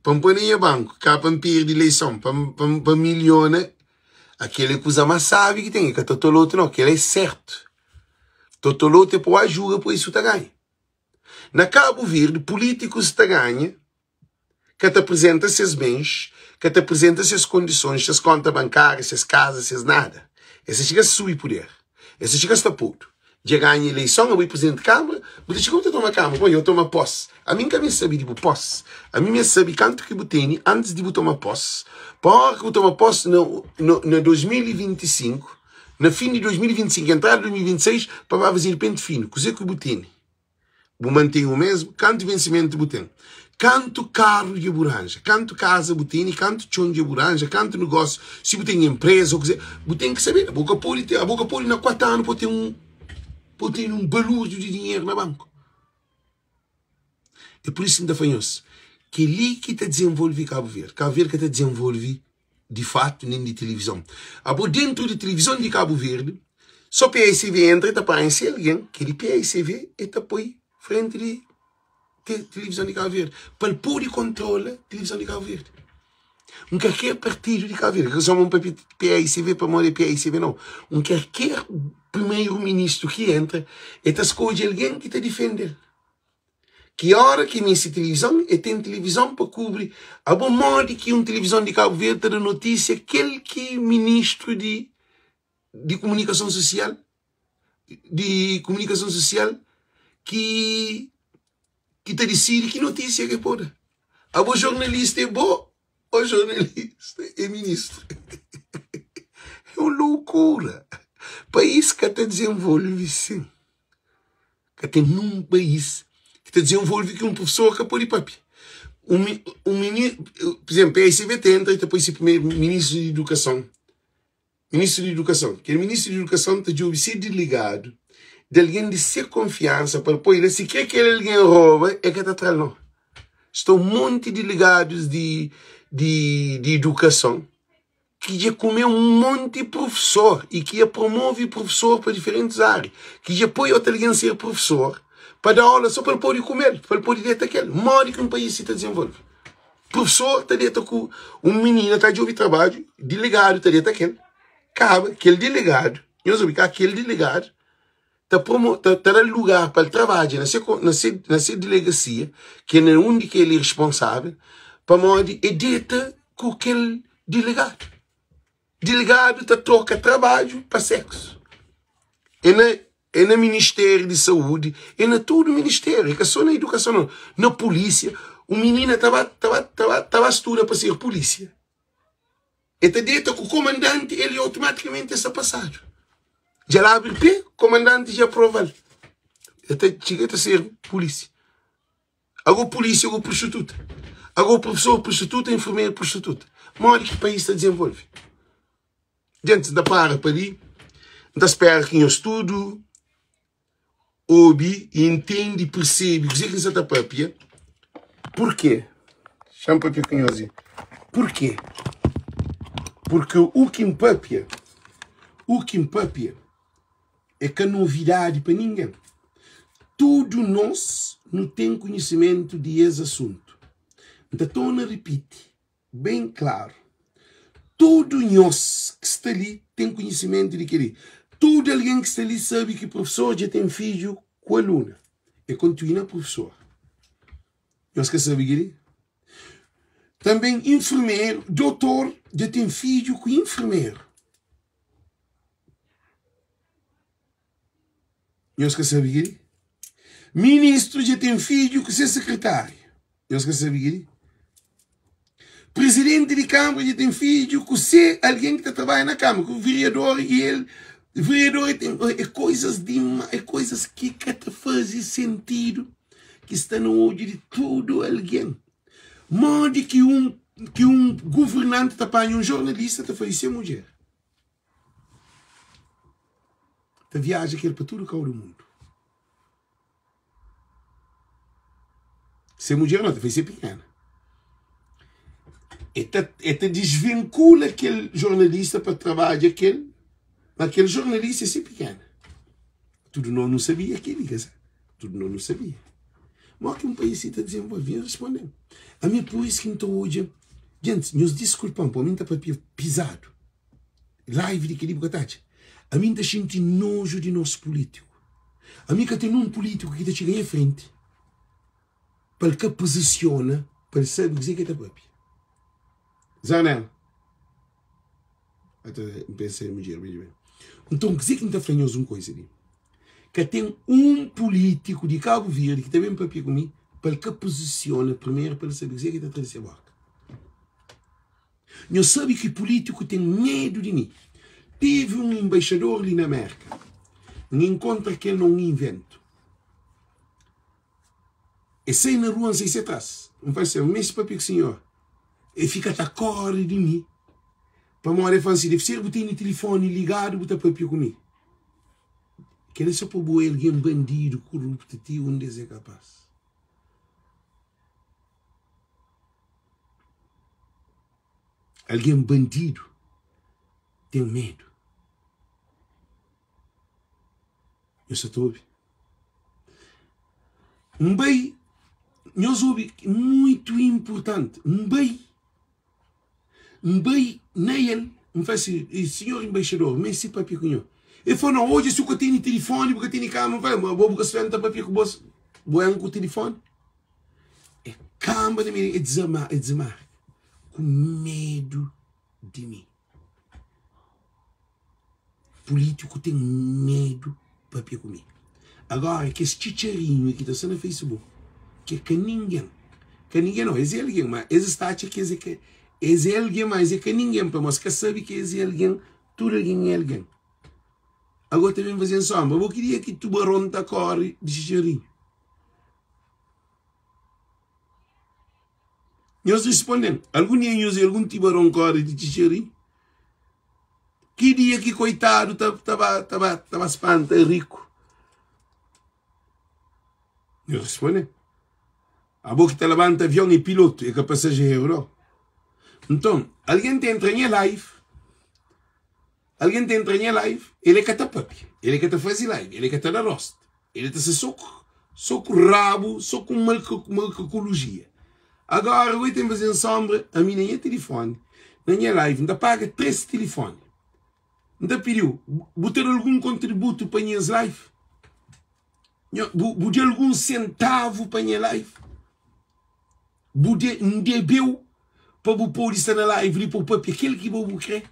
pa N poi na nha banku, ka pa N perde ileison, pa N miliona, akel é kuza más sábi ki ten, é ka totolotu nau, kel-la é sertu. Totolotu é pa bu ajuda pa isu ta ganha. Na Kabu Verdi, pulítikus ta ganha, ka ta aprizenta ses bens, ka ta aprizenta ses kondisons, ses konta bankáriu, ses kaza, ses nada. Es ta txiga subi puder, es ta txiga sta podu. Dja ganha ileison, abo é prizidenti di kanbra, bu ta txiga bu ta toma kanbra. Bon, yo toma pós. Ami N ka meste sabe di bu pós. Ami meste sabe kantu ki bu tene antis di bu toma pós. Pa óra ki bu toma pós na na 2025, na fin di 2025, entrada di 2026, pa ba fazedu penti finu. Kuzê ki bu tene? Bu mantém o mesmo? Kantu vensimentu bu ten? Kantu karu dja bu ranja? Kantu kaza bu tene? Kantu txon dja bu ranja? Kantu negósiu? Si bu ten enpreza ô kuzê, bu ten ki sabe. Bu ka pode ten, bu ka pode na 4 anu pa bu ten un, pa bu ten un balúrdiu di dinheru na banku. É pur isu ki N ta fla nhos, kel-li ki ta dizenvolve Kabu Verdi. Kabu Verdi ka ta dizenvolve. di fatu nen di tilivizon. Abo dentru di tilivizon di Kabu Verdi, so PAICV entra e ta panha se algen ki é di PAICV e ta poi frenti di tilivizon di Kabu Verdi pa el pode kontrola tilivizon di Kabu Verdi. Un kalker partidu di Kabu Verdi, ka sô un pa PAICV pamodi é PAICV nau, un kalker primeru ministru ki entra e ta skodje algen ki ta difende-l. Ki ora ki meste tilivizon, e ten tilivizon pa kubri. Abo modi ki un tilivizon di Kabu Verdi ta da notisia kel ki ministru di di kumunikason susial di kumunikason susial ki ki ta disidi ki notisia ke pode da. Abo jornalista é bo ou jornalista é ministru? É un loukura. País ka ta dizenvolve sin. Ka ten nun país ki ta dizenvolve ki un profesor ka pode papia. Un, un mini, por exemplo, PSB ta entra e ta poi se primeiro ministro de educação. Ministro de educação. Kel ministro de educação ta djobe se delegado de alguém de se confiança para poi la. Se kre kel alguém rouba, é ka ta tra-l não. Sta un monte de delegados de, de, de educação ki dja kume un monti profesor i ki dja promove profesor pa diferentis ária, ki dja poi otu algen ser profesor pa da aula sô pa el pode kume-l, pa el pode deta ku el. Modi ki un país si ta dizenvolve? Profesor ta deta ku un minina ta djobe trabadju, dilegadu ta deta ku el, kaba kel dilegadu, nhos obi, ka kel dilegadu ta promo, ta, ta da lugar pa el trabadja na se, na se, na se delegasia, ki é na undi ki el é responsável, pamodi é deta ku kel delegadu. Delegadu ta troka trabadju pa seksu. É na, é na Ministério di Saúde, é na tudu ministério, é ka só na edukason não, na polícia, un minina ta ba, ta ba, ta ba, ta ba studa pa ser polícia. E ta deta ku komandanti, el automaticamente sta pasadu. Dja el abri pé, komandanti dja aprova-l. El ta txiga ta ser polísia. Ago polísia, ago prostituta. Ago profesor prostituta, enfermeru prostituta. Modi ki país ta dizenvolve? Gentis, N ta para pa li. N ta spera ki nhos tudu obi i intende i persebe kuzê ki N sta ta pâpia. Purkê? Xa-m pâpia ku nhos li. Purkê? Purkê u ki N pâpia, u ki N pâpia é ka novidadi pa ningen. Tudu nos nu ten konhisimentu di es asuntu. N ta torna ripiti. Ben klaru, tudu nhos ki sta li ten konhisimentu di kel-li. Tudu algen ki sta li sabe ki profesor dja ten fidju ku aluna. E kontinua profesor. Nhos ka sabe kel-li? Tanben infermeru, dotor dja ten fidju ku infermeru. Nhos ka sabe kel-li? Ministru dja ten fidju ku se sekretáriu. Nhos ka sabe kel-li? Prizidenti di Kâmara dja ten fidju ku se algen ki ta trabadja na Kâmara, ku vereador i el. Vereador e ten. É koizas di. É koizas ki ka ta faze sentidu, ki sta na odju di tudu algen. Modi ki un, ki un governanti ta panha un jornalista ta faze se mudjer? Ta viaja ku el pa tudu kau di mundu. Se mudjer não, ta fai se pikena. E ta, e ta desvincula kel jornalista pa trabadja kel, ma kel jornalista é se pikena. Tudu nós nu sabia kel-li, ka sa? Tudu nós nu sabia. Mó ki un país si ta desenvolve? Nhos responde-m. Ami é pur isu ki N ta odja. Gentis, nhos diskulpa-m, pamodi mi N ta papia pizadu. Live di kel-li bu ka ta atxa. Ami N ta xinti noju di nos pulítiku. Ami ka ten un pulítiku ki ta txiga nha frenti pa el ka puzisiona, pa el sabe kuzê ki el ta papia. Zanela. Ata N pensa é mudjer, mudjer. Nton, kuzê ki N ta fla nhos un koza li? Ka ten un pulítiku di Kabu Verdi ki ta ben papia ku mi pa el ka puzisiona primeru pa el sabe kuzê ki el ta tra di se boka. Nhos sabe ki pulítiku ten medu di mi. Tevi un enbaixador li na Mérka, N inkontra ku el na un iventu. E sai na rua, N sai se tras. N fla se, N meste papia ku sinhor. E fika ta kóre di mi, pamodi e fla-m si, Debe ser bu tene tilifóni ligadu bu ta papia ku mi. Kel-li é so pa bu algen bandidu, koruptu, ti undi es é kapás. Algen bandidu ten medu. Nhos sa ta obi? N bai, nhos obi, muitu inpurtanti, N bai, N bai na el, N fla si, sinhor enbaixador, N meste papia ku nho. El fla, no, odja si bu ka tene tilifoni, bu ka tene kama. N fla, ma bo bu ka sta N ta papia ku bo, bo N ku tilifoni. E kanba na mi, e dizmarka ku medu di mi. Pulítiku ten medu papia ku mi. Agora kes txitxarinhu ki ta sta na Facebook, ki é ka ningen, ka ningen nau, es é algen, ma es sta atxa ki es é ka, es é algen, ma es é ka ningen, pamodi es ka sabe ki es é algen, tudu algen é algen. Agora ta ben faze-m sonbra, bo ki dia ki tubaron ta kóre di txitxarinhu? Nhos responde-m, Algun dia nhos é algun tibaron kóre di txitxarinhu? Ki dia ki koitadu ta, ta, ba, ta, ba, ta ba spanta riku? Nhos responde-m, Abo ki ta labanta avion é pilotu, é ka pasajeru, nau. Nton, algen ta entra nha live, algen ta entra nha live, el é ka ta papia, el é ka ta faze live, el é ka ta da rostu, el ta ser so ku, so ku rabu, so ku makakologia. Agora, oi ten faze-m sombra, ami na nha tilifoni, na nha live, N ta paga 3 tilifoni. N ta pidi-u, bu ta da algun kontributu pa nhas live? Nho, bu, bu da algun sentavu pa nha live? Bu de, N debe-u pa bu pode sta na live li pa bu papia kel ki bo bu kre?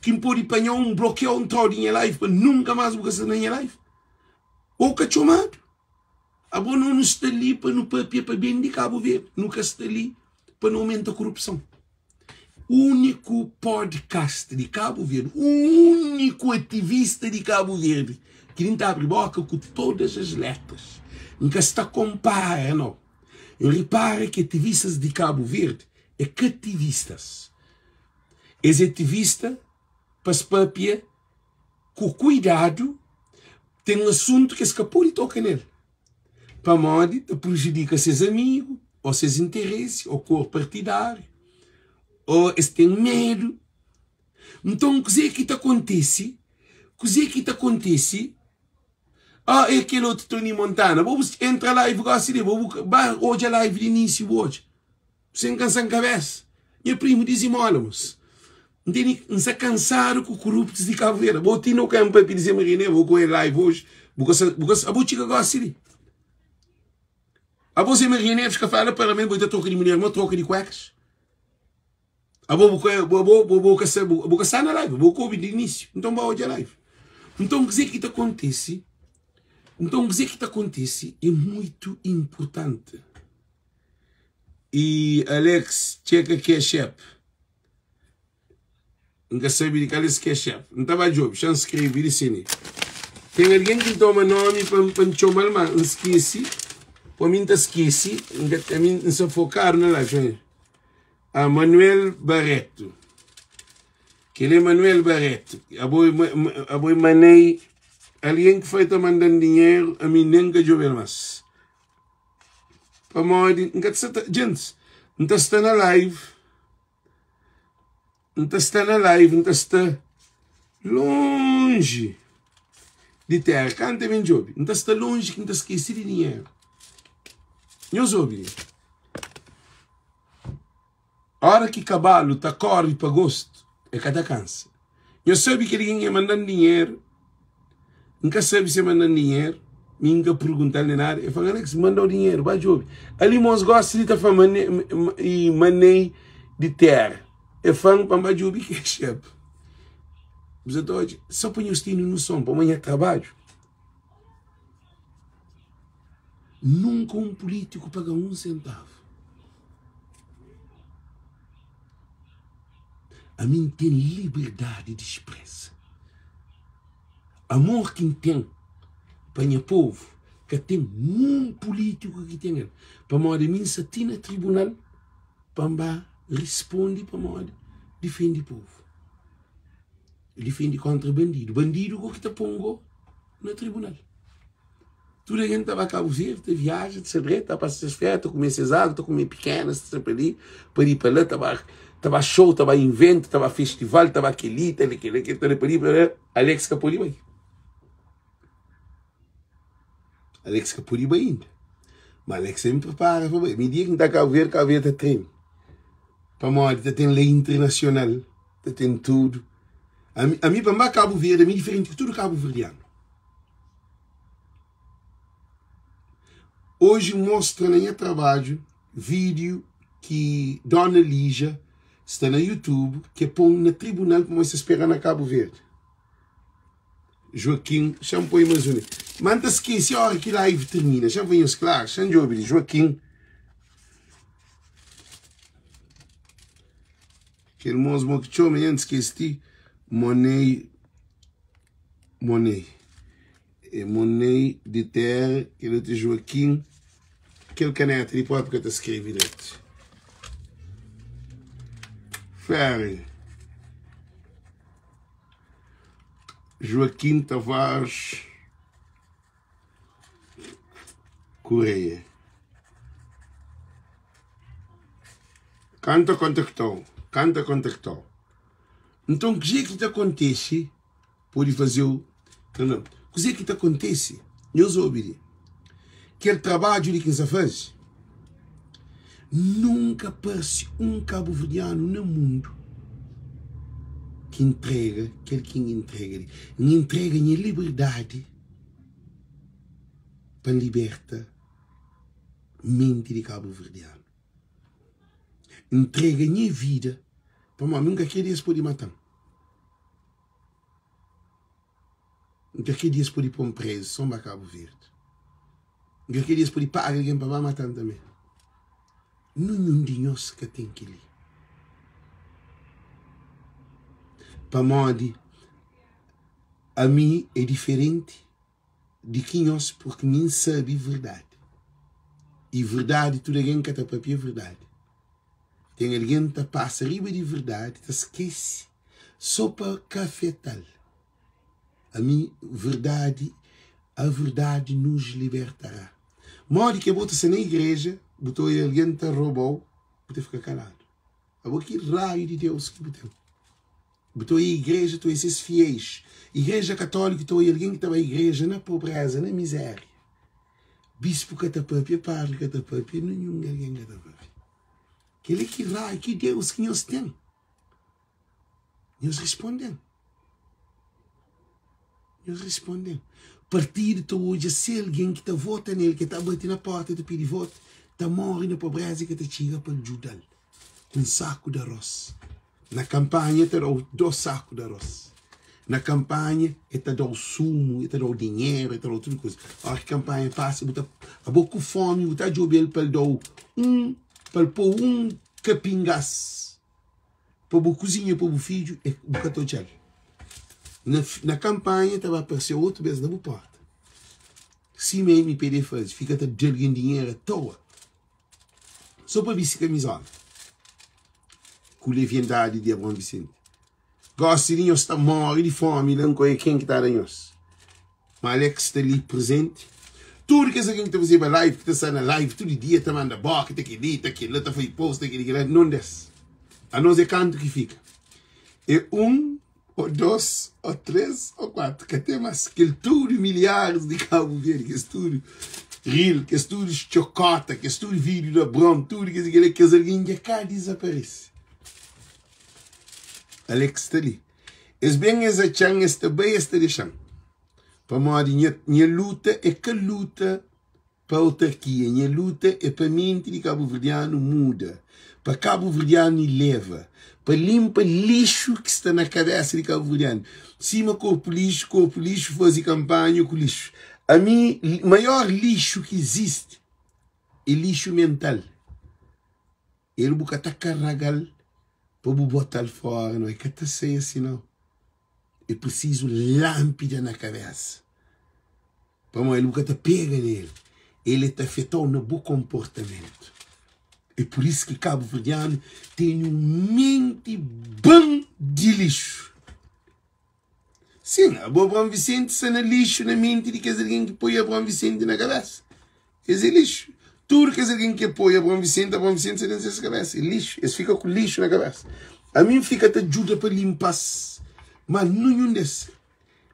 Ki N pode panha-u, N blokia-u, N tra-u di nha live pa nunka más bu ka sta na nha live? Bo ka txomadu. Abo no nu sta li pa nu papia pa ben di Cabo Verde, nu ka sta li pa nu aumenta korupson. Úniku podcast di Cabo Verde, úniku ativista di Cabo Verde ki nin ta abri boka ku todas as letras. N ka sta kompara no. N ripara ki ativistas di Cabo Verde é ka ativistas. Es é ativista pa es papia ku kuidadu, ten asuntu ki es ka pode toka nel, pamodi ta prujudika ses amigu, ô ses interesi, ô kor partidáriu, ô es ten medu. Nton, kuzê ki ta kontise? Kuzê ki ta kontise? Ah, é kel otu Tony Montana. Bo bu entra live gosi li, bo bu ba odja live di inísiu, bu odja. Sen kansa-m kabesa. Nha primu dizimola mos. N tene, N sta kansadu ku kuruptus di Kabu Verdi. Bo ti no ka N papia di Zé Maria Neva, bo ku el live oji. Bu ka sa, bu ka sa, abo txiga gosi li. Abo Zé Maria Neves ka fala parlamentu, bo ta troka di mulher, mo troka di kuekas. Abo bu ka, bo, bo, bo, bo ka sa, bo, bo ka sta na live, bo ka obi di inísiu. Nton ba odja live. Nton kuzê ki ta kontise? Nton kuzê ki ta kontise é muitu inpurtanti. E Alex txeka cash app N ka sabe di kal es cash app N ta ba djobe, xa N skrebe li si ni Ten algen ki N toma nomi pa N txoma-l ma N skese Pa mi N ta skese N ka ami N sta fokadu na live Ah, Manuel Barreto Kel é Manuel Barreto Abo abo é manei Algen ki foi ta manda-m dinheru ami nen N ka djobe-l mas Pamodi N ka ta sta ta Djentis, N ta sta na live N ta sta na live, N ta sta lonji di tera Kanta ben djobe, N ta sta lonji ki N ta skese di dinheru Nhos obi li Ora ki kabalu ta kori pa gostu, e ka ta kansa. Nhos sabe kel algen ki manda-m dinheru, N ka sabe si e manda-m dinheru, mi N ka pergunta-l nen nada. E fla-m, Alex, N manda-u dinheru, ba djobe. Ali mos gosi li ta fla i manei di tera. E fla-m pa N ba djobe cash app. Bu sa ta odja? So pa nhos tene noson, pamodi nha trabadju. Nunka un pulítiku paga un sentavu. Ami N ten liberdadi di spresa. Amor ki N ten pa nha povu ka ten un pulítiku ki ten el. Pamodi ami N sta ti na tribunal pa N ba risponde pamodi difende povu. Difende kontra bandidu. Bandidu go ki ta pon go na tribunal. Tudu algen ta ba Kabu Verdi, ta viaja, ta sta dretu, ta pasa ses férias, ta kume ses agu, ta kume pikenas, ta sta pa li, pa li pa la, ta ba ta ba show, ta ba inventu, ta ba festival, ta ba kel-li, ta kel-la, kel-la, ta pa li pa la. Alex ka pode bai. Alex ka pode bai inda. Ma Alex sempre prepara pa bai. Mi dia ki N ta Kabu Verdi, Kabu Verdi ta treme. Pamodi ta ten lei internasional, ta ten tudu. Ami, ami pa N ba Kabu Verdi, ami diferenti ku tudu kabuverdianu. Oji N mostra na nha trabadju vídiu ki Dona Lígia sta na YouTube ki e pon na tribunal pamodi sta spera na Kabu Verdi. Joaquim, xa-m poi más un. Ma N ta skese óra ki live tirmina. Xa-m fla nhos klaru, xa-m djobe li. Joaquim. Kel mos mo ki txoma, nha N skese ti. Money. Money. É Money di Terra, kel otu é Joaquim. Kel kaneta li propi ka ta skrebe dretu. Ferry. Joaquim Tavares Correia. Kanta kontaktou, kanta kontaktou. Nton, kuzê ki ta kontise? Pode faze-u trena. Kuzê ki ta kontise? Nhos obi li. Kel trabadju li ki N sta faze, nunka parse un kabuverdianu na mundu ki ntrega kel ki N ntrega li. N ntrega nha liberdadi pa N liberta menti di kabuverdianu. N ntrega nha vida pamodi mi N ka krê di es pode mata-m. N ka kre di es pode pô-m prezu sô N ba Kabu Verdi. N ka kre di es pode paga algen pa ba mata-m tanbê. Ninhun di nhos ka ten kel-li. Pamodi ami é diferenti di ki nhos, purki mi N sabe verdadi. I verdadi, tudu algen ka ta papia verdadi. Ten algen ta pasa riba di verdadi, ta skese so pa ka afeta-l. Ami, verdadi, a verdade nos libertará. Modi ki abo ta sta na igreja, bu ta oia algen ta roba-u, bu ta fika kaladu. Abo ki raiu di Deus ki bu ten? Bu ta oia igreja, ta oia ses fiéis. Igreja katóliku ta oia algen ki ta bai igreja na pobreza, na mizéria. Bispu ka ta papia, padri ka ta papia, ninhun algen ka ta papia. Kel-li ki raiu, ki Deus ki nhos ten? Nhos responde-m. Nhos responde-m. Partidu ta odja se algen ki ta vota nel, ki ta bati na porta ta pidi votu, ta more na pobreza i ka ta txiga pa el djuda-l ku un saku di aros. Na kanpanha el ta da-u dos saku di aros. Na kanpanha el ta da-u sumu, el ta da-u dinheru, el ta da-u tudu kuza. Óras ki kanpanha pasa, bu ta, abo ku fómi, bu ta djobe-l pa el da-u un, pa el pô-u un kapingás. Pa bu kuzinha pa bu fidju e bu ka ta odjal na na kanpanha ta ba parse otu bes na bu porta sima mpd faze fika ta da algen dinheru atoa so pa bisti kamizola ku leviandadi di Abraon Vicente gosi di nhos ta more di fomi la nkoe ken ki ta da nhos. Ma Alex sta li presente. Tudo kes algen ki ta fazeba live, ki ta sta na live tudo dia, ta manda boka, ta kel-li, ta kel-la, ta faze post, ta kel-li, kel-la, num des. Anos é kantu ki fika? É un, ô dos, ô três, ô kuatru. Ka ten mas. Kel tudo milharis di Kabu Verdi, kes tudo ril, kes tudo txokota, kes tudo vídeo di Abraon, tudo kes kel-la, kes algen dja ka dizaparese. Alex sta li. Es ben es atxa-m, es ta bai es ta dexa-m Pamodi nha, nha luta é ka luta pa autarkia Nha luta é pa menti di kabuverdianu muda Pa kabuverdianu ileva Pa linpa lixu ki sta na kabesa di kabuverdianu Sima korpu lixu, korpu lixu faze kanpanha ku lixu Ami, maior lixu ki izisti é lixu mental. El bu ka ta karragal pa bu botal fora nau, e ka ta sai asi nau. E prisizu lanpida na kabesa pamodi el bu ka ta pega nel, el e ta afetau na bu konportamentu. E pur isu ki kabuverdianu tene un menti ban di lixu. Sin, abo Abraão Vicente sta na lixu na menti di kes algen ki poi Abraão Vicente na kabesa. Es é lixu. Tudu kes algen ki apoia Abraão Vicente, Abraão Vicente sta dentu ses kabesa. É lixu. Es fika ku lixu na kabesa. Ami N fika ta djuda pa linpa-s, ma ninhun des.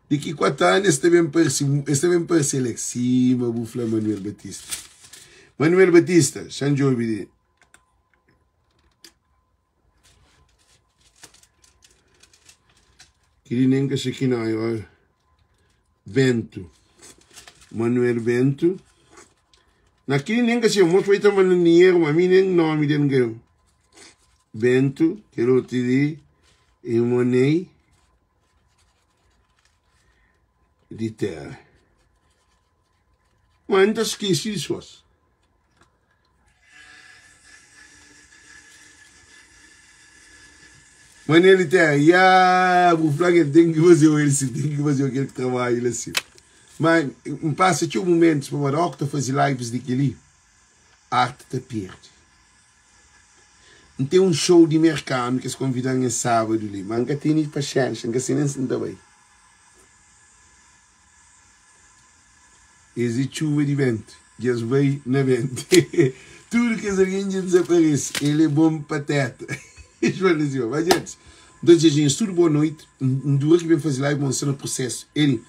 Di ki 4 anu es ta ben parse, es ta ben parse Alex, sima bu fla Manuel Batista. Manuel Batista, xa-m djobe di. Kili nen ka xa ki noi, ó. Bento. Manuel Bento. Na kili nen ka xa, mos foi ta manda dinheiro, ma mi nen nomi del nka. Bento, kel otu li, e Monei di terra. Ma N ta skese di sós. Manel di terra, ya, bu fla ke ten ki faze-u el si, ten ki faze-u kel trabadju la si. Ma N pasa txeu mumentus pamodi óki ta faze lives di kel-li, arti ta perde. N ten un show di merkanu ki es konvida-m es sábadu li, ma N ka tene paxénxa, N ka se nen si N ta bai. Es é txuba di bentu, dja es bai na bentu. Tudu kes algen dja dizaparese. El é bon pateta. João da Silva. Mas, gentis, N ta dizeja nhos tudu boa noiti. N dura ki ben faze live, ma N sta na prusesu. El,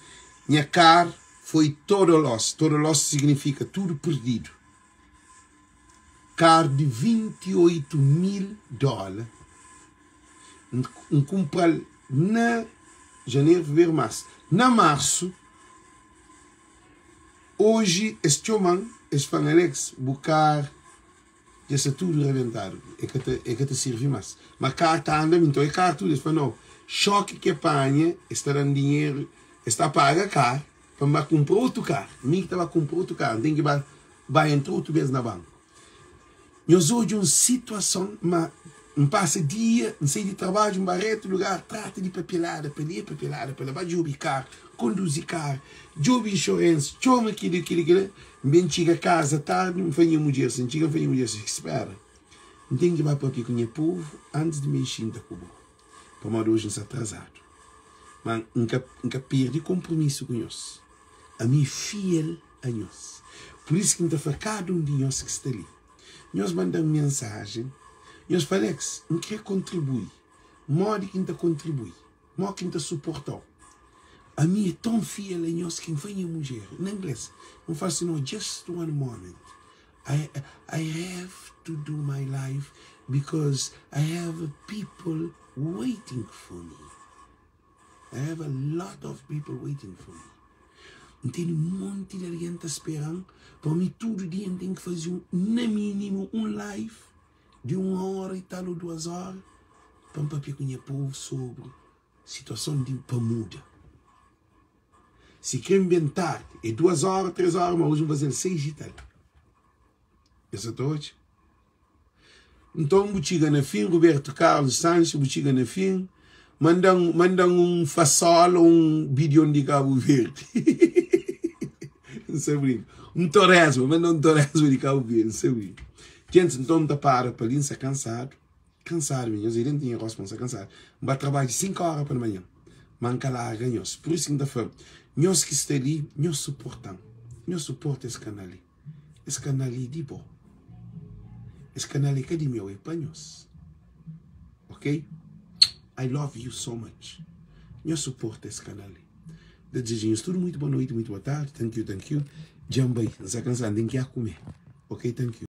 nha kar foi total loss. Total loss signifika tudu perdidu. Kar di 28 mil dóla. N kunpra-l na janeru, fevereru, marsu. Na marsu, oji es txoma-m, es fla-m, Alex, bu kar dja sta tudu rabentadu, e ka ta, e ka ta sirvi más. Ma kar ta anda, mi nton é kar tudu. Es fla, nau, xoki ki e panha, es ta da-m dinheru, es ta paga kar pa N ba kunpra otu kar. Mi ki ta ba kunpra otu kar, N ten ki ba ba entra otu bês na banku. Nhos odja un situason ma N pasa dia, N sai di trabadju, N ba retu lugar, trata di papelada pa li, papelada pa la, ba djobe kar, konduzi kar, djobe insurance, txoma kili, kili, kila. N ben txiga kaza tardi, N fla nha mudjer si, N txiga N fla nha mudjer si, spera, N ten ki ba papia ku nha povu antis di mi N xinta ku bo, pamodi oji N sta atrazadu. Ma N ka, N ka perde konpromisu ku nhos. Ami é fiel a nhos. Pur isu ki N ta fla kada un di nhos ki sta li, nhos manda-m mensajen, nhos fla, Alex, N krê kontribui. Modi ki N ta kontribui? Modi ki N ta suporta-u? Ami é ton fiel a nhos ki N fla nha mudjer, na inglês, N fla si, No, just one moment. I, I have to do my life because I have people waiting for me. I have a lot of people waiting for me. N tene monti di algen ta spera-m pa mi tudu dia N ten ki faze un, na minimu un live di un óra i tal ô duas óra pa N papia ku nha povu sobri situason di pa muda. Si kre N ben tardi é duas óra, três óra, ma oji N faze-l seis i tal. Nhos sa ta odja? Nton bu txiga na fin, Roberto Carlos Sanches, bu txiga na fin, manda-m manda-m un fasola ou un bidion di Cabo Verde. N sa brinka. Un toresma, manda-m un toresma di Cabo Verde, N sa brinka. Gentis, nton N ta para pa li, N sa kansadu, kansadu mi, nhos debe tinha rostu ma N sa kansadu. N ba trabadja 5 ora pa manhan, ma N ka larga nhos. Pur isu ki N ta fla, nhos ki sta li, nhos suporta-m, nhos suporta es kanal li. Es kanal é di bo. Es kanal é ka di meu, é pa nhos. Ok? I love you so much. Nhos suporta es kanal li. Ta dizeja nhos tudu muito boa noite, muito boa tarde. Thank you, thank you. Dja N bai, N sa kansadu, N ten ki ir kume. Ok, thank you.